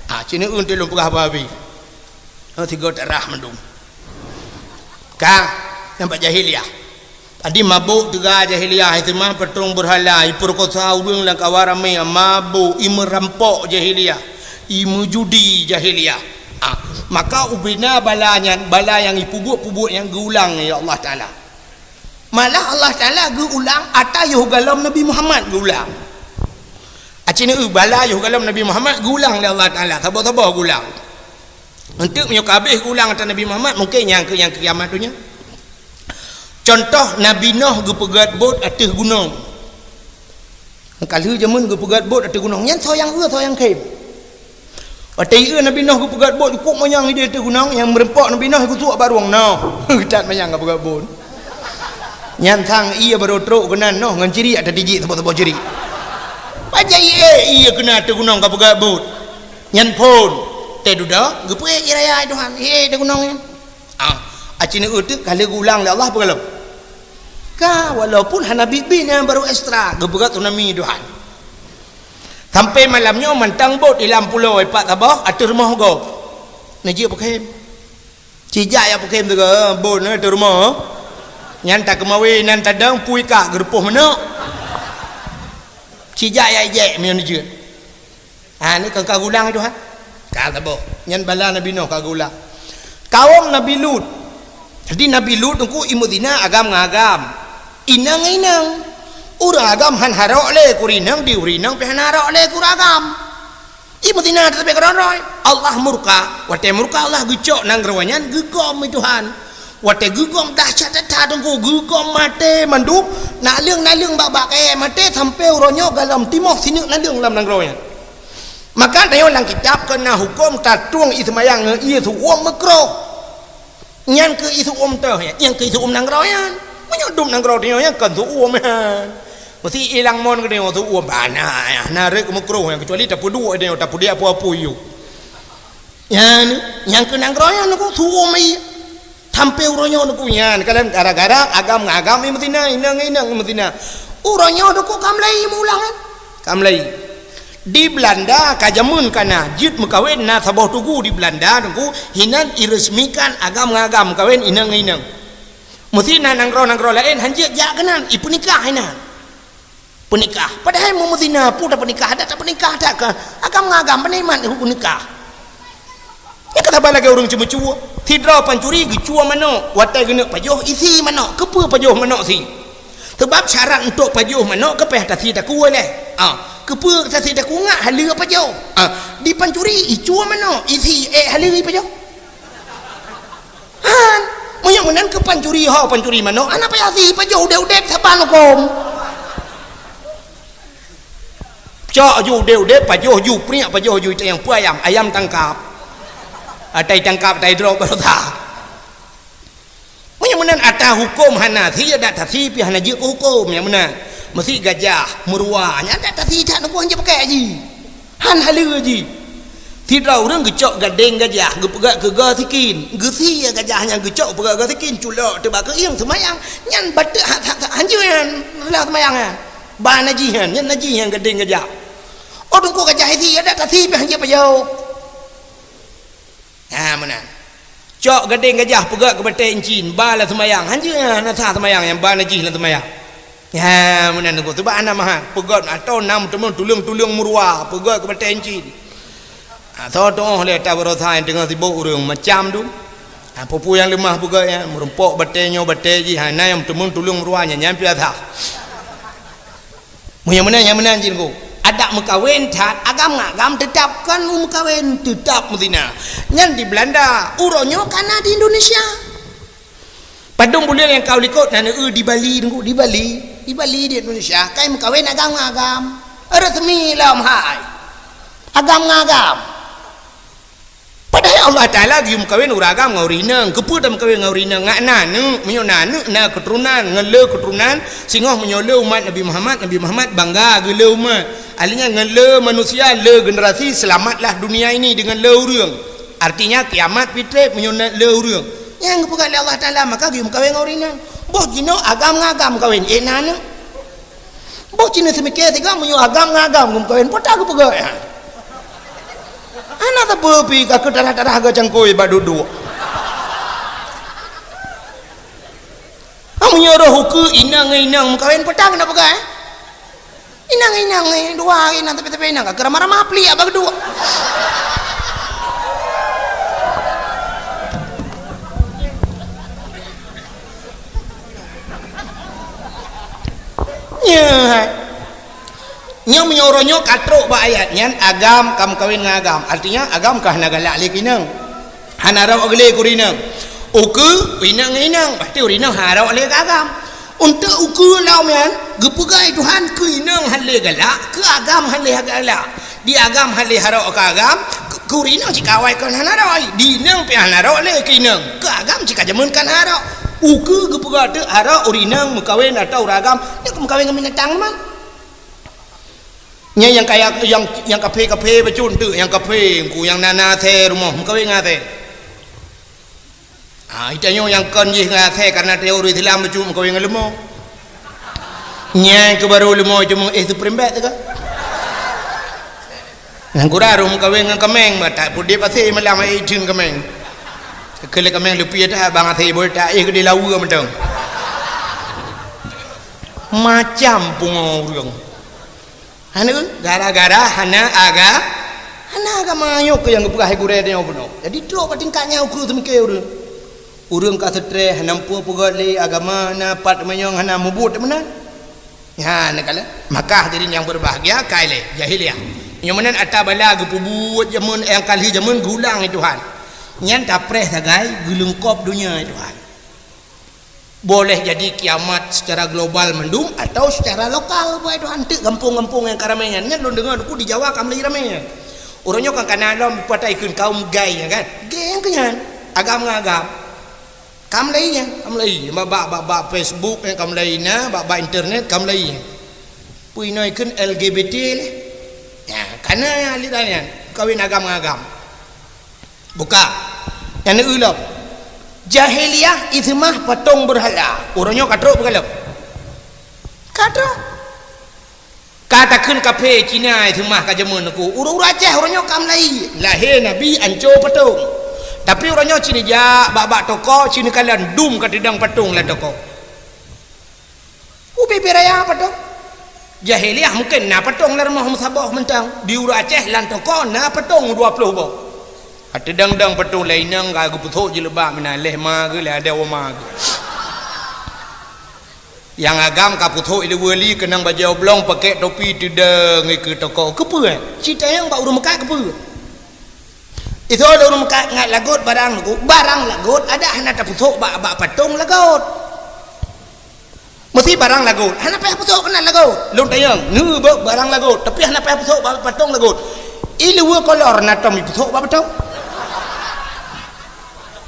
Ah, cit neu-eu teuh lôn peugah bah habéh. Oh, tiga tarah mandum. Ka, nyang bak jahiliyah. Tadi mabök teuga jahiliyah, itu mah patrong beurhala, ipeurekosa ureuëng lam kawan ramé, mabök, imeurampok jahiliyah, imeujudi jahiliyah. Ah, maka ubena bala nyan, bala nyang ipeubuet-peubuet nyang geuulang lé Allah Taala. Malah Allah Taala geuulang ata yoh galom Nabi Muhammad geuulang. Aci neu bala yoh galom Nabi Muhammad geuulang lé Allah Taala, saboh-saboh geuulang. Enteuk meunyoe ka habéh geuulang ata Nabi Muhammad, mungken nyang keu nyang keu kiamat donya. Contoh, Nabi Noh geupeugét bot ateueh gunong. Ka lheueh jameun geupeugét bot ateueh gunong, nyan soe nyang eu, soe nyang khém. Watée ieu Nabi Noh geupeugét bot, cukôp manyang idéh ateueh gunong, nyang meureumpok Nabi Noh geusuak bak rueng noh. Geutat manyang ka peugét bot. Nyan sang ié barô trok keunan noh ngon cirik ata tijik saboh-saboh cirik. Pajan ié, ié keunan ateueh gunong ka peugét bot. Nyan phon. Teududoe, geupeuék ié raya Tuhan. Ié ateueh gunong nyan. Ah, aci neu teuh ka lheueh geuulang lé Allah peugah lom. Ka, walaupun hana biet-biet nyan barô ekstra, geupeugah tsunami Tuhan. Sampai malam nyoe mantong bot di lam pulo ipat saboh ateueh rumoh gob. Neujeuet peukhém. Cijak jak peukhém teuga, bot nyoe ateueh rumoh. Nyan takeumawe nan tadong pui ka geureupôh manok. Cijak jak ijek meunyoe neujeuet. Ha, ni kan ka geulang Tuhan. Ka saboh. Nyan bala Nabi Nuh ka geulang. Kawom Nabi Lut. Jadi Nabi Lut teungku imeuzina agam ngon agam. Inong ngon inong. Ureuëng agam han harok lé keu ureuëng inong, di ureuëng inong pih hana harok lé keu ureuëng agam. Imeuzina teutap keudroe-droe. Allah murka. Watée murka Allah geucok nanggroe nyan geugom lé Tuhan. Watée geugom dahsyat that teungku, geugom maté mandum, naleueng-naleueng bak-bak kayée maté sampoe uroe nyoe galom timoh sineuk naleueng lam nanggroe nyan. Maka tanyoe lam kitab keu na huköm tatueng ié seumayang ngon ié seuuem meukroh. Nyan keu ié seuuem teuh nyan, nyan keu ié seuuem nanggroe nyan. Meunyoe dum nanggroe tanyoe nyan kon seuuem nyan. Meusti ilang mon keu tanyoe seuuem bana nyan, na rhot meukroh nyan, keucuali tapeuduek tanyoe, tapeudiak peue-peue yue. Nyan, nyang keu nanggroe nyan teungku seuuem ié. Sampoe uroe nyoe teungku nyan, kadang gara-gara agam ngon agam imeuzina, inong ngon inong imeuzina. Uroe nyoe teungku ka mulai meuulang kan? Ka mulai. Di Beulanda ka jameun ka na, jeuet meukawen na saboh tugu di Beulanda teungku, hinan ireusmikan agam ngon agam meukawen, inong ngon inong. Meusti na nanggroe-nanggroe laén han jeuet jak keunan, ipeunikah hinan. Peunikah. Padahai meumeutina peue tapeunikah, adak tapeunikah that kah? Agam ngon agam peunikmat hukôm nikah. Nyang ka saban lagée ureuëng ceumeucue. Sidroe pancuri geucue manok, watée geuneuk pajoh isi manok. Keupeue pajoh manok si? Sabab syarat untuk pajoh manok keu pih tasi takue lé. Ah, keupeue tasi takue ngat haleue pajoh? Ah, di pancuri icue manok, isi ék haleue pajoh. Han, meunyoe meunan keu pancuri ho, pancuri manok, hana payah si pajoh udeb-udeb saban hukôm. Cok ju udeb-udeb, pajoh ju priek, pajoh ju itayang peue ayam, ayam tangkap. Atai tangkap, atai drop baroesa. Meunyoe meunan ata hukôm hana si, adak tasi pih hana jeuet keu hukôm nyang meunan. Meusi gajah, meuruwa, nyan adak tasi that teungku han jeuet pakai ji. Han haleue ji. Sidroe ureuëng geucok gadeng gajah, geupeugah keu goe sikin. Geusie gajah nyan geucok peugah goe sikin, culok teubak keuieng seumayang. Nyan bateuk hat-hat hanjeuet nyan, reulah seumayang nyan. Ba najih nyan, nyan najih nyan gadeng gajah. Oh teungku gajah isi, adak tasi pih han jeuet pajoh. Ha, meunan. Cok gadeng gajah peugét keu batée incin, ba lam seumayang. Hanjeuet nyan, hana sah seumayang nyang ba najih lam seumayang. Ha, meunan teungku. Sabab hana mahat. Peugét atau nam teumon tuleueng-tuleueng meuruwa, peugét keu batée incin. Ha, soe tuoh lé ata baroesa nyang teungoh sibok ureuëng macam tu. Ha, peue-peue nyang leumah peugét nyan, meurumpok batée nyoe, batée jih, ha, na nyang teumon tuleueng meuruwa nyan, nyan pih sah. Meunyoe meunan, nyang meunan jih teungku. Adak meukawen that, agam ngon agam teutap kon meukawen, teutap meuzina. Nyan di Beulanda, uroe nyoe ka na di Indonesia. Padum buleuen nyang ka u likot na neu-eu di Bali teungku, di Bali. Di Bali di Indonesia, kai meukawen agam ngon agam. Resmi lom hai. Agam ngon agam. Padahai Allah Taala geuyue meukawen ureuëng agam ngon ureuëng inong. Keupeue tameukawen ngon ureuëng inong? Ngat na aneuk, meunyoe na aneuk, na keuturonan, ngon le keuturonan, singoh meunyoe le umat Nabi Muhammad, Nabi Muhammad bangga geule umat. Ahli nyan ngon le manusia, le generasi, selamatlah dunia ini dengan le ureuëng. Artinya kiamat pih treb meunyoe na le ureuëng. Nyang geupeugah lé Allah Taala, maka geuyue meukawen ngon ureueng inong. Boh jinoe agam ngon agam meukawen, eh, na nyoe. Boh jinoe seumike sigoe meunyoe agam ngon agam geumeukawen, peue ta geupeugah, ya? Hana sapeue pi ka keu tarah-tarah geucangkôi bak duek-duek. Ah, meunyoe roh ukeue inong ngon inong meukawen, peue ta keuneuk peugah, eh? Inong-inong, eh, dua inong tapi-tapi inong ka ramah-ramah plik bak duek. Nyoe. Nyoe meunyoe uroe nyoe ka trok bak ayat nyan, agam ka meukawen ngon agam. Artinya agam ka hana galak lé keu inong. Hana rhot lé keu ureueng inong. Ukeue, inong ngon inong, pasti ureueng inong hana rhot lé keu agam. Untuk ukeue lom nyan, geupeugah Tuhan keu inong hana lé galak, keu agam hana lé galak. Di agam hana lé harok keu agam, keu, keu ureueng inong cit ka awai kon hana rhot, di inong pih hana rhot lé keu inong, keu agam cit ka jameun kan harok. Ukeue geupeugah teuk harok ureueng inong meukawen atau ureueng agam, nyoe meukawen ngon binatang teuma. Nyan nyang kaya, nyang, nyang kaphé-kaphé bacut teuk, nyang kaphé, engku nyang na, na asèe rumoh, meukawen ngon asèe. Ah, geutanyoe nyang kon jih ngon asèe karena teori Islam bacut meukawen ngon leumo. Nyan keu barô leumo cuma, eh, Supreme Bet teuka. Nyang kurang roh meukawen ngon kaméng, bah, tak pudip asèe malam ai itheun kaméng. Keu lé kaméng leupie that bang asèe boh tak, eh, keu di lawa mantong. Macam pungo ureueng. Hana, gara-gara hana aga-, hana agama nyoe keuh nyang geupeugah hai gurèe tanyoe bunoe. Jadi trok bak tingkat nyan ukeue seumike ureueng. Ureueng ka seutres, hana muphom peugöt lé agama, na pat meunyoe hana mubuet meunan. Nyan kala, maka hadirin yang berbahagia, ka ilèe jahiliyah. Nyoe meunan ata bala geupeubuet jameun nyang ka lheueh jameun geulang lé Tuhan. Nyan tapreh sagai geuleungkop donya lé Tuhan. Boleh jadi kiamat secara global mandum atau secara lokal, buet Tuhan, teuk gampông-gampông nyang ka ramè nyan. Nyan lôn deungö, di Jawa ka mulai ramè nyan. Uroe nyoe kan kana lom peukatai kheun kaum gay nyan kan. Gay nyang keu nyan. Agam ngon agam. Ka mulai nyan, ka mulai. Bak, bak, bak, bak Facebook nyan ka mulai na, bak, bak internet ka mulai nyan. Peue inoe kheun L G B T lé. Nyan, kana nyan lit nyan. Kawin agam ngon agam. Buka. Nyang neueu lom. Jahiliyah iseumah patong beurhala. Uroe nyoe ka trok beugalom. Ka trok. Ka takheun kaphé Cina iseumah ka jameun aku. Ureueng-ureueng Aceh uroe nyoe ka mulai. Lahé Nabi anco patong. Tapi uroe nyoe ci neujak bak-bak toko, ci neukalon dum ka teudong patong lam toko. Ubé raya patong. Jahiliyah mungken na patong lam rumoh meusaboh mantong. Di ureueng Aceh lam toko na patong dua ploh boh. Ka teudong-dong patong lé inong ka geupeusok jilbab meunan lé ma geuh lé adoe ma geuh. Nyang agam ka peusok ileue li keunong bajèe oblong pakèk topi teudong ikeue toko. Keupeue? Ci tanyong bak ureueng meukat keupeue? Isoe lôn meukat ngat lagot barang lagot, barang lagot adak hana tapeusok bak, bak patong lagot. Meusi barang lagot, hana payah peusok keunan lagot. Lôn tanyong, neu bak barang lagot, tapi hana payah peusok bak patong lagot. Ileue kolor na tom ipeusok bak patong?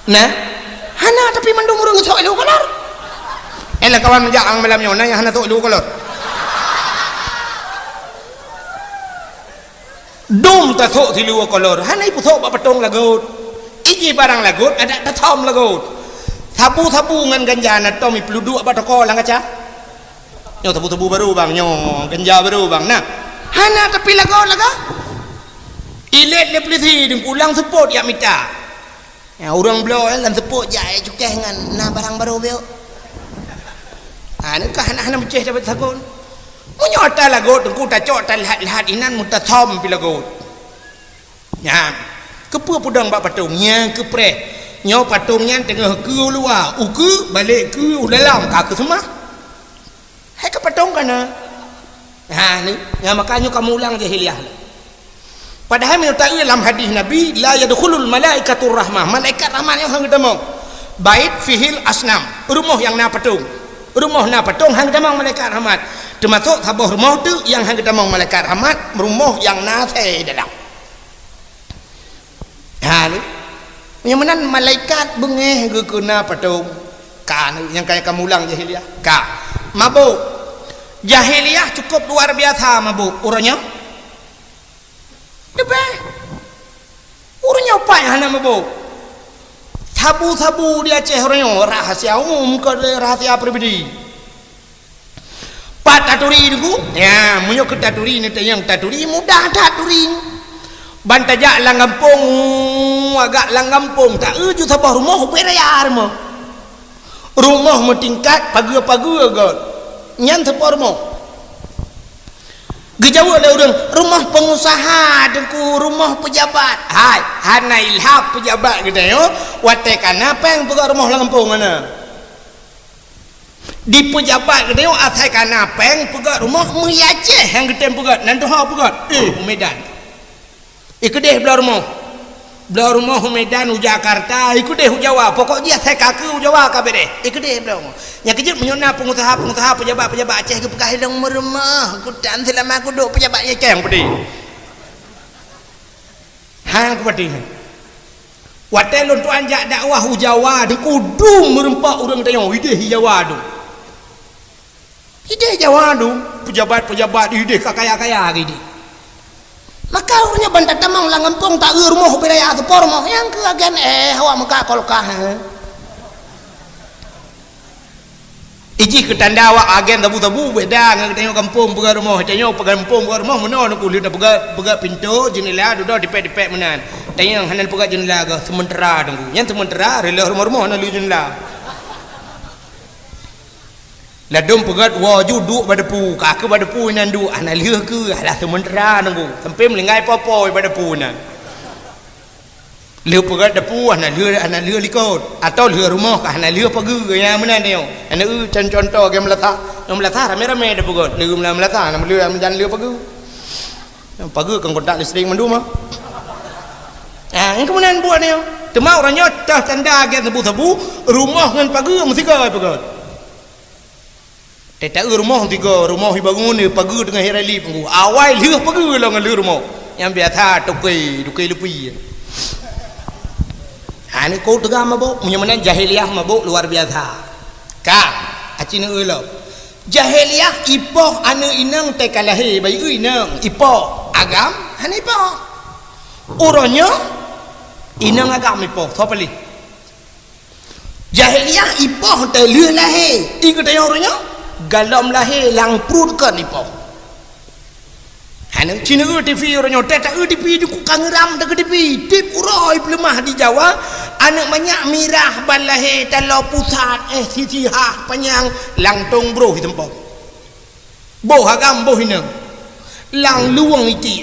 Nah, hana tapi mandum ureueng sok ileue kolor. Eh, lam kawan meujak ang malam nyoe, na nyang hana sok ileue kolor. Dum tasok siluweue kolor, hana ipeusok bak patong lagot. Iji barang lagot, adak tasom lagot. Sabu-sabu ngon ganja na tom ipeuduek bak toko lam kaca. Nyoe sabu-sabu barô bang, nyoe ganja barô bang. Nah, hana tapi lagot lagoe. Ilét lé pulisi deungon ulang seupôt jak mita. Ya, ureueng bloe lam seupôt jak cukéh ngon na barang barô biôk. Ha, nyan ka hana-hana meucéh dapat sagon. Meunyoe ata lagot teungku tacok ata lhat-lhat inan meutasom pi lagot. Nyan, keupeue peudong bak patong nyang keupreh. Nyoe patong nyan teungoh keu luwa, ukeue balek keu u dalam ka keuseumah. Hai ka patong kana. Ha ni, nyan maka nyoe kamoe ulang jahiliyah. Padahai meunyoe taeu lam hadis Nabi, "La yadkhulul malaikatur rahmah," malaikat rahmat nyoe han geutamong. "Bait fihil asnam," rumoh nyang na patong. Rumoh na patong han geutamong malaikat rahmat. Teumasok saboh rumoh teuk nyang han geutamong malaikat rahmat, rumoh nyang na asèe dalam. Ha ni. Nyang meunan malaikat beungéh geukeuna patong. Ka ni nyang kaya kamoe ulang jahiliyah. Ka. Mabök. Jahiliyah cukup luar biasa mabök. Uroe nyoe? Leubeh. Ureueng nyoe pat hana mabök. Sabu-sabu di Aceh uroe nyoe, rahsia umum, kon lé rahsia pribadi. Pat taturi Teungku? Ya, meunyoe keu taturi, neutanyong taturi, mudah that turi. Ban tajak lam gampông, agak lam gampông, taeu ju saboh rumoh ubé raya rumoh. Rumoh meutingkat, pageue-pageue göt. Nyan saboh rumoh. Geujaweueb lé ureuëng, "Rumoh peungusaha, Teungku, rumoh peujabat." Hai, hana ilham peujabat geutanyoe, watée kana péng peugöt rumoh lam gampông hana. Di peujabat geutanyoe asai kana péng peugöt rumoh, meuhi Aceh nyang geutem peugöt, nan tuha peugöt. Eh, u Medan. Ikeudeh bloe rumoh. Bloe rumoh u Medan, u Jakarta, ikeudeh u Jawa. Pokok jih asai ka keu u Jawa ka beudeh. Ikeudeh bloe rumoh. Nyang keujeuet meunyoe na peungusaha-peungusaha, peujabat-peujabat Aceh geupeugah ilong meurumoh, kutan seulama kuduek peujabat nyang keng peudeh. Hang kupatéh. Watée lôn tuan jak dakwah u Jawa, Teungku, dum meureumpok ureuëng tanyoe, ideh i Jawa dum. Ideh Jawa dum, peujabat-peujabat ideh ka kaya-kaya ideh. Maka ureuëng nyan ban tatamong lam gampông taeu rumoh ubé raya saboh rumoh, nyang keu agen, eh, awak meuka kolkah, eh. Ijih keu tanda awak agen sabu-sabu, beda ngon geutanyoe gampông peugöt rumoh. Tanyoe peugöt gampông peugöt rumoh, meunoe Teungku, lheueh tapeugöt, peugöt pintoe, jeundela, dudoe dipék-dipék meunan. Tanyoe hana peugöt jeundela geuh, seumeutara Teungku. Nyan seumeutara, reuloh rumoh-rumoh hana lheueh jeundela. Ladôm peugöt woe ju duek bak depu, ka keu bak depu inan duek, hana lheueh keu, alah seumeutara Teungku. Sampoe meulinggai po-po bak depu inan. Lheueh peugöt depu hana lheueh, hana lheueh likot. Atawa lheueh rumoh ka hana lheueh pageue, nyang meunan nyoe. Hana eu con-, contoh geuh meulasah. Nyang meulasah ramé-ramé tapeugöt. Lheueh meulasah, hana lheueh, hana lheueh pageue. Nyang pageue kan kontak listrik mandum ah. Ah, nyang keumeunang buet nyoe. Teuma uroe nyoe teuh tanda geuh sabu-sabu, rumoh ngon pageue meusigoe peugöt. Teuta rumoh tiga, rumoh ibangun, pageue teungoh irali Teungku. Awai lheueh pageue lom ngon lheueh rumoh. Nyang biasa toke, toke lupi. Ha, ni ko teuga mabök, meunyoe meunan jahiliyah mabök luar biasa. Ka, aci neueu lom. Jahiliyah ipoh aneuëk inong teuka lahé, bayeue inong, ipoh agam, hana ipoh. Uroe nyoe, inong agam ipoh, soe paléh? Jahiliyah ipoh teuh lheueh lahé, i geutanyoe uroe nyoe, galom lahé lam pruet kon ipoh. Hana, ci neueu tivi uroe nyoe, teuh taeu tivi Teungku ka ngeuram teuh keu tivi. Tiep uroe peuleumah di Jawa, aneuëk manyak mirah ban lahé taloe pusat, eh, sisihah panyang, langtong broh iteumpok. Boh agam boh inong. Lam luwang itiek.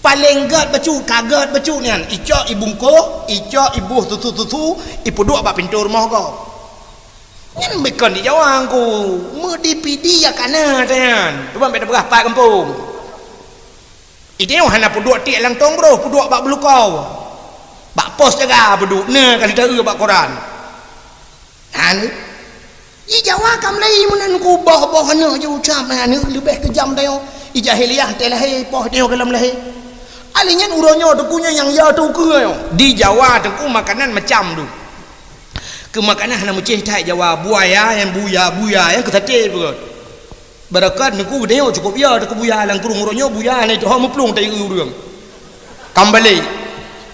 Paleng gét bacut, ka gét bacut nyan. Icok ibungkôh, icok iboh susu-susu, ipeuduek bak pintoe rumoh gob. Nyan bukon di Jawa Teungku. Meudipidi ya kana nyan. Cuba bèk tapeugah pat gampông. Iteungoh hana peuduek tiek lam tong broh, peuduek bak beulukau. Bak pos jaga peuduek, na ka lheueh taeu bak koran. Hana. Di Jawa ka mulai meunan Teungku, boh-boh aneuëk jiucap, aneuëk leubeh keujam tanyoe. Di jahiliyah teuh lahé, poh tanyoe ka lom lahé. Alèh nyan uroe nyoe Teungku nyoe nyang ya teuh ukeue nyoe. Di Jawa Teungku makanan macam tu. Keu makanan hana meucéh that Jawa, buaya nyang buya, buya nyang keu saté peugöt. Beureukat Teungku geutanyoe cukôp ya, Teungku buya lam krueng uroe nyoe buya hana ituho meuplueng tayue ureuëng. Kam balek.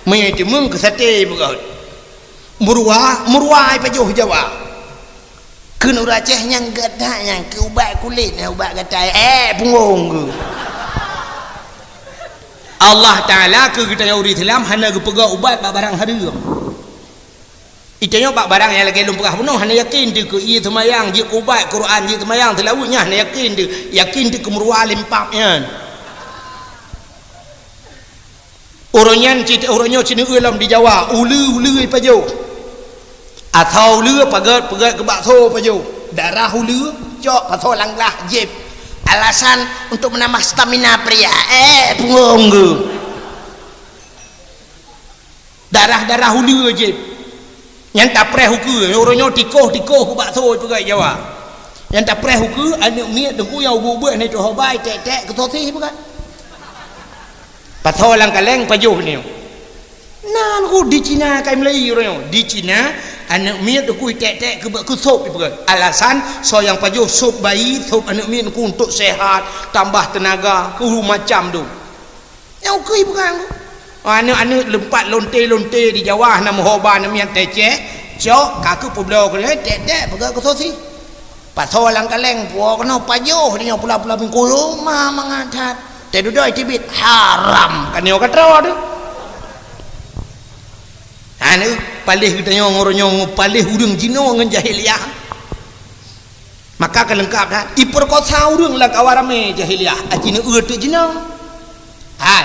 Meuitimeueng keu saté beureukat. Meuruwa, meuruwa ipajoh Jawa. Kheun ureuëng Aceh nyang gét that nyan keu ubat kulét, nyan ubat gatai. Eh, punggong keu. Allah Taala keu geutanyoe ureuëng Islam hana geupeugah ubat bak barang hareuem. Itanyoe bak barang nyang lagèe lôn peugah bunoe hana yakin teuh keu ie seumayang, jeuet keu ubat Quran, jeuet seumayang seulaweuet nyan hana yakin teuh, yakin teuh keu meuruwa lempap nyan. Uroe nyan cit, uroe nyoe ci neueu lom di Jawa, uleue-uleue ipajoh. Asoe uleue paget, peugöt keu bakso pajoh. Darah uleue cok pasoe lam glah jieb. Alasan untuk menambah stamina pria. Eh, punggong keu. Darah-darah uleue jieb. Nyang tapreh ukeue, uroe nyoe tikoh-tikoh keu bakso peugah Jawa. Nyang tapreh ukeue, aneuëk miet Teungku nyang ubeut-ubeut hana ituho bai, tek-tek keu sosis peugah. Pasoe lam kaleng pajoh nyoe. Nan ku di Cina kai meulai uroe nyoe. Di Cina, aneuëk miet Teungku tek-tek keu, keu sop peugah. Alasan, soe nyang pajoh sop bayi, sop aneuëk miet Teungku untuk sehat, tambah tenaga, keu macam tu. Nyang ukeue peugah Teungku. Aneuk-aneuk leumpat lonte-lonte di Jawa, na meuhoba, na miet teceh, cok, ka keuh peubloe keu lhèe, tek-tek, peugah keu sosi. Pasoe lam kaleng, puwoe keunoe, pajoh, di nyoe pula-pula bingkulu, ma mangat that. Teududoe teubiet, haram, ka nyoe ka troe teuh. Aneuk paléh geutanyoe ngon uroe nyoe, paléh ureueng jinoe ngon jahiliyah. Maka ka leungkap that, ipeurkosa ureueng lam kawan ramé jahiliyah, aci neu-eu teuk jinoe. Hai.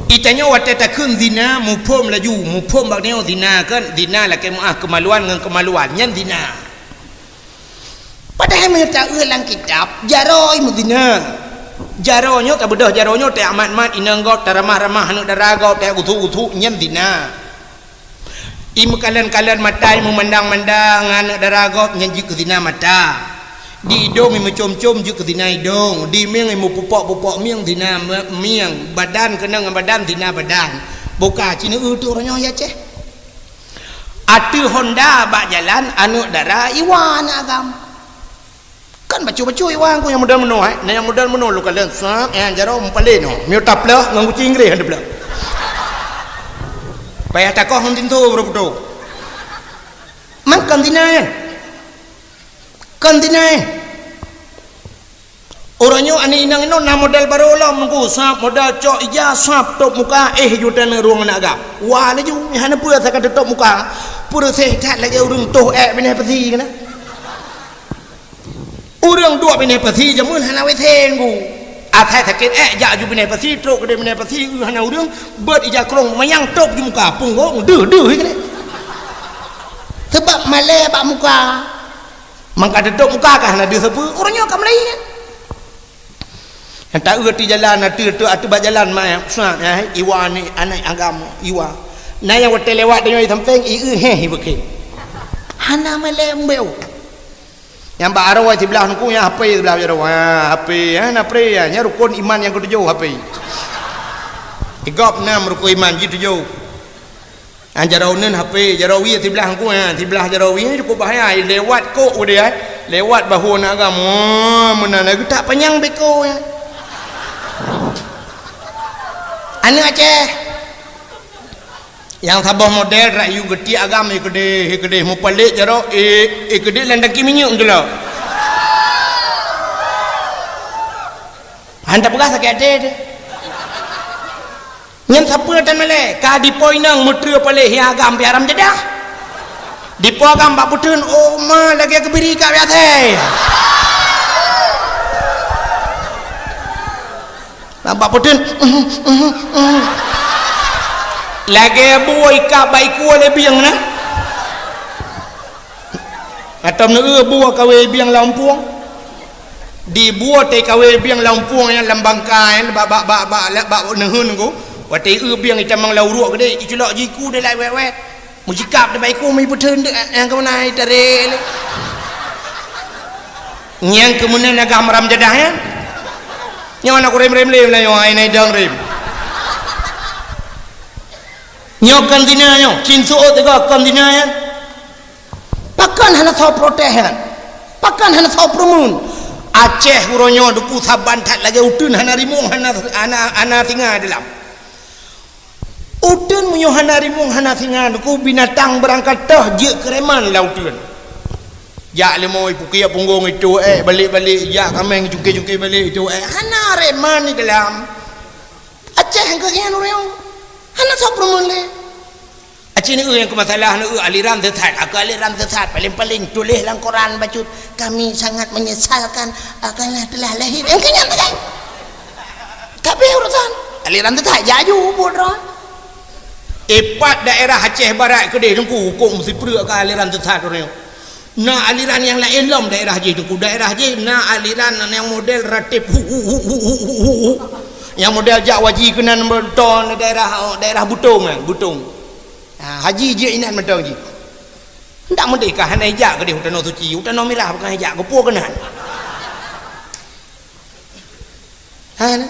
Itanyoe watèe takheun zina, muphom laju, muphom bak nyoe zina kan, zina lakèe meu'ah keumaluan ngon keumaluan, nyan zina. Padahai meunyoe ta-eu lam kitab, jaroe meuzina. Jaroe nyoe tabeudôh, jaroe nyoe teumat-mat inong gob, taramah-ramah aneuk dara gob, tagusuk-gusuk, nyan zina. I meukalon-kalon mata, i meumandang-mandang aneuk dara gob, nyan jeuet keu zina mata. Di idong i meucom-com jeuet keu zina idong, di mieng i meupupok-pupok mieng zina me-, mieng, badan keunong ngon badan zina badan. Boh ka ci neu-eu teuk uroe nyoe ya ceh. Ateueh honda bak jalan aneuk dara iwa aneuk agam. Kan bacut-bacut iwa ku nyang model meunoe, eh. Na nyang model meunoe lôn kalon, sat, eh, jaroe meupaléh nyoe. Miyueb taplôh ngon guci Inggréh han taplôh. Payah takoh ngon tinto baru putôh. Man kon zina, eh. Kon zina, eh. Uroe nyoe aneuk inong inoe na model barô lom nungku, sab model cok ija, sab tôp muka, eh, ju taneuk rueng aneuk agam. Wa laju, hana peue asai ka teutôp muka. Peureuseh that lagèe ureueng toh èk binéh pasi keunan. Ureueng duek binéh pasi jameun hana WC nungku. Asai sakét èk jak ju binéh pasi, trok keudeh binéh pasi, eu hana ureueng, beuet ija krông manyang tôp ju muka, punggong deuh-deuh keunan. Seubab malèe bak muka. Mangka teutôp muka ka hana deuh sapeue, uroe nyoe ka mulai nyan. Nyang ta-eu ateueh jalan, ateueh, ateueh, ateueh bak jalan, mak, sat, eh, iwa ni, aneuk agam, iwa. Na nyang watèe lewat tanyoe i sampéng, i eu, heh, i beuke. Hana malèe mbeu. Nyang bak aroe siblah nungku, nyang hapé siblah jaroe. Ha, hapé, ha, na pre, ha. Nyan rukon iman nyang keutujoh, hapé. Di gob nam rukon iman, jih tujoh. Ha, jaroe uneuen hapé, jaroe wie siblah nungku, ha, siblah jaroe wie cukôp bahaya. Lewat kok udeh, ha. Lewat bahu aneuk agam. Oh, meunan lagèe tak panyang beko, ha. Aneuk Aceh. Nyang saboh model rayu geutiek agam, eh, keudeh, eh, keudeh mupalek jaroe, eh, eh, keudeh lam tangki minyeuk meutulak. Han tapeugah sakét até teuh. Nyan sapeue tan malèe, ka dipo inong meutreue palek hi agam pih haram jadah. Dipo agam bak peuteun, oh ma lagèe geubiri ka biasa. Nampak peuteun. Lagèe bue ikab bak iku lé bieng na. Atau neu bue kawé bieng lam pueng. Di bue teuh kawé bieng lam pueng nyan lam bangka nyan bak, bak, bak, bak, bak, bak neuheun ku. Watèe eu bieng itamong lam uruek keudeh, iculok jiku deh lai wet-wet. Meusikap teuk bak iku meuipeutreun teuk, nyang keumeunan itarek lé. Nyang keumeunan agam haram jadah nyan. Nyoe na kurem-rem lé meulayeue ai na idong rem. Nyoe kon zina nyoe, cin seuôt tiga kon zina nyan. Pakon hana soe protes nyan? Pakon hana soe peureumeun? Aceh uroe nyoe duku saban that lagèe uteuen hana rimueng, hana, hana, hana singa di dalam. Uteuen meunyoe hana rimueng hana singa, nungku binatang beurangkat toh jeuet keu reman lam uteuen. Jak leumo ipukiek punggong itu, eh, balek-balek, jak kaméng cungke-cungke balek itu, eh, hana reman di dalam. Aceh keuh nyan ureueng. Hana soe peureumeun lé. Aci neu nyang keu masalah neu aliran sesat, aku aliran sesat, paling-paling tuléh lam koran bacut. Kami sangat menyesalkan, ah, karena telah lahir. Engkau nyan tegai. Tapi urusan aliran teutap jaju buet droe. Ipat daerah Aceh Barat keudeh teungku hukôm sipreuk ka aliran teutap droe. Na aliran nyang laén lom daerah jih teungku. Daerah jih na aliran nyang model ratib hu, hu, hu. Nyang model jak waji keunan beutôi daerah, daerah Butong kan, Butong. Ha, haji jih inan mantong jih. Ndak meudeh ka hana ijak keudeh u Tanoh Suci, u Tanoh Mirah bukan ijak, geupo keunan. Hana.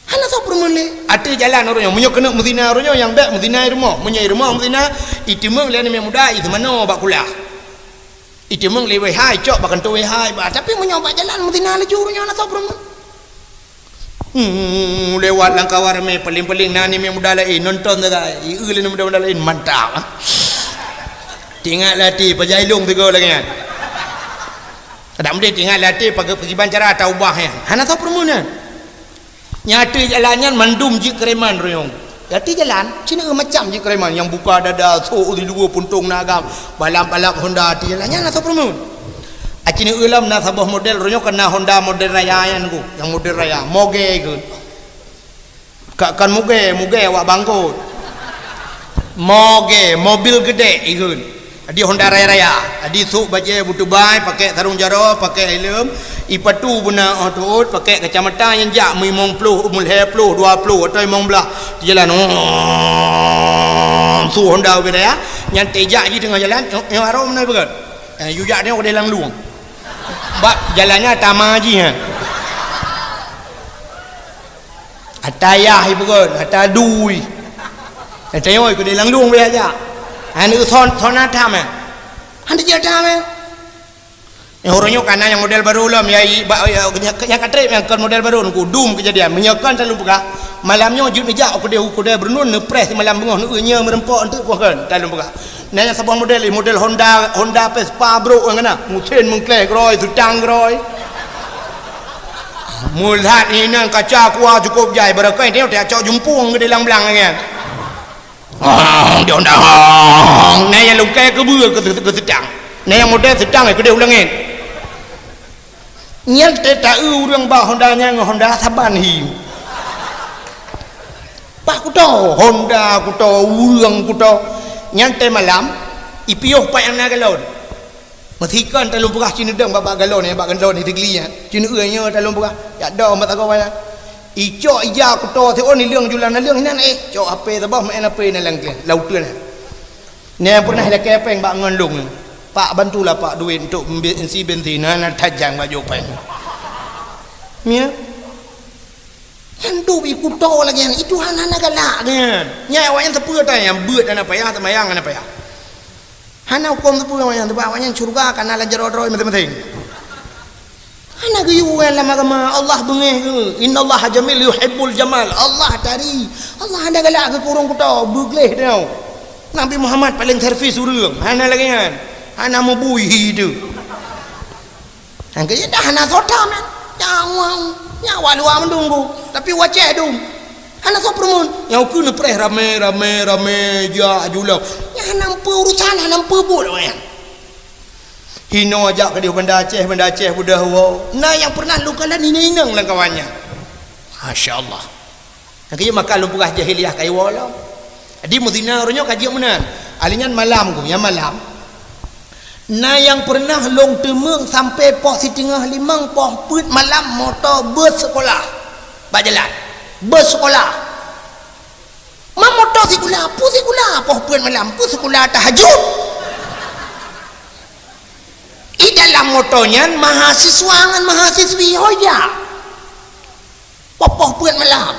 Hana soe peureumeun lé. Ateueh jalan ureueng nyoe, meunyoe keuneuk meuzina ureueng nyoe nyang bèk meuzina i rumoh. Meunyoe i rumoh meuzina, iteumeung lé aneuk muda, iseumanoe bak kulah. Iteumeung lé W H, icok bak kantô W H, bah, tapi meunyoe bak jalan meuzina laju ureueng nyoe hana soe peureumeun. Hmm, lewat lam kawan ramé, paléng-paléng na aneuk muda laén nonton sagai. Ieu lé aneuk muda laén, mantap. Teuingat lé até, pajan ilong sigoe lagèe nyan. Adak meudeh teuingat lé até, pagi-, pakiban cara taubah nyan. Hana soe peureumeun nyan. Nyang ateueh jalan nyan mandum jeuet keureman roh nyoe. Di ateueh jalan, ci na macam jeuet keureman, nyang buka dada, sôk di luwa puntông na agam, balap-balap Honda ateueh jalan nyan na soe peureumeun. Aci na lom na saboh model, roh nyoe kan na Honda model raya nyan ku, nyang model raya, mogè ikheun. Ka, kan mogè, mogè awak bangkot. Mogè, mobil geudek ikheun. Adi Honda raya-raya, adi sôk bajèe beutubai, pakèk sarông jaroe, pakèk helm, ipatu beuna 'oh teuôt, pakèk kacamata nyang jak meulimong ploh, meulhèe ploh, dua ploh, atau limong blah. Di jalan, oh, su Honda ubé raya, nyan teuh jak jih teungoh jalan, nyoe, nyoe arôm na peugah. Eh, yue jak nyoe keudéh lam lueng. Bak jalan nyan tama jih, ha. Ata yah ipeugöt, ata dui. Ata yoi keudéh lam lueng biasa. Aneuk son, son atam, eh. Hana jeuet atam, eh. Nyang uroe nyoe kana nyang model barô lom, ya, i, ba, ya, nyang, nyang ka trép nyang kon model barô, nungku dum keujadian. Meunyoe kon talôn peugah, malam nyoe jeuet neujak u keudéh, u keudéh Beureunon, neupreh simalam beungoh, neueu nyoe meureumpok eunteuk poh kon, talôn peugah. Na nyang saboh model, model Honda, Honda Vespa brôk nyang na. Meusén meungkleh keurôi, seutang keurôi. Meulat inan kaca kuah cukôp jai, barangkahi teuh cok jumpueng keudéh lam blang nyan. Hong, di Honda, hong. Na nyang lungkai keubeue keu, keu seutang. Na nyang model seutang keudéh u langét. Nyan teuh taeu ureueng bak Honda nyan ngon Honda saban hi. Pak kuto, Honda kuto, ureueng kuto. Nyan teuh malam, ipiôh pat nyang na galon. Meusikon talôn peugah ci neudong bak, bak galon nyan, bak galon nyan, teugeuli nyan. Ci neueu nyoe talôn peugah, jak dong bak sagoe nyan. Icok ija kuto siôn, ileueng julan naleueng inan, eh, cok H P saboh, maén H P na lam, lam uteuen nyan. Nyan pernah ilakèe péng bak ngon lôn. "Pak, bantulah, Pak, duit untuk mbe-, isi bensin, hana tajang bak jopeng." Nyan. Nyan dum ikuto lagèe nyan, itu hana, hana galak nyan. Nyan awak nyan sapeue ata nyang beuet hana payah, seumayang hana payah. Hana huköm sapeue awak nyan, sabab awak nyan syeuruga ka na lam jaroe droe maséng-maséng. Hana geuyue lam agama, Allah beungéh geuh. "Innallaha jamil yuhibbul jamal." Allah tari. Allah hana galak keu ureueng kuto, beugleh teuh. Nabi Muhammad paléng servis ureueng. Hana lagèe nyan. Hana meubui hi teuh. Nyang keu dah hana soe tam nyan. Nyawa, nyawa luwa meudunggu. Tapi wacéh dum. Hana soe peureumeun. Nyang ukeue neupreh ramé, ramé, ramé, jak julong. Nyan hana meupeu urusan, hana meupeu buet awak nyan. Hinoe jak keudéh Banda Aceh, Banda Aceh beudôh woe. Na nyang pernah lôn kalon inong-inong lam kawan nyan. Masya Allah. Nyang keu maka lôn peugah jahiliyah ka iwoe lom. Jadi meusina uroe nyoe ka jeuet meunan. Ahli nyan malam ku, nyang malam. Na nyang pernah lôn teumeung sampoe poh siteungoh limong, poh peuet malam moto bus sekolah. Bak jalan. Bus sekolah. Ma moto sikula, peue sikula, poh peuet malam, peue sikula tahajud. Di dalam moto nyan mahasiswa ngon mahasiswi ho jak. Poh-poh peuet malam.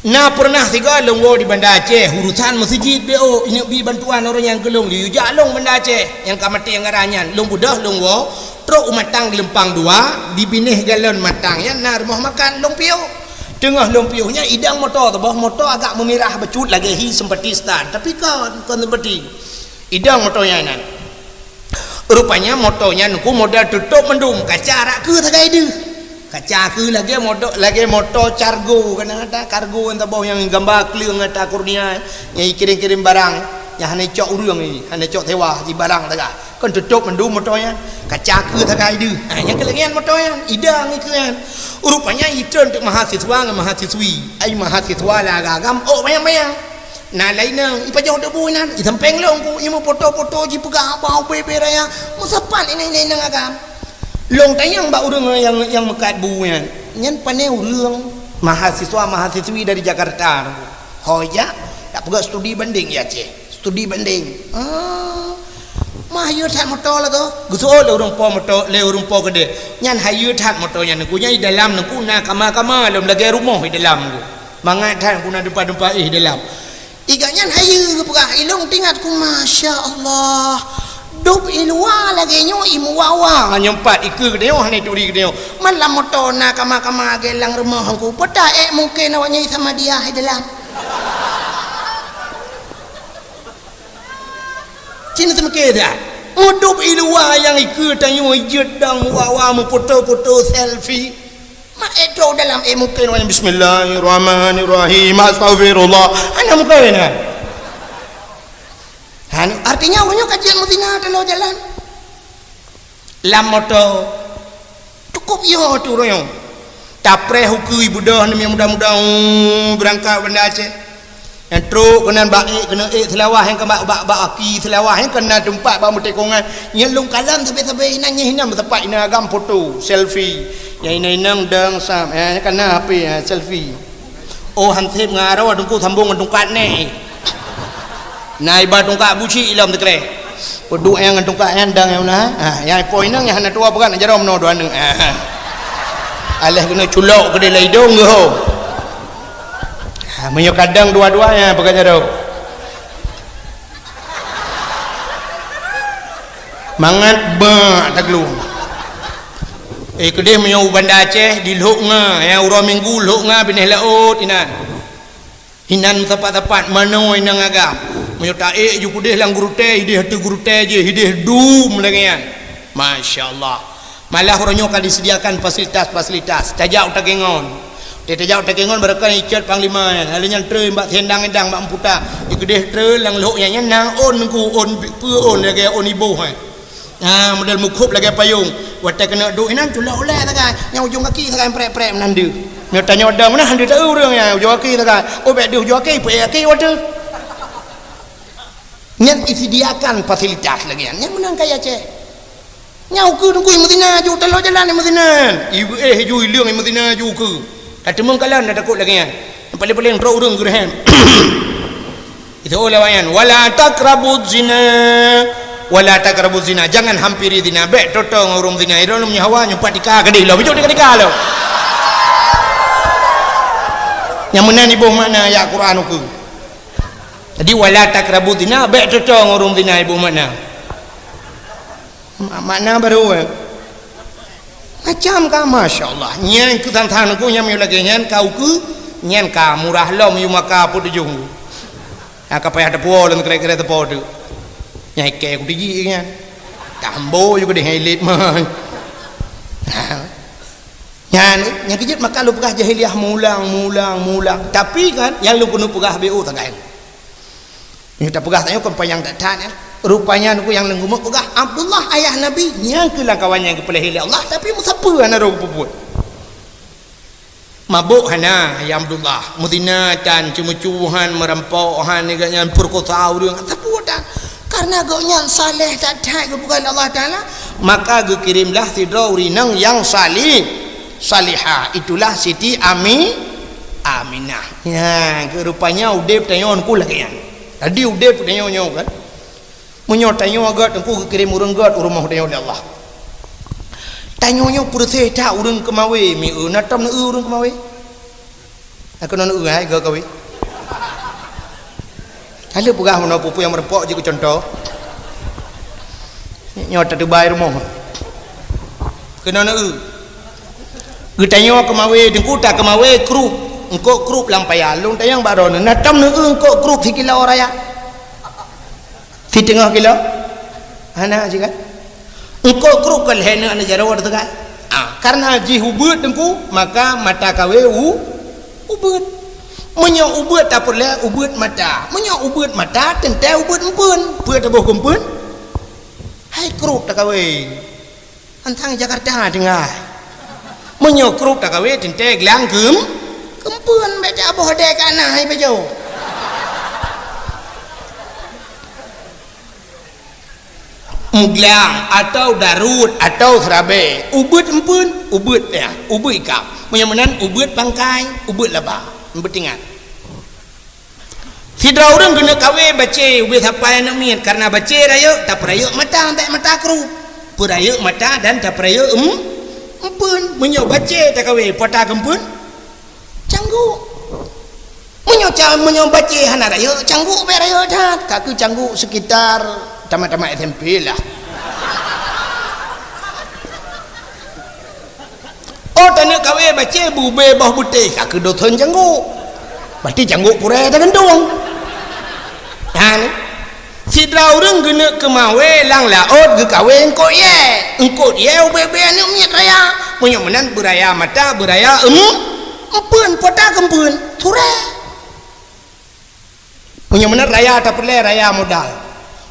Na pernah sigoe lôn woe di Banda Aceh, urusan meuseujid B O, ineuk bi bantuan ureueng nyang keu lôn, geuyue jak lôn Banda Aceh, nyang ka maté anggaran nyan. Lôn beudôh lôn woe, trok u Matang Geulumpang Dua, di binéh galon Matang nyan na rumoh makan, lôn piôh. Teungoh lôn piôh nyan, idong moto teuboh, moto agak meumirah bacut lagèe hi seumpati setan, tapi kon, kon seumpati. Idong moto nyan inan. Rupanya moto nyan ku model tutôp mandum, kaca rak keue sagai deuh. Kaca keue lagèe moto, lagèe moto cargo, kan ata kargo nyang saboh nyang gamba kleueng ata Kurnia, nyang ikirém-kirém barang, nyang hana icok ureueng, hana icok sewa, jibarang sagai. Kan tutôp mandum moto nyan, kaca keue sagai deuh. Ha, nyang keu lagèe nyan moto nyan, idong ikeue nyan. Rupanya itreun teuk mahasiswa ngon mahasiswi. Ai mahasiswa lam agam, oh, bayang-bayang. Na laén inong, ipajoh teuk bu inan, isampéng lôn ku, imeupoto-poto jipeugah haba ubé-bé raya, meusapat inong-inong agam. Lôn tanyong bak ureueng nyang, nyang meukat bu nyan, "Nyan pané ureueng mahasiswa-mahasiswi dari Jakarta?" Ho jak, dak peugah studi banding di Aceh. Studi banding. Ah. "Mah yue that moto lagoe?" Geuseuôt lé ureueng po moto, lé ureueng po keudéh. "Nyan hayeu that moto nyan, nungku nyan di dalam nungku na kama-kama lom lagèe rumoh di dalam nungku. Mangat that nungku na deumpa-deumpa éh di dalam." Iga nyan hayeu geupeugah, ilong teuingat ku, masya Allah. Dub i luwa lagèe nyoe i muwa-wa. Nyoe pat ikeue geutanyoe hana turi geutanyoe. Man lam moto na kama-kama lagèe lam rumoh Teungku. Peue ta ék mungken awaknyan i Samadiyah i dalam. Cit na seumike that. Meudub i luwa nyang ikeue tanyoe jeuet dong muwa-wa meufoto-foto selfie. Mak ék trok dalam ék mungken awaknyan bismillahirrahmanirrahim, astaghfirullah. Hana mungken nyan. Hana, artinya awaknyan ka jeuet meuzina taloe jalan. Lam moto. Cukup yo tu royong. Tapreh ukeue beudôh namiet muda-muda, uh, beurangkat Banda Aceh. Nyang trok keunan bak ék, keuneuk ék seulawah nyang ka bak, bak, bak aki seulawah nyang keunan teumpat bak meutekongan. Nyang lôn kalon sabe-sabe inan nyang hinan meusapat inan agam foto, selfie. Nyang inan-inan dang sam, eh, nyang kana H P, eh, selfie. Oh, hanseb ngon aroe Teungku sambong ngon tungkat nèh. Na iba tungkat buci ilom teukreh. Peuduek nyang ngon tungkat nyan dang nyang na. Ha, nyang ipo inong nyang hana tuwoe peugah na jaroe meunoe dua aneuk. Ha. Aléh keuneuk culok keudéh lam idong geuh. Ha, meunyoe kadang dua-dua nyang peugah jaroe. Mangat bak taglung. Eh, keudéh meunyoe u Banda Aceh di Lhok Nga, nyang uroe Minggu Lhok Nga binéh laôt inan. Inan sapat-sapat manoe inong agam. Meunyoe taék ju keudéh lam gurutée, idéh ateueh gurutée jih, idéh dum lagée nyan. Masya Allah. Malah uroe nyoe ka disediakan fasilitas-fasilitas. Tajak u Takengon. Teuh tajak u Takengon barokon icot panglima nyan. Lalu nyan treun bak siendang-endang bak meuputa. Di keudéh treun lam lhok nyan, nyan na ôn nungku, ôn peue ôn lagée ôn iboh, eh. Ha, model meukhôb lagée payong. Watée keuneuk duek inan culok ulée sagai. Nyang ujong gaki sagai prek-prek meunan deuh. Nyoe tanyoe dang meunan deuh taeu ureuëng nyan ujong gaki sagai. Oh, bék deuh ujong gaki, peuék gaki watée. Nyan disediakan fasilitas lagée nyan. Nyan meunan kaya Aceh. Nyang ukeue teungku i meuzina ju taloe jalan i meuzina. Ibu éh ju ileueng i meuzina ju ukeue. Ka teumeung kalon dak takot lagée nyan. Paléng-paléng trok ureuëng geureuhem. Itu ulama nyan, "Wala taqrabuz zina, wala taqrabuz zina." Jangan hampiri zina. Bék toe-toe ngon ureuëng zina. Irong lom nyawa nyumpat tika gadih lo. Bijok tika tika lo. Nyang meunan iboh makna ayat Quran ukeue. Jadi wala taqrabuz zina, bék toe-toe ngon ureuëng zina iboh makna. Ma-, makna baru, eh. Macam ka, masya Allah. Nyan keu than-than ku nyang meunyoe lagée nyan ka ukeue, nyan ka murah lom yue maka peutujoh. Ha, ka payah teupuo lom kira-kira teupo tu. Nyang ikée ku tiji nyan. Tambo yue keudeh nyan ilet man. Ha. Nyan, nyang keujeuet maka lôn peugah jahiliyah mulang, mulang, mulang. Tapi kan, nyang lôn keuneuk peugah B O tagai. Nyoe tapeugah tanyoe kon panyang that-that nyan. Rupanya nyoe nyang lôn geumeuk peugah, Abdullah ayah Nabi, nyang keu lam kawan nyang geupeulahé lé Allah, tapi meusapeue hana roh geupeubuet. Mabök hana, ya Abdullah. Meuzina tan, ceumeucue han, meurampok han, nyan peurekosa ureuëng, sapeue tan. Karena gobnyan saleh that-that geupeugah lé Allah Taala, maka geukirimlah sidroe ureuëng inong nyang salih, salihah. Itulah Siti Ami, Aminah. Nyan, keu rupanya udeb tanyoe ku lagée nyan. Jadi udeb tanyoe nyoe kan. Meunyoe tanyoe gét teungku geukirém ureuëng gét u rumoh tanyoe lé Allah. Tanyoe nyoe peureuséh that ureuëng keumawe, mi eu na tom neu ureuëng keumawe. Aku neu hai gét kawe. Kalau peugah meunoe pupu nyang meureumpok jeuet keu contoh. Nyoe tateubai rumoh. Keunoe neu. Geutanyoe keumawe, teungku ta keumawe krup, eungkôt krup lam paya. Lôn tanyong bak droeneuh, na tom neu eungkôt krup sikilo raya? Siteungoh kilo? Hana cit kan? Eungkôt krup ka lhée neu aneuk jaroe teuka. Ah, karena jih ubeut teungku, maka mata kawe u-, ubeut. Meunyoe ubeut tapeureulée ubeut mata. Meunyoe ubeut mata, teuntée ubeut empeuen. Peue taboh keu empeuen? Hai krup takawe. Antang Jakarta tinggai. Meunyoe krup takawe teuntée glang keum-, keumpeuen bék taboh dek ka na hai beujeuet. Meuglang atau daruet atau seurabe, ubeut empeuen, ubeut ya, ubeut ikab. Meunyoe meunan ubeut bangkai, ubeut laba. Beutingat. Sidroe ureuëng keuneuk kawe bacé ubé sapai aneuk miet, karena bacé rayeuk tapeurayeuk mata bék mata krup. Peurayeuk mata dan tapeurayeuk em-, empeuen. Meunyoe bacé takawe pata keumpeuen, cangguk. Meunyoe ca-, meunyoe bacé hana rayeuk, cangguk bék rayeuk that. Ka keu cangguk sekitar tamat-tamat S M P lah. Kawé bacé bubé boh beutéh ka keudothon janggok. Berarti janggok purée tagantung. Nyan, sidroe ureuëng geuneuk keumawé lam laôt geukawé eungkôt yé. Eungkôt yé ubé-ubé aneuëk miet raya. Meunyoe meunan beuraya mata, beuraya em, empeuen, pota keumpeuen, surée. Meunyoe meunan raya tapeureulée raya modal.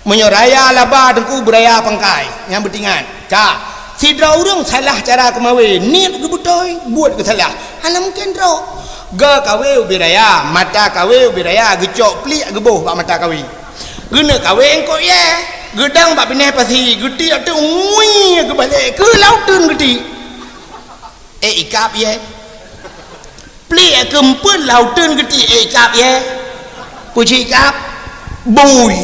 Meunyoe raya laba teungku beuraya pangkai, nyang beutingat. Ka, sidroe ureuëng salah cara keumawé, niet geubeutôi, buet geusalah. Hana mungken droe. Geukawé ubé raya, mata kawé ubé raya, geucok pliek geuboh bak mata kawé. Geuneuk kawé eungkôt yé, geudong bak binéh pasi, geutiek teuk ngui geubalek keu lauteun geutiek. Eh, ikab yé. Pliek keumpeuen lauteun geutiek, eh, ikab yé. Puji ikab. Bui.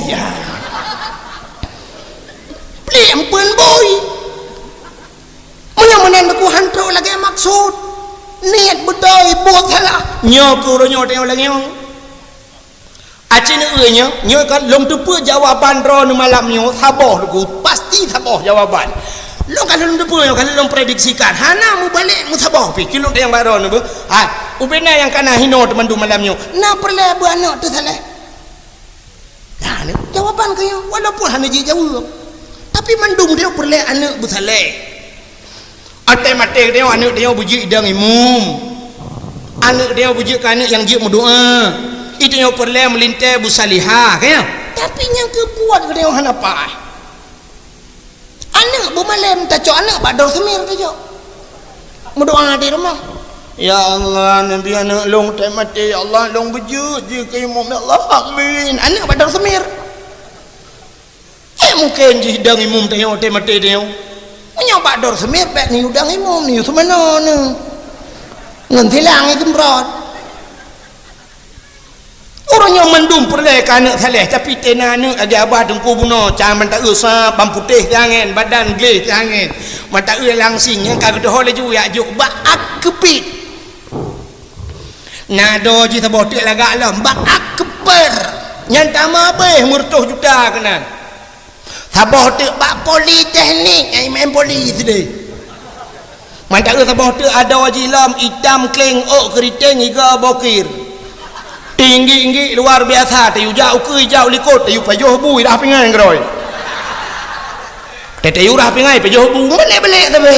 Pliek empeuen bui. Meunyoe meunan teungku han trok lagée maksud. Niet beutôi, buet salah. Nyoe keu uroe nyoe tanyoe lagée nyoe. Aci neueu nyoe, nyoe kan lôn teupeue jawaban droeneuh malam nyoe saboh teungku, pasti saboh jawaban. Lôn ka lôn teupeue nyoe, ka lôn prediksikan, hana mubalek meusaboh pih kilôn nyang bak droeneuh beuh. Hai, ubena nyang kana hinoe teumandum malam nyoe, na peureulée beuh aneuëk teusaleh. Nah, jawaban keu nyoe, walaupun hana jijaweueb, tapi mandum nyoe peureulée aneuëk beusaleh. Até maté geutanyoe aneuëk tanyoe beujeuet idong imum. Aneuëk tanyoe beujeuet keu aneuëk nyang jeuet meudoá. Itanyoe peureulée meulintée beusalihah, ka nyan? Tapi nyang keubuet geutanyoe hana paih. Aneuëk beumalém tacok aneuëk bak dor seumir tacok. Meudoá di rumoh. Ya Allah, nabi aneuëk lôn teuh maté, ya Allah, lôn beujeuet jih keu imum, ya Allah, amin. Aneuëk bak dor seumir. Eh, mungken jih idong imum tanyoe teuh maté tanyoe. Meunyoe bak dor seumir bék neuyue idong imum, neuyue seumanoe neuh. Ngon silang ikeumbron. Ureuëng nyoe mandum peureulée keu aneuëk saleh, tapi tena aneuëk lagée abah teungku bunoe, can manteueu sa bam putéh siangén, badan gleh siangén. Manteueu langsing nyang ka geudoho laju jak jok bak ak keupit. Na doe jih saboh teuk lagak lom, bak ak keupeu. Nyan tamah abéh meureutoh juta keunan. Saboh teuk bak politeknik, nyang imém poli sideh. Manteueu saboh teuk adoe jih lom itam kleng ôk keuriteng iga bokir. Tinggi-inggi luar biasa, tayue jak ukeue ijak u likot, tayue pajoh bu irah pingai keudroe. Teuteuyue rah pingai pajoh bu, meulek-belek sabe.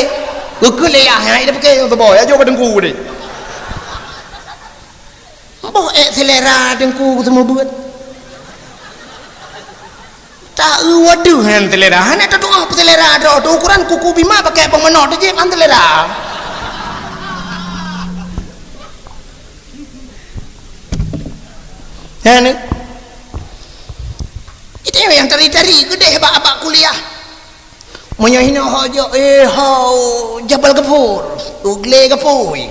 Geukeuleuk yah, hai dah pike nyang saboh, ya jok bak teungku deh. Boh ék selera teungku seumeubeuet. Ta-eu wadoh nyan selera, hana tatu'oh peuselera droe teuh, ukuran kuku bima pakai boh manok teuh jép han selera. Nyan, eh. Itu nyang tari-tari keudeh bak, bak kuliah. Meunyoe hinoe ho jok, eh, ho Jabal Gafur, u glé gapui.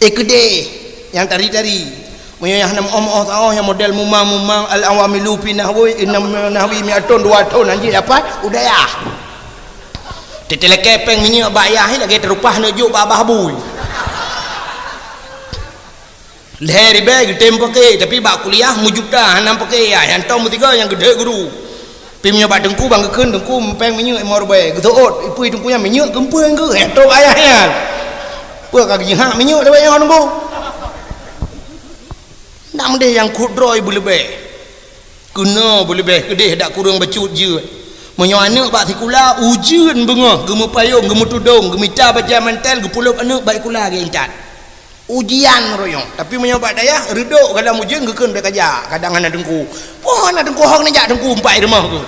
Eh, keudeh nyang tari-tari. Meunyoe nyang hana meu'oh-meu'oh saoh nyang model mumang-mumang al-awamilu fi nahwi, inna nahwi mi'atun dua thon anjing dapat udayah. Teuteulakée péng minyeuk bak yah lagée teurupah neujok bak babah bui. Lhée ribée geutem paké, tapi bak kuliah meujuta hana paké, ya, nyang tom meusigoe nyang geudhek guru. Pi meunyoe bak teungku bang geukheun teungku mupéng minyeuk limong ribée, geuseuôt, ipui teungku nyan minyeuk keumpeueng geuh, nyang tom ayah nyan. Peue ka geujihak minyeuk lawét nyoe teungku? Nang deh nyang kudroe beuleubeh. Keunoe beuleubeh keudeh dak kureueng bacut jeuet. Meunyoe aneuëk bak sikula, ujeuen beungoh, geumeupayong, geumeutudong, geumita bajée mantel, geupulop aneuëk bak sikula geuintat. Ujian royong. Tapi meunyoe bak dayah, reudok galom ujeuen geukheun bèk kajak, kadang hana teungku. Poh hana teungku hong neujak teungku umpai rumoh geuh.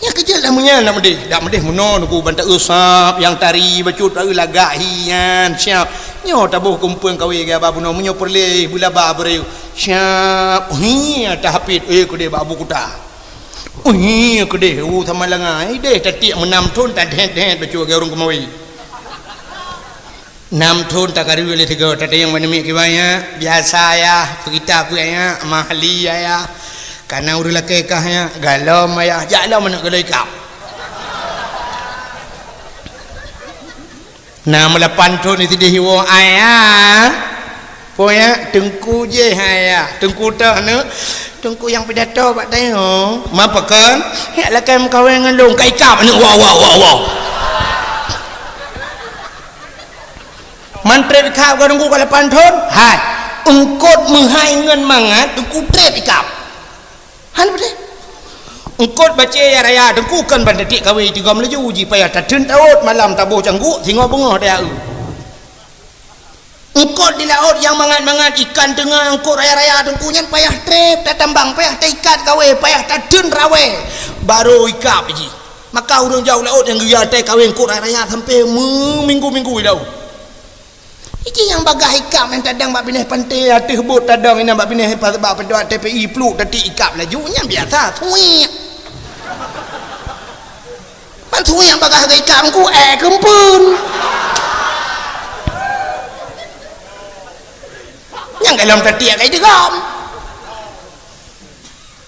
Nyan keujeuet lah meunyan dak meudeh, dak meudeh meunoe teungku ban taeu sab nyang tari bacut taeu lagak hi nyan siap. Nyoe taboh kumpeueng kawé gaya ba bunoe meunyoe peureulée beulaba beureu siap. Hi tahapit eh keudeh bak Abu Kuta. Hi keudeh u sama langa. Ideh tatiek meunam thon tadhet-dhet bacut gaya ureueng keumawi. Nam thon takaru lé sigoe tateueng bak namiet kiban nyan, biasa yah, peugita peue nyan, mahli yah, kana ureueng lakée kah nyan, galom yah, jak lom aneuk geuloe ikab. Nam lapan thon sideh iwoe ayah. Poh nyan teungku jih ayah, teungku toh aneuk, teungku nyang pidato bak tanyoe. Ma pakon? Nyak lakée meukawen ngon lôn, ka ikab aneuk, wow, wow, wow, wow. Man treb ikab ka Teungku ka lapan thon? Hai. Eungkot meuhai ngon mangat Teungku treb ikab. Han beutôi. Eungkot bacée raya Teungku kon ban tatiek kawé tigom laju jih payah tateun tawot malam taboh cangguk singoh beungoh taya eu. Eungkot di laôt nyang mangat-mangat ikan teunga eungkot raya-raya Teungku nyan payah treb tatambang, payah taikat kawé, payah tateun rawé, barô ikab jih. Maka ureuëng jauh laôt nyang geuyue atai kawé eungkot raya-raya sampoe meuminggu-minggu ilawôt. Iji nyang bagaih ikab nyang tadong bak binéh panté ateueh bot tadong inan bak binéh pa-, bak padua T P I pluek tatiek ikab laju nyan biasa suik. Ban suik nyang bagaih geuikab Teungku ék keumpeuen. Nyang golom tatiek kai digom.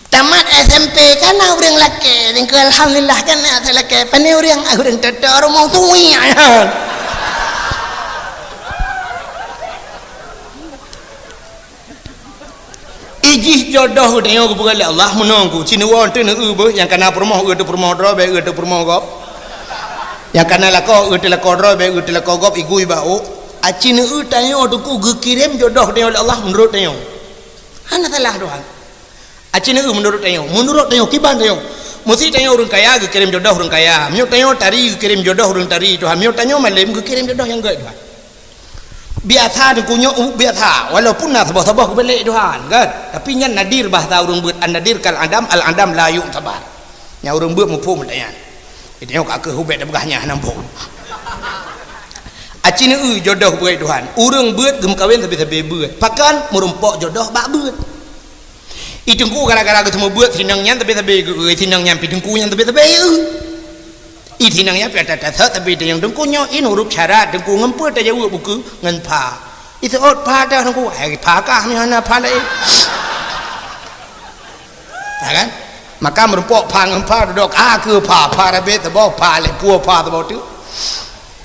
Tamat S M P ka na ureuëng lakée, ningkeu alhamdulillah ka na lakée. Pane ureuëng, ah, ureuëng toto rumoh tuwi nyan. Ijih jodoh geutanyoe geupeugah lé Allah meunong ku, ci neuwoe teuh neueu beuh, nyang kana peurumoh eu teuh peurumoh droe, bèk eu teuh peurumoh gob. Nyang kana lakoe eu teuh lakoe droe, bèk eu teuh lakoe gob, igui bak ôk. Aci neueu tanyoe Teungku geukirém jodoh tanyoe lé Allah meunurot tanyoe. Hana salah Tuhan. Aci neueu meunurot tanyoe, meunurot tanyoe kiban tanyoe. Meusé tanyoe ureuëng kaya geukirém jodoh ureuëng kaya. Meunyoe tanyoe tari geukirém jodoh ureuëng tari Tuhan. Meunyoe tanyoe malém geukirém jodoh nyang gét Tuhan. Biasa Teungku nyoe u biasa, walaupun na saboh-saboh geubalek Tuhan, kan? Tapi nyan nadir bahasa ureuëng beuet, an-nadir kal adam, al-adam la yu'tabar. Nyang ureuëng beuet muphom nyan. Jadi nyoe ka keuh ubet peugah nyan hana muphom. Aci neueu jodoh beuet Tuhan. Ureuëng beuet geumeukawen sabe-sabe beuet. Pakon meurumpok jodoh bak beuet. I Teungku gara-gara geuseumeubeuet sinong nyan sabe-sabe geu-, sinong nyan pi Teungku nyan sabe-sabe eu. I sinong nyan pi ata-ata sot sabe teunyong Teungku nyoe in huruf syarat Teungku ngon peue tajaweueb buku ngon pha. I seuôt pha dah Teungku, hai pha kah meuhana pha laén. Ya kan? Maka meurumpok pha ngon pha dudok a keu pha, pha rabe teuboh pha lé pue pha teuboh tu.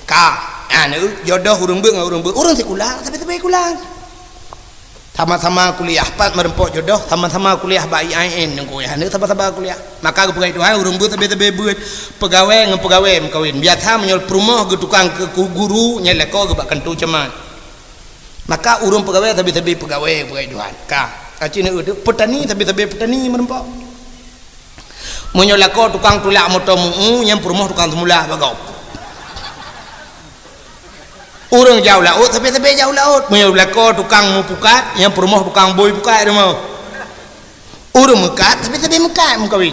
Ka, anu jodoh ureuëng beuet ngon ureuëng beuet, ureuëng sikula sabe-sabe sikula. Sama-sama kuliah, pat meurumpok jodoh, sama-sama kuliah bak I A I N ngon kuliah, sama-sama kuliah. Maka geupeugah Tuhan, ureuëng beuet sabe-sabe beuet, peugawée ngon peugawée meukawen. Biasa meunyoe peurumoh geutukang keu guru, nyan lakoe geuh bak kantô camat. Maka ureuëng peugawée sabe-sabe peugawée, peugawée Tuhan. Ka, aci neueu peutani sabe-sabe peutani meurumpok. Meunyoe lakoe tukang tulak moto meu-eu, nyang peurumoh tukang seumula bak gob. Ureuëng jauh laôt sabe-sabe jauh laôt. Meunyoe lakoe tukang meupukat, nyang peurumoh tukang bôi pukat rumoh. Ureuëng meukat sabe-sabe meukat meukawen.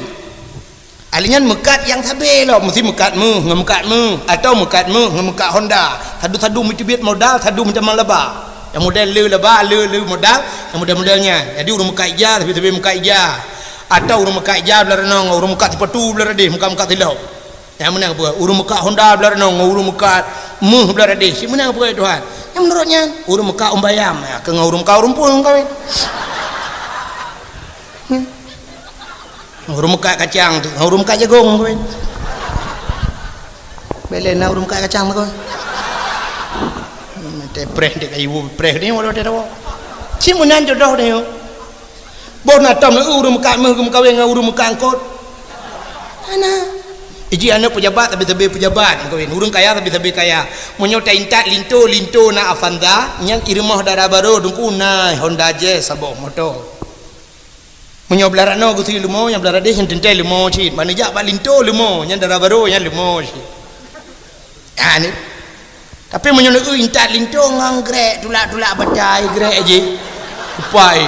Ahli nyan meukat nyang sabe lom, meusti meukat méuh ngon meukat méuh, atawa meukat méuh ngon meukat honda. Sadu-sadu meuteubiet modal, sadu meutamong laba. Nyang model le laba, le, le modal, nyang model-model nyan. Jadi ureuëng meukat ija sabe-sabe meukat ija. Atawa ureuëng meukat ija blah reunoe, ureuëng meukat sipatu blah radeh, meukat-meukat silop. Nyang meunan peue? Ureuëng meukat honda blah reunoe ngon ureuëng meukat méuh blah radeh. Cit meunan peue Tuhan? Nyang meunurot nyan, ureuëng meukat umbayam, ya, keu ngon ureuëng meukat ureuëng phon kawin. Hmm. Ureuëng meukat kacang tu, ureuëng meukat jagong kawin. Bele na ureuëng meukat kacang tu kawin. Hmm, teh preh dek kayu, preh ni walau dia tahu. Cit meunan jodoh dia. Boh na tom ureuëng meukat méuh geumeukawen ngon ureuëng meukat eungkot? Hana. Iji aneuëk peujabat sabe-sabe peujabat meukawen, ureuëng kaya sabe-sabe kaya. Meunyoe taintat linto, linto na Avanza, nyan i rumoh dara barô Teungku na Honda Jazz saboh moto. Meunyoe blah ranoe geusui leumo, nyang blah radeh nyan teuntée leumo cit. Meunyoe jak bak linto leumo, nyan dara barô nyan leumo cit. Ha ni. Tapi meunyoe neueu intat linto ngon grek, tulak-tulak batai grek jih. Upai.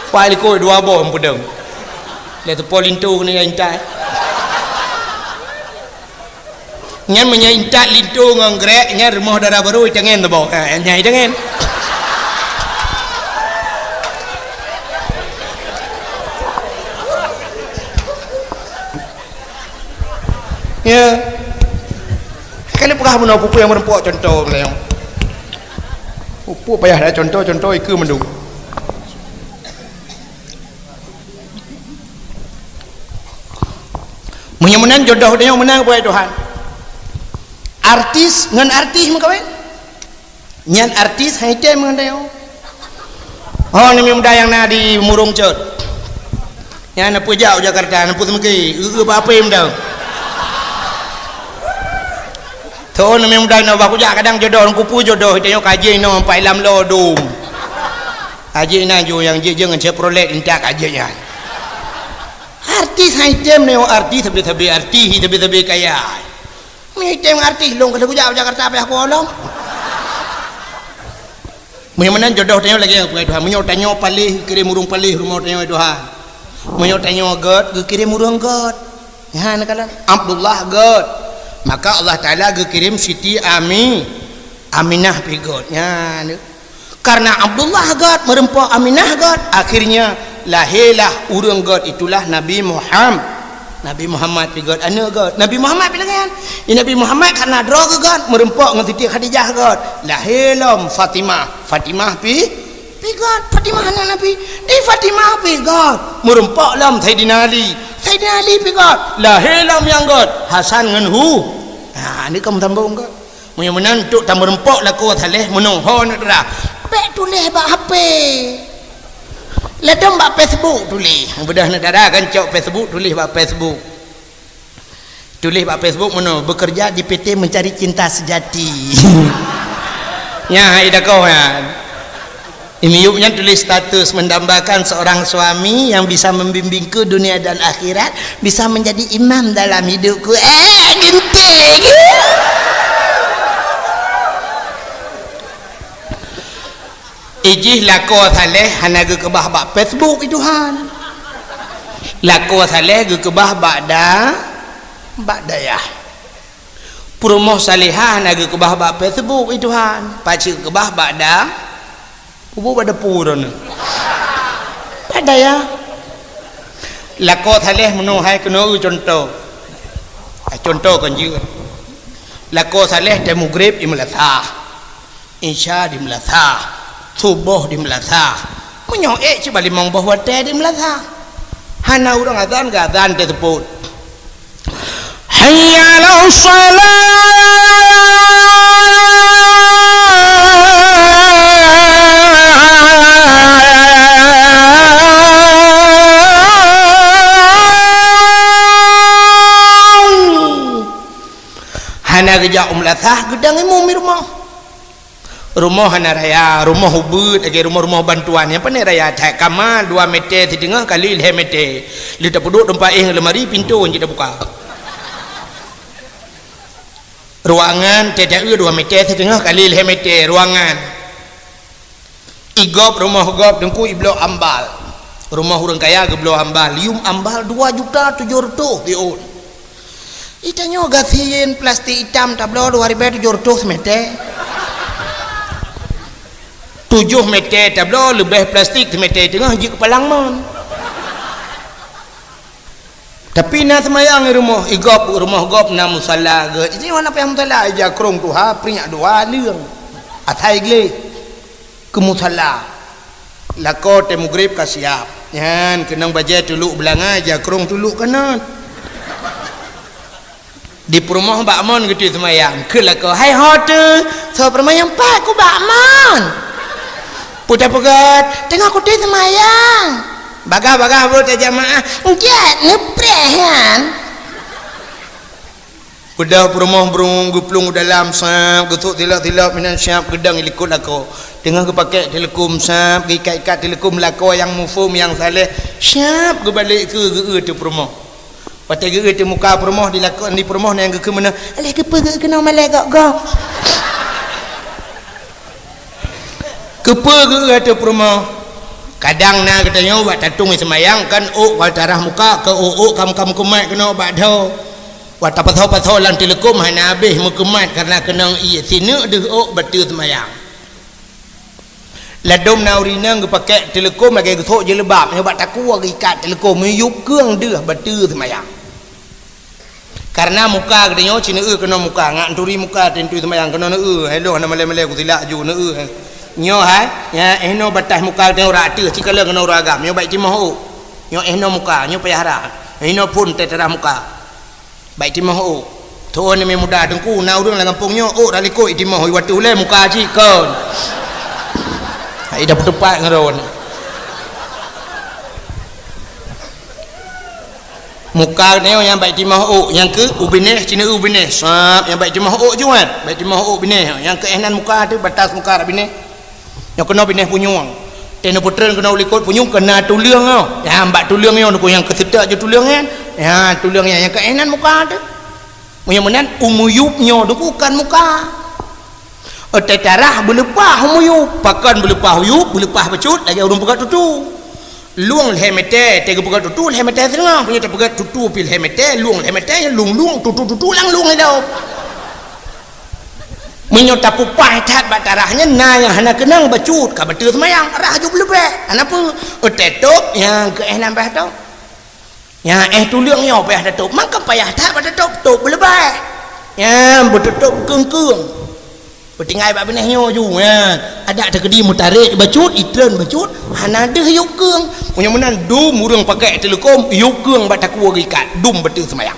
Upai likot dua boh meupeudong. Lé teupo linto keuneuk intat. Nyan meunyoe intat linto ngon grek, nyan rumoh dara barô itangen teuboh. Ha, nyan itangen. Ya. Kali peugah bunoe peue-peue nyang meureumpok contoh meulayeue. Peue-peue payah that contoh, contoh ikeue mandum. Meunyoe meunan jodoh tanyoe meunan keu Tuhan. Artis ngon artis meukawen. Nyan artis hai tem ngon tanyoe. Oh, nyoe muda nyang na di Murong Cot. Nyan na peue jak u Jakarta, na peue seumeuki, eu-eu bak ape muda. Thon mi muda inoe bah kujak kadang jodoh, kupu jodoh, tanyoe kaji inoe empat lam lo dum. Kaji na ju nyang jijeng ngon Chevrolet intak kaji nyan. Artis hai tem nyoe, artis sabe-sabe artis, sabe-sabe kaya. Mi tem artis lôn keuneuk kujak Jakarta payah kuolom. Meunyoe meunan jodoh tanyoe lagèe nyan, Tuhan. Meunyoe tanyoe paléh, geukirém ureueng paléh rumoh tanyoe, Tuhan. Meunyoe tanyoe göt, geukirém ureueng göt. Nyan kalon Abdullah göt. Maka Allah Taala geukirém Siti Ami, Aminah pi göt. Nyan. Karena Abdullah göt, meureumpok Aminah göt, akhirnya lahirlah ureueng göt, itulah Nabi Muham-, Nabi Muhammad pi göt, aneuk göt. Nabi Muhammad pi lagèe nyan. Di Nabi Muhammad karena droe geuh göt, meureumpok ngon Siti Khadijah göt. Lahé lom Fatimah. Fatimah pi, pi göt. Fatimah aneuk Nabi. Di Fatimah pi göt, meureumpok lom Saidina Ali. Saidina Ali pi göt. Lahé lom nyang göt, Hasan ngon Hu-, ha, ni ka meusambông göt. Meunyoe meunan, untuk tameureumpok lakoe saleh, meunoe ho aneuk dara. Bèk tuléh bak H P. Ladôm bak Facebook tuléh. Beudôh aneuk dara kan cok Facebook, tuléh bak Facebook. Tuléh bak Facebook meunoe, "Bekerja di P T Mencari Cinta Sejati." Nyan hai dakoe nyan. Di miyueb nyan tuléh status, "Mendambakan seorang suami yang bisa membimbingku dunia dan akhirat, bisa menjadi imam dalam hidupku." Eh, ginting. Ijih lakoe saleh hana geukeubah bak Facebook, i Tuhan. Lakoe saleh geukeubah bak da-, bak dayah. Peurumoh salehah hana geukeubah bak Facebook, i Tuhan. Pacu keubah bak da-, Kubu bak dapu droeneuh. Bak dayah. Lakoe saleh meunoe hai keunoe contoh. Ah, contoh kon jeuet. Lakoe saleh tée mugreb di meulasah. Isya di meulasah. Suboh di meulasah. Meunyoe ék cuba limong boh watée di meulasah. Hana ureuëng azan, geuazan teuseupôt. Hayya 'alas shalah. Hana geujak u meulasah, geudong imum di rumoh. Rumoh hana raya, rumoh ubit lagée rumoh-rumoh bantuan nyang pané raya that, kama dua meter siteungoh kali lhée meter. Lheueh tapeuduek teumpat éh ngon lemari, pintoe jeuet tabuka. Ruangan teuh dua meter siteungoh kali lhée meter ruangan. I gob rumoh gob teungku ibloe ambal. Rumoh ureuëng kaya geubloe ambal, lium ambal dua juta tujoh reutôh siôn. Itanyoe gasien plastik itam tabloe dua ribée tujoh reutôh simeter. Tujoh meter tabloe leubeh plastik simeter teungoh jeuet keu palang mon. Tapi na seumayang i rumoh, i gob rumoh gob na musala geuh. Isi mana payah musala, ija krong tuha, prinyak dua leueng. Asai gleh. Keu musala. Lakoe tée mugreb ka siab. Nyan keunong bajée tuluk beulanga, ija krong tuluk kanot. Di peurumoh bak mon geutui seumayang, keu lakoe, "Hai ho teuh, soe peurumoh nyang pat ku bak mon?" Peue tapeugah, "Teungoh kutui seumayang." Bagah-bagah bro tée jamaah, "Eungkét neupreh nyan." Udah peurumoh brung geuplueng u dalam sab, geusok silop-silop meunan siab geudong i likot lakoe. Teungoh geupakek teuleukum sab, geuikat-ikat teuleukum lakoe nyang muphom nyang saleh, siab geubalek keue geu-eu teuh peurumoh. Watée geu-eu teuh muka peurumoh di lakoe, di peurumoh nyang geukheun meunoe, "Alah keupeue geu-eu keunoe malée gok-gok?" Keupeue geu-eu ateueh peurumoh? Kadang na geutanyoe bak tatong seumayang kan ôk bak tarah muka, keu ôk-ôk kam-kam keumat keunoe bak dhoe. Watée pasoe-pasoe lam teuleukum hana habéh meukeumat kareuna keunong ié sineuk deuh ôk bateue seumayang. Ladôm na ureuëng inong geupakek teuleukum lagée geusok jilbab, nyoe bak takue geuikat teuleukum, meuyueb keueng deuh bateue seumayang. Kareuna muka geutanyoe ci neu-eu keunoe muka, ngat turi muka teuntui seumayang keunoe neu-eu, hai lôn hana malée-malée kusilak ju neu-eu. Nyoe hai, nyan eh noe bataih muka geutanyoe rot ateueh, ci kalon keunoe ureuëng agam, nyoe baik timoh ôk. Nyoe eh noe muka, nyoe payah rah. Eh noe phon teutarah muka. Baik timoh ôk. Thon mi muda teungku, na ureuëng lam gampông nyoe ôk rot likot timoh, i wateueh ulée muka cit kon. Hai dah peuteupat ngon droeneuh. Muka nyoe nyang bak timoh ôk, nyang keu u binéh, cina u binéh. Sab, nyang bak timoh ôk juat, bak timoh ôk binéh. Nyang keu éh nan muka teuh, batas muka rak binéh. Nyoe keunoe binéh punyueng. Teuh neupeutreun keunoe u likot punyueng keu na tuleueng nyoe. Nyang bak tuleueng nyoe, nyoe nyang keu seutek ju tuleueng nyan. Nyang tuleueng nyan, nyang keu éh nan muka teuh. Meunyoe meunan, u miyueb nyoe teuh kon muka. Watée tarah beuleupah u miyueb, pakon beuleupah u miyueb, beuleupah bacut lagée ureuëng peugét tutu. Lueng lhée mètè, teuh geupeugét tutu lhée mètè seungoh, meunyoe tapeugét tutu pih lhée mètè, lueng lhée mètè, lueng-lueng, tutu-tutu lam lueng ilop. Meunyoe tapupah that bak tarah nyan, na nyang hana keunong bacut, ka bateue seumayang, rhah ju beuleubeh, hana peue. Watée tôb, nyang keu éh nan bah tôb. Nyang éh tuleueng nyoe payah tatôb, mangkon payah that bak tatôb, tôb beuleubeh. Nyang beututôb keueng-keueng. Beutinggai bak binéh nyoe ju, nyan. Adak teukeudi meutarek bacut, itreun bacut, hana deuh yub keueng. Meunyoe meunan dum ureuëng pakai teuleukom, yub keueng bak takue geuikat, dum bateue seumayang.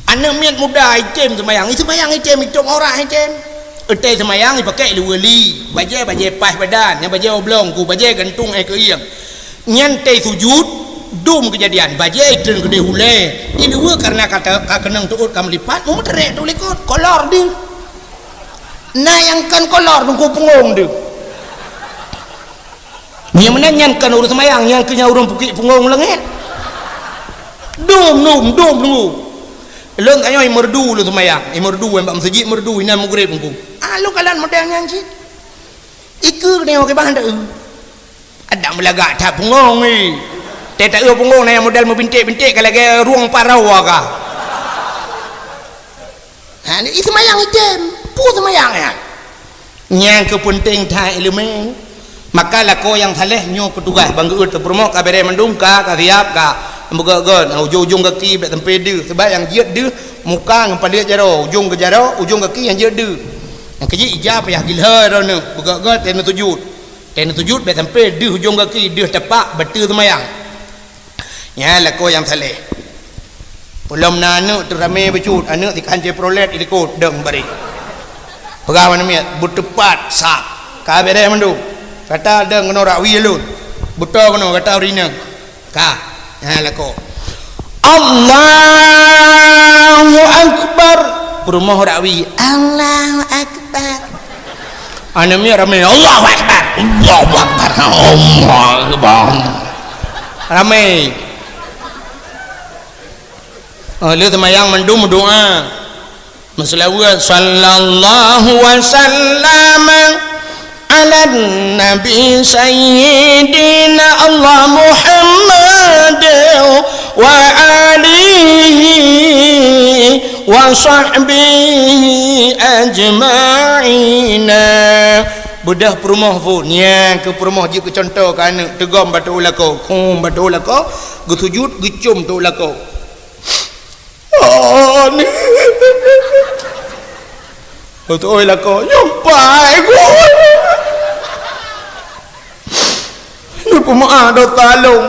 Aneuëk miet muda item seumayang, iseumayang item, itôb aurat item. Watée seumayang ipakai luweue li, bajée-bajée paih badan, nyang bajée oblong ku, bajée gantung éh keuieng. Nyan teuh sujut, dum keujadian, bajée itreun keudeh ulée. Iluweue kareuna ka, ka keunong teuôt ka meulipat, meutarek teuh u likot, kolor deuh. Na nyang kon kolor teungku peungong deuh. Nyang meunan nyan kon ureuëng seumayang, nyang keu nyan ureuëng pukik peungong leungét. Dum, dum, dum, dum. Lôn tanyoe imeurdu lôn seumayang, imeurdu bak meuseujid meurdu inan mugreb teungku. Ah, lôn kalon model nyan cit. Ikeue nyoe keu bah ndak eu. Adak meulagak that peungong ni. Teuh taeu peungong na nyang model meubinték-binték ka lagée rueng parau ka. Ha, ni seumayang item, peue seumayang nyan? Nyang keu peunteng that iéleumé. Maka lakoe nyang saleh nyoe keu tugaih ban geuôt teuh peurumoh ka bereh mandum ka, ka siap ka. Beugét-gét, ujong-ujong gaki bék sampoe deuh, sabab nyang jeuet deuh muka ngon paleuet jaroe, ujong geujaroe, ujong gaki nyang jeuet deuh. Nyang keujeuet ija payah gilhôi droeneuh, beugét-gét teuh neusujut. Teuh neusujut bék sampoe deuh ujong gaki, deuh tapak bateue seumayang. Nyan lakoe nyang saleh. Peulom na aneuëk teuramé bacut, aneuëk sikan Chevrolet ilikot dong bareng. Peugah bak aneuëk miet, beuteupat sab. Ka bereh mandum. Gata dong keunoe rak wie lôn. Beutoe keunoe gata ureuëng inong. Ka. Nyan lakoe. Allahu Akbar. Peurumoh rak wie. Allahu Akbar. Aneuëk miet ramé, "Allahu Akbar, Allahu Akbar, Allahu Akbar." Ramé. Oh, lheueh seumayang mandum meudoá. Meuseulaweuet, "Sallallahu wa sallama ala nabi sayyidina Allah Muhammad wa alihi wa sahbihi ajma'ina." Beudôh peurumoh phon, nyang keu peurumoh jeuet keu cuntoh keu aneuëk, teugom bak teuôt lakoe, khum bak teuôt lakoe, geusujut, geucom teuôt lakoe. Oh, ni. Beutôi lakoe, nyoe pai ku. Neupeumeu'ah dosa lôn.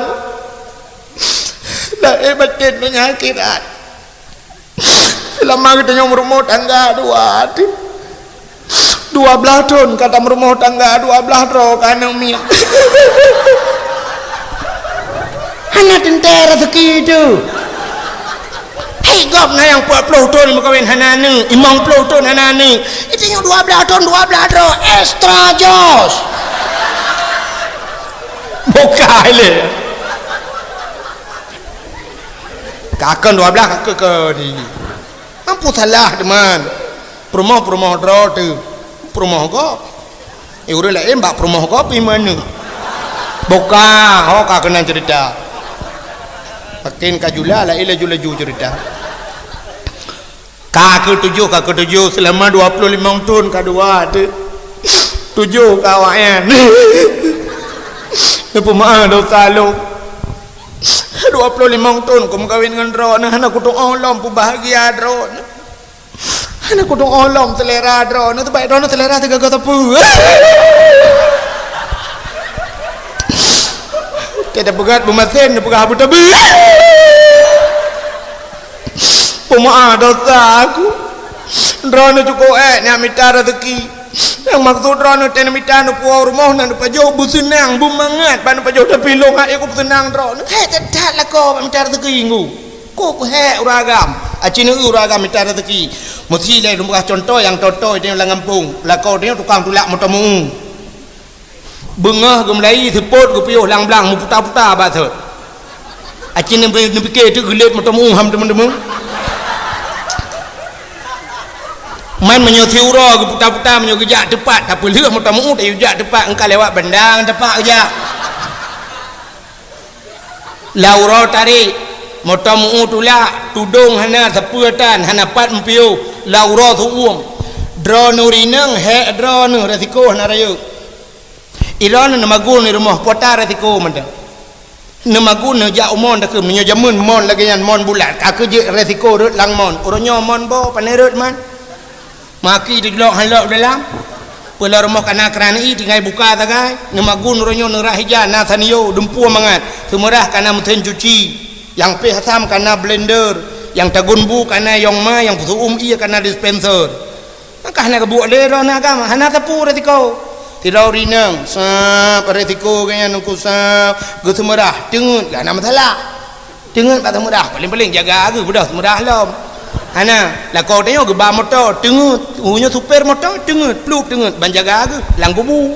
Lahé batén donya akhirat. Seulama geutanyoe meurumoh tangga dua, dua blaih thon ka tameurumoh tangga, dua blaih droe ka aneuëk miet. Hana teuntée raseuki teuh. Hei, gob na nyang peuet ploh thon meukawen hana aneuëk, limong ploh thon hana aneuëk. Geutanyoe dua blaih thon, dua blaih droe, extra jos. Bukai lé. Ka kon dua blaih ka keu, keu di. Mampu salah teuma. Peurumoh-peurumoh droe teuh. Peurumoh gob. Eh, ureuëng laén bak peurumoh gob pih meuaneuëk. Buka, ho ka keunan ceurita. Makin ka jula, laén laju-laju ceurita. Ka keutujoh, ka keutujoh, seulama dua ploh limong thon ka dua teuh. Tujoh ka awaknyan. Neupeumeu'ah dosa lôn. Dua ploh limong thon kumeukawen ngon droeneuh, hana kutu'oh lom peubahgia droeneuh. Hana kutu'oh lom seulera droeneuh, teubaik droeneuh seulera sigaga sapeue. Teuh tapeugah beumasen, neupeugah abu tabi. Peumeu'ah dosa aku. Droeneuh cukôp ék nyak mita raseuki. Nyang maksud droeneuh teuh neumita neupuwoe rumoh na neupajoh beuseunang, beumangat bak neupajoh, tapi lôn hana ku beuseunang droeneuh. Hei, that-that lakoe bak mita raseuki ngu. Kok hek ureueng agam, aci neu ureueng agam mita raseuki. Meusi lé lôn peugah cuntoh nyang toe-toe tanyoe lam gampông. Lakoe tanyoe tukang tulak moto meu-u. Beungoh geumeulayi seupôt geupiôh lam blang meuputa-puta bak sot. Aci neupike teuk geulet moto meu-u ham teumeu-teumeu. Man meunyoe siuroe geuputa-puta, meunyoe geujak teupat, tapeulheueh moto meu-u tayue jak teupat, engka lewat bandang teupat geujak. Lam uroe tarek, moto meu-u tulak, tudong hana, sapeue tan, hana pat meupiôh, lam uroe seu-uem. Droeneuh rineueng, hek droeneuh, resiko hana rayeuk. Droeneuh neumagun di rumoh, peue ta resiko mantong. Neumagun neujak u mon takheun, meunyoe jameun mon lagèe nyan, mon bulat, ka keuh jeuet resiko rhot lam mon. Uroe nyoe mon boh, pane rhot man. Maki teujlok han lok dalam. Peue lam rumoh ka na kran ie tinggai buka sagai. Neumagun uroe nyoe neurah ija na sanio, dumpeue mangat. Seumeurah ka na meusén cuci. Nyang péh asam ka na blender. Nyang tagun bu ka na yong ma, nyang peuseu'uem ie ka na dispenser. Maka hana geubuet lé droeneuh agam, hana teupeu resiko. Sidroe rineueng, sab resiko geuh nyan nungku sab, geuseumeurah, teungeut, gak na masalah. Teungeut bak seumeurah, paléng-paléng jaga geuh beudôh seumeurah lom. Hana, lakoe tanyoe geuba moto, teungeut, uroe nyoe supir moto, teungeut, plup teungeut, ban jaga geuh, lam kubu.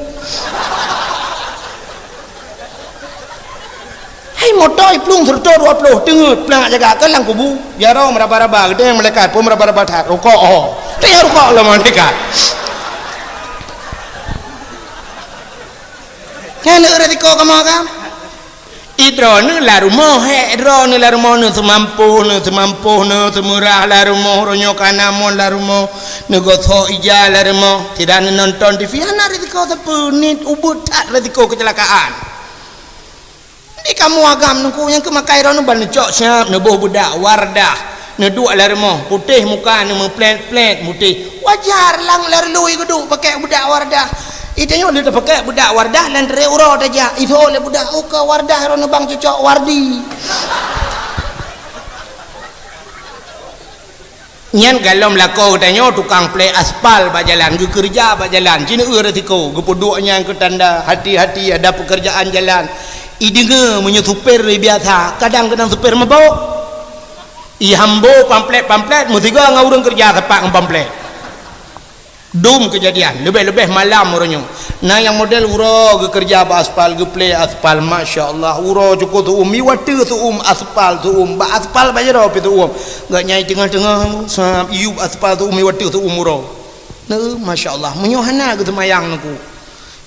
Hai moto iplueng seureutôh dua ploh, teungeut, plang jaga keu lam kubu. Jaroe meuraba-raba, geutanyoe malaikat, peue meuraba-raba that, rukok, oh. Teuh rukok lom malaikat. Nyan resiko kamoe kan? Idroeneuh lam rumoh, hek droeneuh lam rumoh, neuh seumampoh, neuh seumampoh, neuh seumeurah lam rumoh, uroe nyoe ka na mon lam rumoh, neugosok ija lam rumoh, tidak neunonton T V, hana resiko sapeue, nit ubeut that resiko kecelakaan. Di kamoe agam nungku nyang keu makai droeneuh ban neucok siab, neuboh beudak Wardah, neuduek lam rumoh, putéh muka, neumeuplet-plet, mutéh. Wajar lang lam rului geuduek pakèk beudak Wardah. Itanyoe lheueh tapakèk beudak Wardah, lam trép uroe tajak, itho lé beudak, uka Wardah, droeneuh bang cocok Wardi. Nyan galom lakoe geutanyoe tukang plé aspal bak jalan, geukeureuja bak jalan, ci neu resiko, geupeuduek nyan keu tanda, hati-hati ada pekerjaan jalan. Ideungoe meunyoe supir biasa, kadang-kadang supir mabök. Ihambo pamflet-pamflet, meusigoe ngon ureueng keureuja sapat ngon pamflet. Dum keujadian, leubeh-leubeh malam uroe nyoe. Na nyang model uroe geukeureuja bak aspal, geuplé aspal, masya Allah. Uroe cukôp seu-uem, iwa teuh seu-uem aspal, seu-uem bak aspal bak jaroe pih seu-uem. Gobnyan teungoh-teungoh, sab, iyup aspal seu-uem, iwa teuh seu-uem uroe. Neu, masya Allah, meunyoe hana geuseumayang nungku.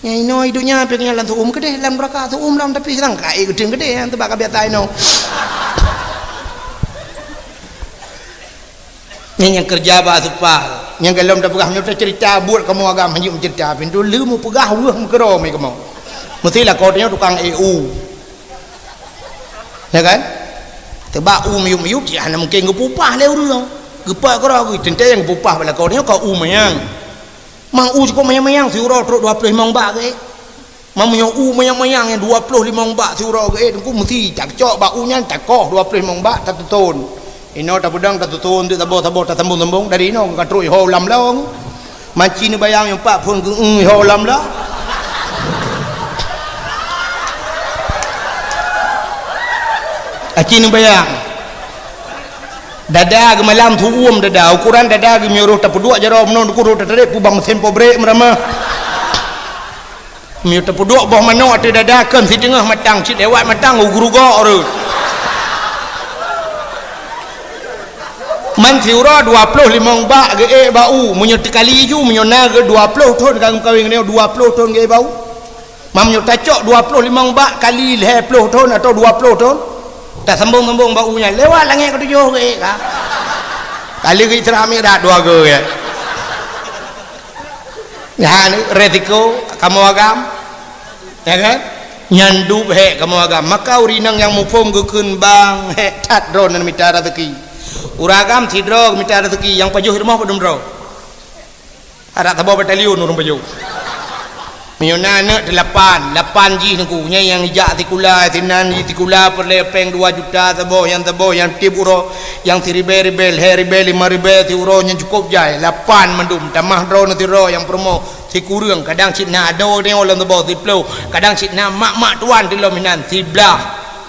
Nyang inoe i donya pih nyan lam seu-uem keudeh, lam neuraka seu-uem lom, tapi sekarang ka ék geuteun keudeh, nyan teuba ka biasa inoe. Nyan nyang keureuja bak aspal. Nyang galom tapeugah nyoe teuceurita buet kamoe agam hanjeuet meuceurita. Pintoe lheueh meupeugah weueh meukeurô mé kamoe. Meusti lakoe tanyoe tukang ék u. Ya kan? Teuba u miyup-miyup cit hana mungken geupupah lé ureueng. Geupeukeurô geuh teuntée nyang geupupah bak lakoe tanyoe ka u manyang. Mang u cukôp manyang-manyang siuroe trok dua ploh limong bak geuék. Meunyoe u manyang-manyang nyang dua ploh limong bak siuroe geuék, teungku meusti tacok bak u nyan, takoh dua ploh limong bak, tatuton. Inoe tapeudong, tatuton, teuk saboh-saboh, tasambong-sambong, dari inoe ka trok iho lam long. Maci neubayang nyang pat phon geu-eu iho lam long. Aci neubayang. Dada geumalam seu-uem dada, ukoran dada geuh meunyoe roh tapeuduek jaroe meunoe, teungku roh tatarek peubang meusén pobrek meuramah. Meunyoe tapeuduek boh manok ateueh dada, kon siteungoh matang, cit lewat matang, u geurugok rot. Man siuroe dua ploh limong bak geuék bak u, meunyoe teukali ju, meunyoe na geu dua ploh thon ka meukawen ngon nyoe, dua ploh thon geuék bak u. Man meunyoe tacok dua ploh limong bak kali lhèe ploh thon atau dua ploh thon, tasambong-sambong bak u nyan, lewat langét keutujoh geuék ka. Kali geuh Isra Mi'raj dua geuh, ya. Nyan resiko kamoe agam. Ya kan? Nyan dub hék kamoe agam. Maka ureueng inong nyang muphom geukheun bang hék that droeneuh mita raseuki. Ureueng agam sidroe mita raseuki, nyang pajoh i rumoh padum droe. Adak saboh batalion ureueng pajoh. Meunyoe na aneuk teulapan, lapan jih teungku, nyan nyang jak sikula, sinan jih sikula peureulèe péng dua juta saboh, nyang saboh nyang tiep uroe, nyang siribèe-ribèe, lhèe ribèe, lima ribèe siuroe nyang cukôp jai, lapan mandum, tamah droeneuh sidroe nyang peurumoh, Sikureueng, kadang cit na adoe tanyoe lom teuboh siploh, kadang cit na mak-mak tuan di lom inan, siblah,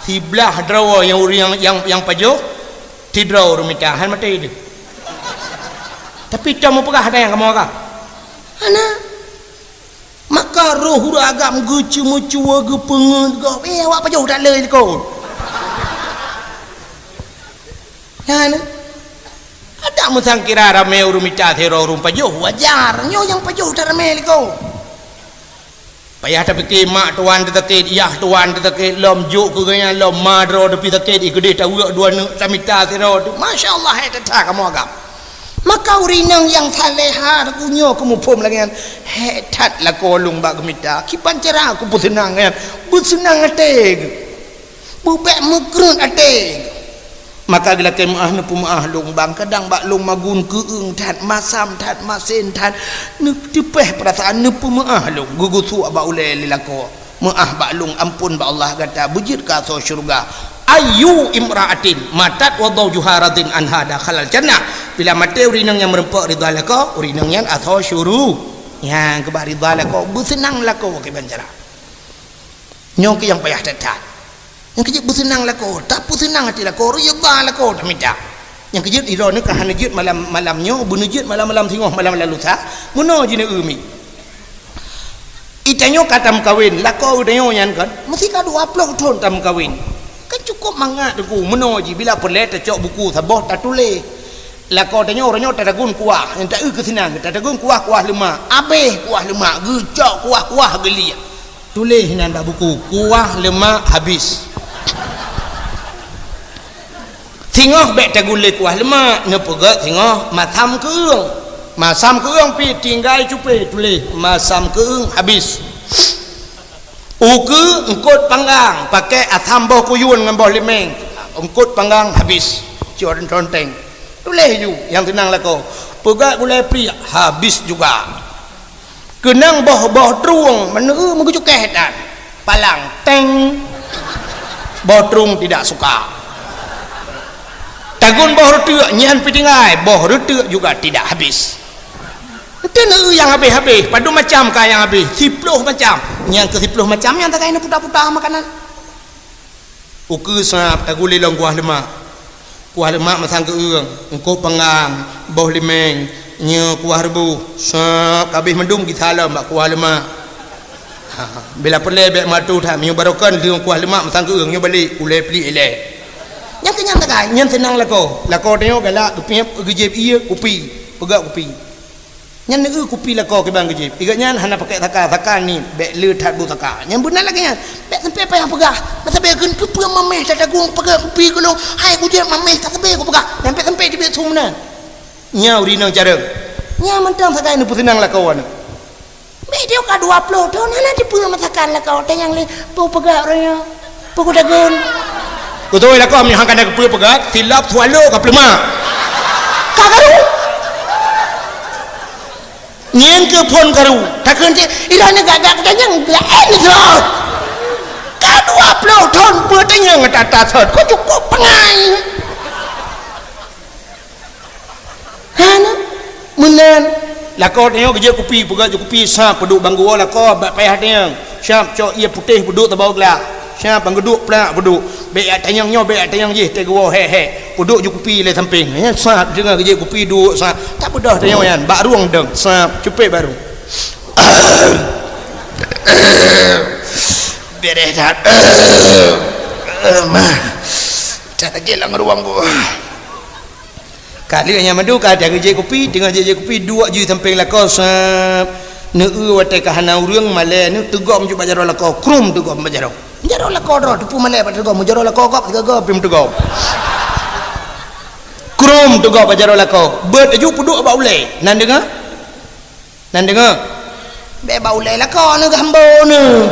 siblah droe nyang ureueng nyang, nyang, nyang pajoh, sidroe ureueng mita, han maté teuh. Tapi cong meupeugah ada nyang kamoe agam. Hana. Maka roh ureueng agam geuceumeucue, geupeungeut gob, eh, awak pajoh that le likot. Nyan, adak meusangkira ramé ureueng mita sidroe ureueng pajoh, wajar. Nyoe nyang pajoh that ramé likot. Payah tapike mak tuan teusakét, yah tuan teusakét, lom jok keu gobnyan, lom ma droe teupie sakét, i keudeh taweuek dua neuk tamita sidroe teuh. Masya Allah, hai that-that kamoe agam. Maka ureueng inong nyang salehah geuh nyoe keu muphom lagée nyan, hék that lakoe lôn bak geumita, kiban cara kupeuseunang nyan, beuseunang até geuh. Beubek meukreuet até. Maka geulakée meuáh neupeumeuáh lôn bang, kadang bak lôn magun keueung that, masam that, masen that, neuteupeh peurasaan neupeumeuáh lôn, geugeusuek bak ulée lé lakoe. Meuáh bak lôn, ampôn bak Allah gata, beujeuet keu asoe syeuruga. Ayyu imra'atin matat wa zaujuha radin anha dakhalal jannah. Bila maté ureueng inong nyang meurumpok ridha lakoe, ureueng inong nyan asoe syuru-, nyang keubah ridha lakoe, beuseunang lakoe kiban cara. Nyoe keuh nyang payah that-that. Nyang keujeuet beuseunang lakoe, tapeuseunang até lakoe, ridha lakoe tamita. Nyang keujeuet droeneuh ka hana jeuet malam, malam nyoe, beuneujeuet malam-malam singoh, malam-malam lusa, meunoe jih neu-eu mi. Itanyoe ka tameukawen, lakoe tanyoe nyan kan, meusika dua ploh thon tameukawen. Kan cukôp mangat teungku, meunoe jih bila peureulée tacok buku saboh tatuléh. Lakoe tanyoe uroe nyoe tatagun kuah, nyang ta-eu keu sinan, tatagun kuah, kuah leumak, abéh kuah leumak, geucok kuah-kuah geuliek. Tuléh inan bak buku, kuah leumak habis. Singoh bék tagun lé kuah leumak, neupeugét singoh masam keueung. Masam keueung pih tinggai cupé tuléh, masam keueung habis. Ukeue eungkot panggang, pakék asam boh kuyun ngon boh limeng, eungkot panggang habis. Cok reuntong-reunteng. Tuléh ju nyang seunang lakoe. Peugét gulai pliek, habis juga. Keunong boh-boh trueng, meuneu meugeujukeh dan palang teng. Boh trueng tidak suka. Tagun boh reuteuk, nyan pih tinggai, boh reuteuk juga tidak habis. Ente neu nyang habéh-habéh, padum macam ka nyang habéh, siploh macam. Nyang keu siploh macam nyan takai neuputa-puta makanan. Ukeue sab tagulé lom kuah leumak. Kuah leumak masam keueung, eungkot panggang, boh limeng, nyoe kuah reubôh, sab kabéh mandum gisa lom bak kuah leumak. Ha, bila peureulée bék meuatu that, meunyoe barokon deungon kuah leumak masam keueung, nyoe balek, ulée pliek ilée. Nyang keu nyan takai, nyan seunang lakoe. Lakoe tanyoe galak geupiep, geujieb ié kupi, peugét kupi. Nyan neu-eu kupi lakoe kiban geujieb. Igét nyan hana pakék saka, saka ni bék le that bu saka. Nyan beuna lagée nyan. Bék sampai payah peugah. Masa bék kheun keupeue mameh tatagung peugah kupi keu lôn. Hai kujieb mameh ka sabe kupeugah. Nyan bék sampai teubiet su meunan. Nyan ureueng inong carông. Nyan mantong sagai neupeuseunang lakoe nyoe. Bék diyoe ka dua ploh thon hana teupeue masakan lakoe teuh nyang lé peugah ureueng nyoe. Peue kutagun? Beutôi lakoe meuhang kana keupeue peugah, silop swallow ka peuleuma. Ka karu. Nyan keuh phon karu. Takheun cit, ilah neugak-gak kutanyong, laén neutron. Ka dua ploh thon peutanyong ata-ata sot, kok cukôp peungai. Hana. Meunan. Lakoe tanyoe geujok kupi, peugah jok kupi, sab peuduek banggu lakoe, bak payah tanyoe. Sab cok ié putéh peuduek saboh glah. Sab banggu duek plak peuduek. Bék jak tanyong nyoe, bék jak tanyong jih, teuh geuwoe hék-hék. Peuduek jok kupi lé sampéng. Nyan sab, deungon geujok kupi duek sab. Tapeugah tanyoe nyan, bak rueng dong, sab, cupet bak rueng. Beres that. Mah. That lagée lam rueng bu. Ka lheueh nyan mandum ka geujép kupi, teungoh jép-jép kupi, duek ju sampéng lakoe, sab. Neu-eu watée ka hana ureuëng, malée neu teugom ju bak jaroe lakoe, krum teugom bak jaroe. Jaroe lakoe droe, teupeu malée bak teugom, jaroe lakoe gob, sigoe gob, pih teugom. Krum teugom bak jaroe lakoe, beuet laju peuduek bak ulée. Nan deungoe? Nan deungoe? Bék bak ulée lakoe neu geuhambo neu.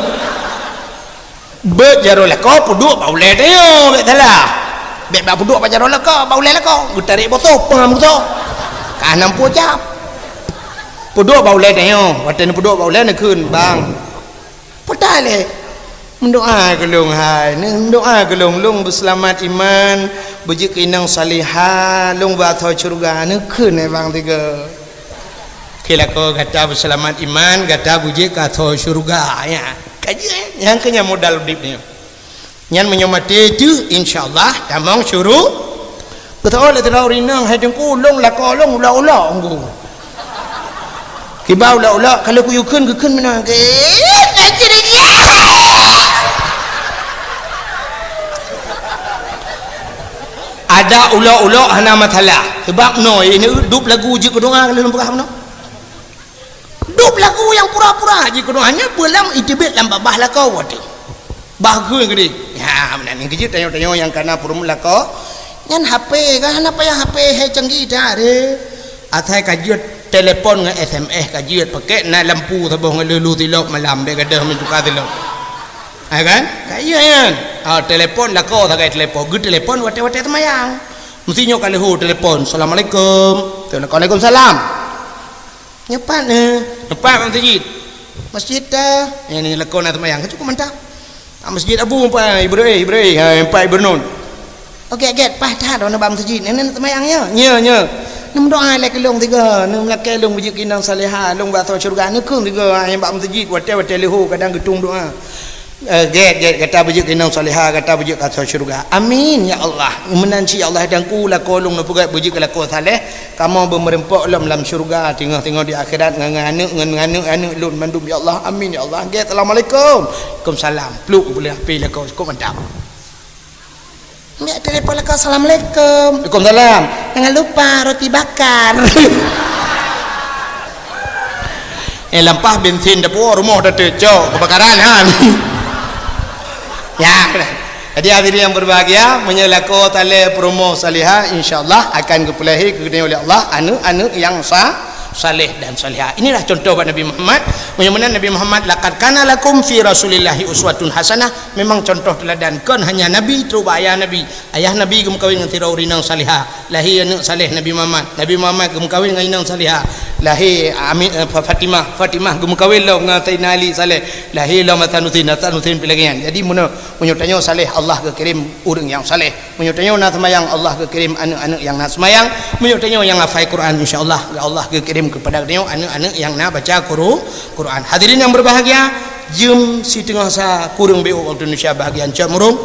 Beuet jaroe lakoe peuduek bak ulée tanyoe, bék salah. Bék bak peuduek bak jaroe lakoe, bak ulée lakoe. Geutarek bosoh, peue meusoh. Ka nam pue cap. Peuduek bak ulée tanyoe, watée neupeuduek bak ulée neukheun, "Bang." Peue that lé? "Meudoá keu lôn hai, neu-, meudoá keu lôn, lôn beuseulamat iman, beujeuet keu inong salihah, lôn beuasoe syeuruga," neukheun lé bang sigoe. Kira lakoe gata beuseulamat iman, gata beujeuet keu asoe syeuruga, ya. Ka jeuet, nyang keu nyan modal udeb nyoe. Nyan meunyoe maté jeuet, insya Allah tamong syuru-, beutôi lé sidroe ureueng inong, hai Teungku, lôn lakoe lôn ulok-ulok, Teungku. Kiban ulok-ulok, ka lheueh kuyue kheun, geukheun meunan. Adak ulok-ulok hana masalah. Sabab noe, ini dub lagu jeuet keu doa, ka lheueh lôn peugah meunoe. Dub lagu nyang pura-pura jeuet keu doa, nyan beulam iteubiet lam babah lakoe watèe. Bah geukheun keudeh. Ya, meunan nyang keujeuet tanyoe-tanyoe nyang kana peurumoh lakoe. Nyan H P kan, hana payah H P hai canggih that, eh. Asai ka jeuet telepon ngon S M S ka jeuet, pakèk na lampu saboh ngon lheuh-lheuh silop malam, bèk gadôh meutuka silop. Ha kan? Ka iya nyan. Ah, telepon lakoe sagai telepon, geutelepon watèe-watèe seumayang. Meusti nyoe ka lheuh telepon, "Assalamualaikum." "Waalaikumsalam." "Nyoe pat, eh?" "Nyoe pat bak meuseujid." "Meuseujid ta?" "Nyan, nyan lakoe na seumayang, ka cukôp mantap." "Ah, meuseujid Abu, Pak Ibrahim, Ibrahim, ha, Pak Ibrahim." "Oh, gèt, gèt, paih that droeneuh bak meuseujid. Nyan, nyan seumayang nyoe." "Nyoe, nyoe." "Neumeudoa lé keu lôn sigoe, neumeulakèe lôn beujeuet keu inong salehah, lôn bak asoe syeuruga, neukheun sigoe, ha, nyang bak meuseujid, watèe-watèe lheuh kadang geutong doa." Eh, gèt, gèt, gata beujeuet keu inong salehah, gata beujeuet keu asoe syeuruga. Amin, ya Allah. Meunan cit, ya Allah, Teungku, lakoe lôn neupeugèt beujeuet keu lakoe saleh, kamoe beumeureumpok lom lam syeuruga, teungoh-teungoh di akhirat, ngon, ngon aneuk, ngon, ngon aneuk, aneuk lôn mandum, ya Allah. Amin, ya Allah. Gèt, "Assalamualaikum." "Waalaikumsalam." Pluk, beuleubeh H P lakoe, cukôp mantap. Ambiek telepon lakoe, "Assalamualaikum." "Waalaikumsalam." "Jangan lupa roti bakar." Eh, lampah bensin dapur rumoh dah teucok kebakaran, han. Ya. Jadi, hadirin yang berbahagia, meunyoe lakoe saleh peurumoh salehah, insya Allah akan geupeulahé keu geutanyoe oleh Allah aneuk-aneuk nyang sa-, saleh dan salehah. Inilah contoh bak Nabi Muhammad. Meunyoe meunan Nabi Muhammad, "Laqad kana lakum fi Rasulillahi uswatun hasanah." Memang contoh teuladan, kon hanya Nabi, trok bak ayah Nabi. Ayah Nabi geumeukawen ngon sidroe ureueng inong salehah. Lahé aneuk saleh Nabi Muhammad. Nabi Muhammad geumeukawen ngon inong salehah. Lahé Ami-, eh, Fa-, Fatimah. Fatimah geumeukawen lom ngon Saidina Ali saleh. Lahé lom Hasan Husein. Hasan Husein pih lagèe nyan. Jadi, meunyoe, meunyoe tanyoe saleh, Allah geukirém ureueng nyang saleh. Meunyoe tanyoe na seumayang, Allah geukirém aneuk-aneuk nyang na seumayang. Meunyoe tanyoe nyang hafai Quran, insya Allah, Allah geukirém keupada tanyoe aneuk-aneuk nyang na baca Quru-, Quran. Hadirin yang berbahagia, jeuem siteungoh sa, kureueng beu waktu Indonesia bahagian cok murung.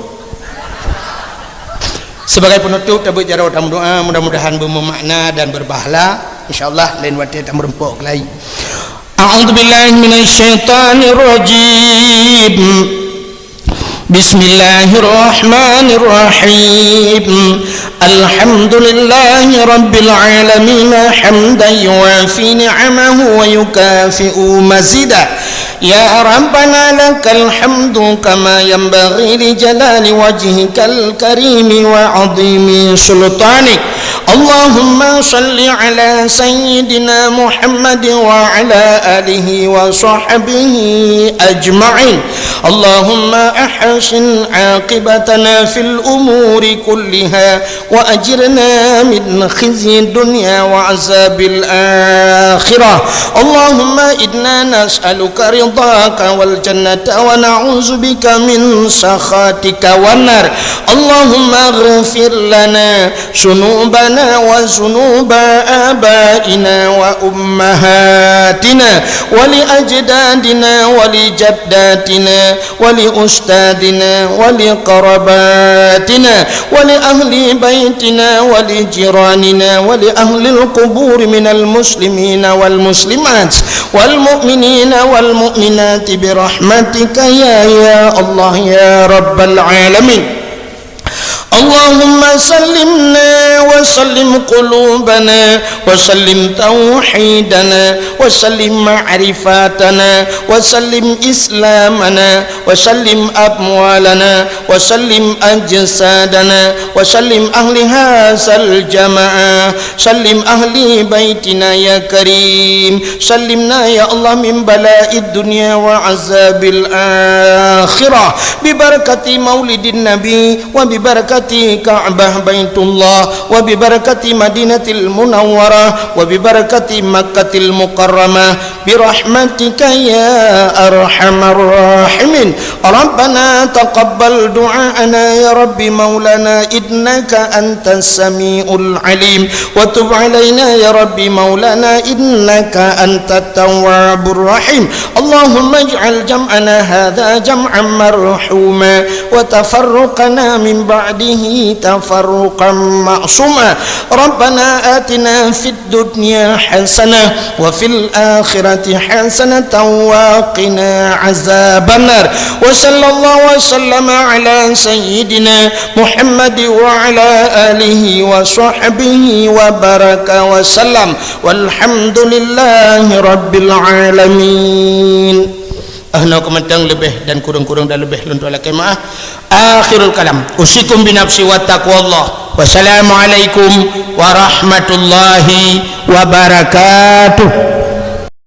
Sebagai penutup, tabeuet jaroe tameudoa, mudah-mudahan bermakna dan berpahala. Insya Allah, lain watèe tameureumpok keulai. A'udzubillahi minasyaitonirrajim. Bismillahirrahmanirrahim. Alhamdulillahi rabbil alamin, hamdan yuwafi ni'amahu wa yukafi'u mazidah. Ya Rabbana, lakal hamdu kama yanbaghi li jalali wajhikal karimi wa azimi sultanik. Allahumma salli ala sayyidina Muhammad wa ala alihi wa sahbihi ajma'in. Allahumma ahsin aqibatana fil umuri kulliha wa ajirna min khizyid dunya wa azabil akhirah. Allahumma inna nas'aluka ridhaka wal jannata wa na'udzubika min sakhatika wan nar. Allahumma ighfir lana dzunubana wa dzunuba abaina wa ummahatina wa li ajdadina wa li jaddatina wa li ustadzina wa li qarabatina wa li ahli baitina wa li jiranina wa li ahlil qubur minal muslimina wal muslimat wal mu'minina wal mu'minati bi rahmatika ya, ya Allah, ya Rabbal alamin. Allahumma sallimna wa sallim qulubana wa sallim tauhidana wa sallim ma'rifatana wa sallim islamana wa sallim amwalana wa sallim ajsadana wa sallim ahli hadzal jamaah. Sallim ahli baitina ya karim. Sallimna ya Allah min bala'id dunya wa azabil akhirah. Bi barakati maulidin nabi wa bi barakati Ka'bah Baitullah wa bi barakati Madinatil Munawwarah wa bi barakati Makkatil Mukarramah. Bi rahmatika ya arhamar rahimin. ربنا تقبل دعاءنا يا رب مولانا إنك أنت السميع العليم، وتب علينا يا رب مولانا إنك أنت التواب الرحيم. اللهم اجعل جمعنا هذا جمعا مرحوما، وتفرقنا من بعده تفرقا معصوما. ربنا آتنا في الدنيا حسنة وفي الآخرة حسنة وقنا عذاب النار. وصلى الله وسلم على سيدنا محمد وعلى آله وصحبه وبارك وسلم. والحمد لله رب العالمين. Ah, nyoe keuh mantong, leubeh dan kureueng-kureueng dan leubeh lôn tuan lakée meu'ah. Akhirul kalam. Usikum binafsi wa taqwallah. Wassalamualaikum warahmatullahi wabarakatuh.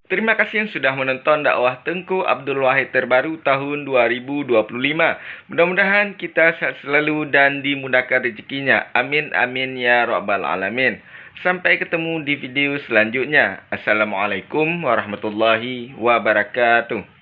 Terima kasih yang sudah menonton dakwah Teungku Abdul Wahid terbaru tahun dua ribu dua puluh lima. Mudah-mudahan kita sehat selalu dan dimudahkan rezekinya. Amin, amin, ya rabbal alamin. Sampai ketemu di video selanjutnya. Assalamualaikum warahmatullahi wabarakatuh.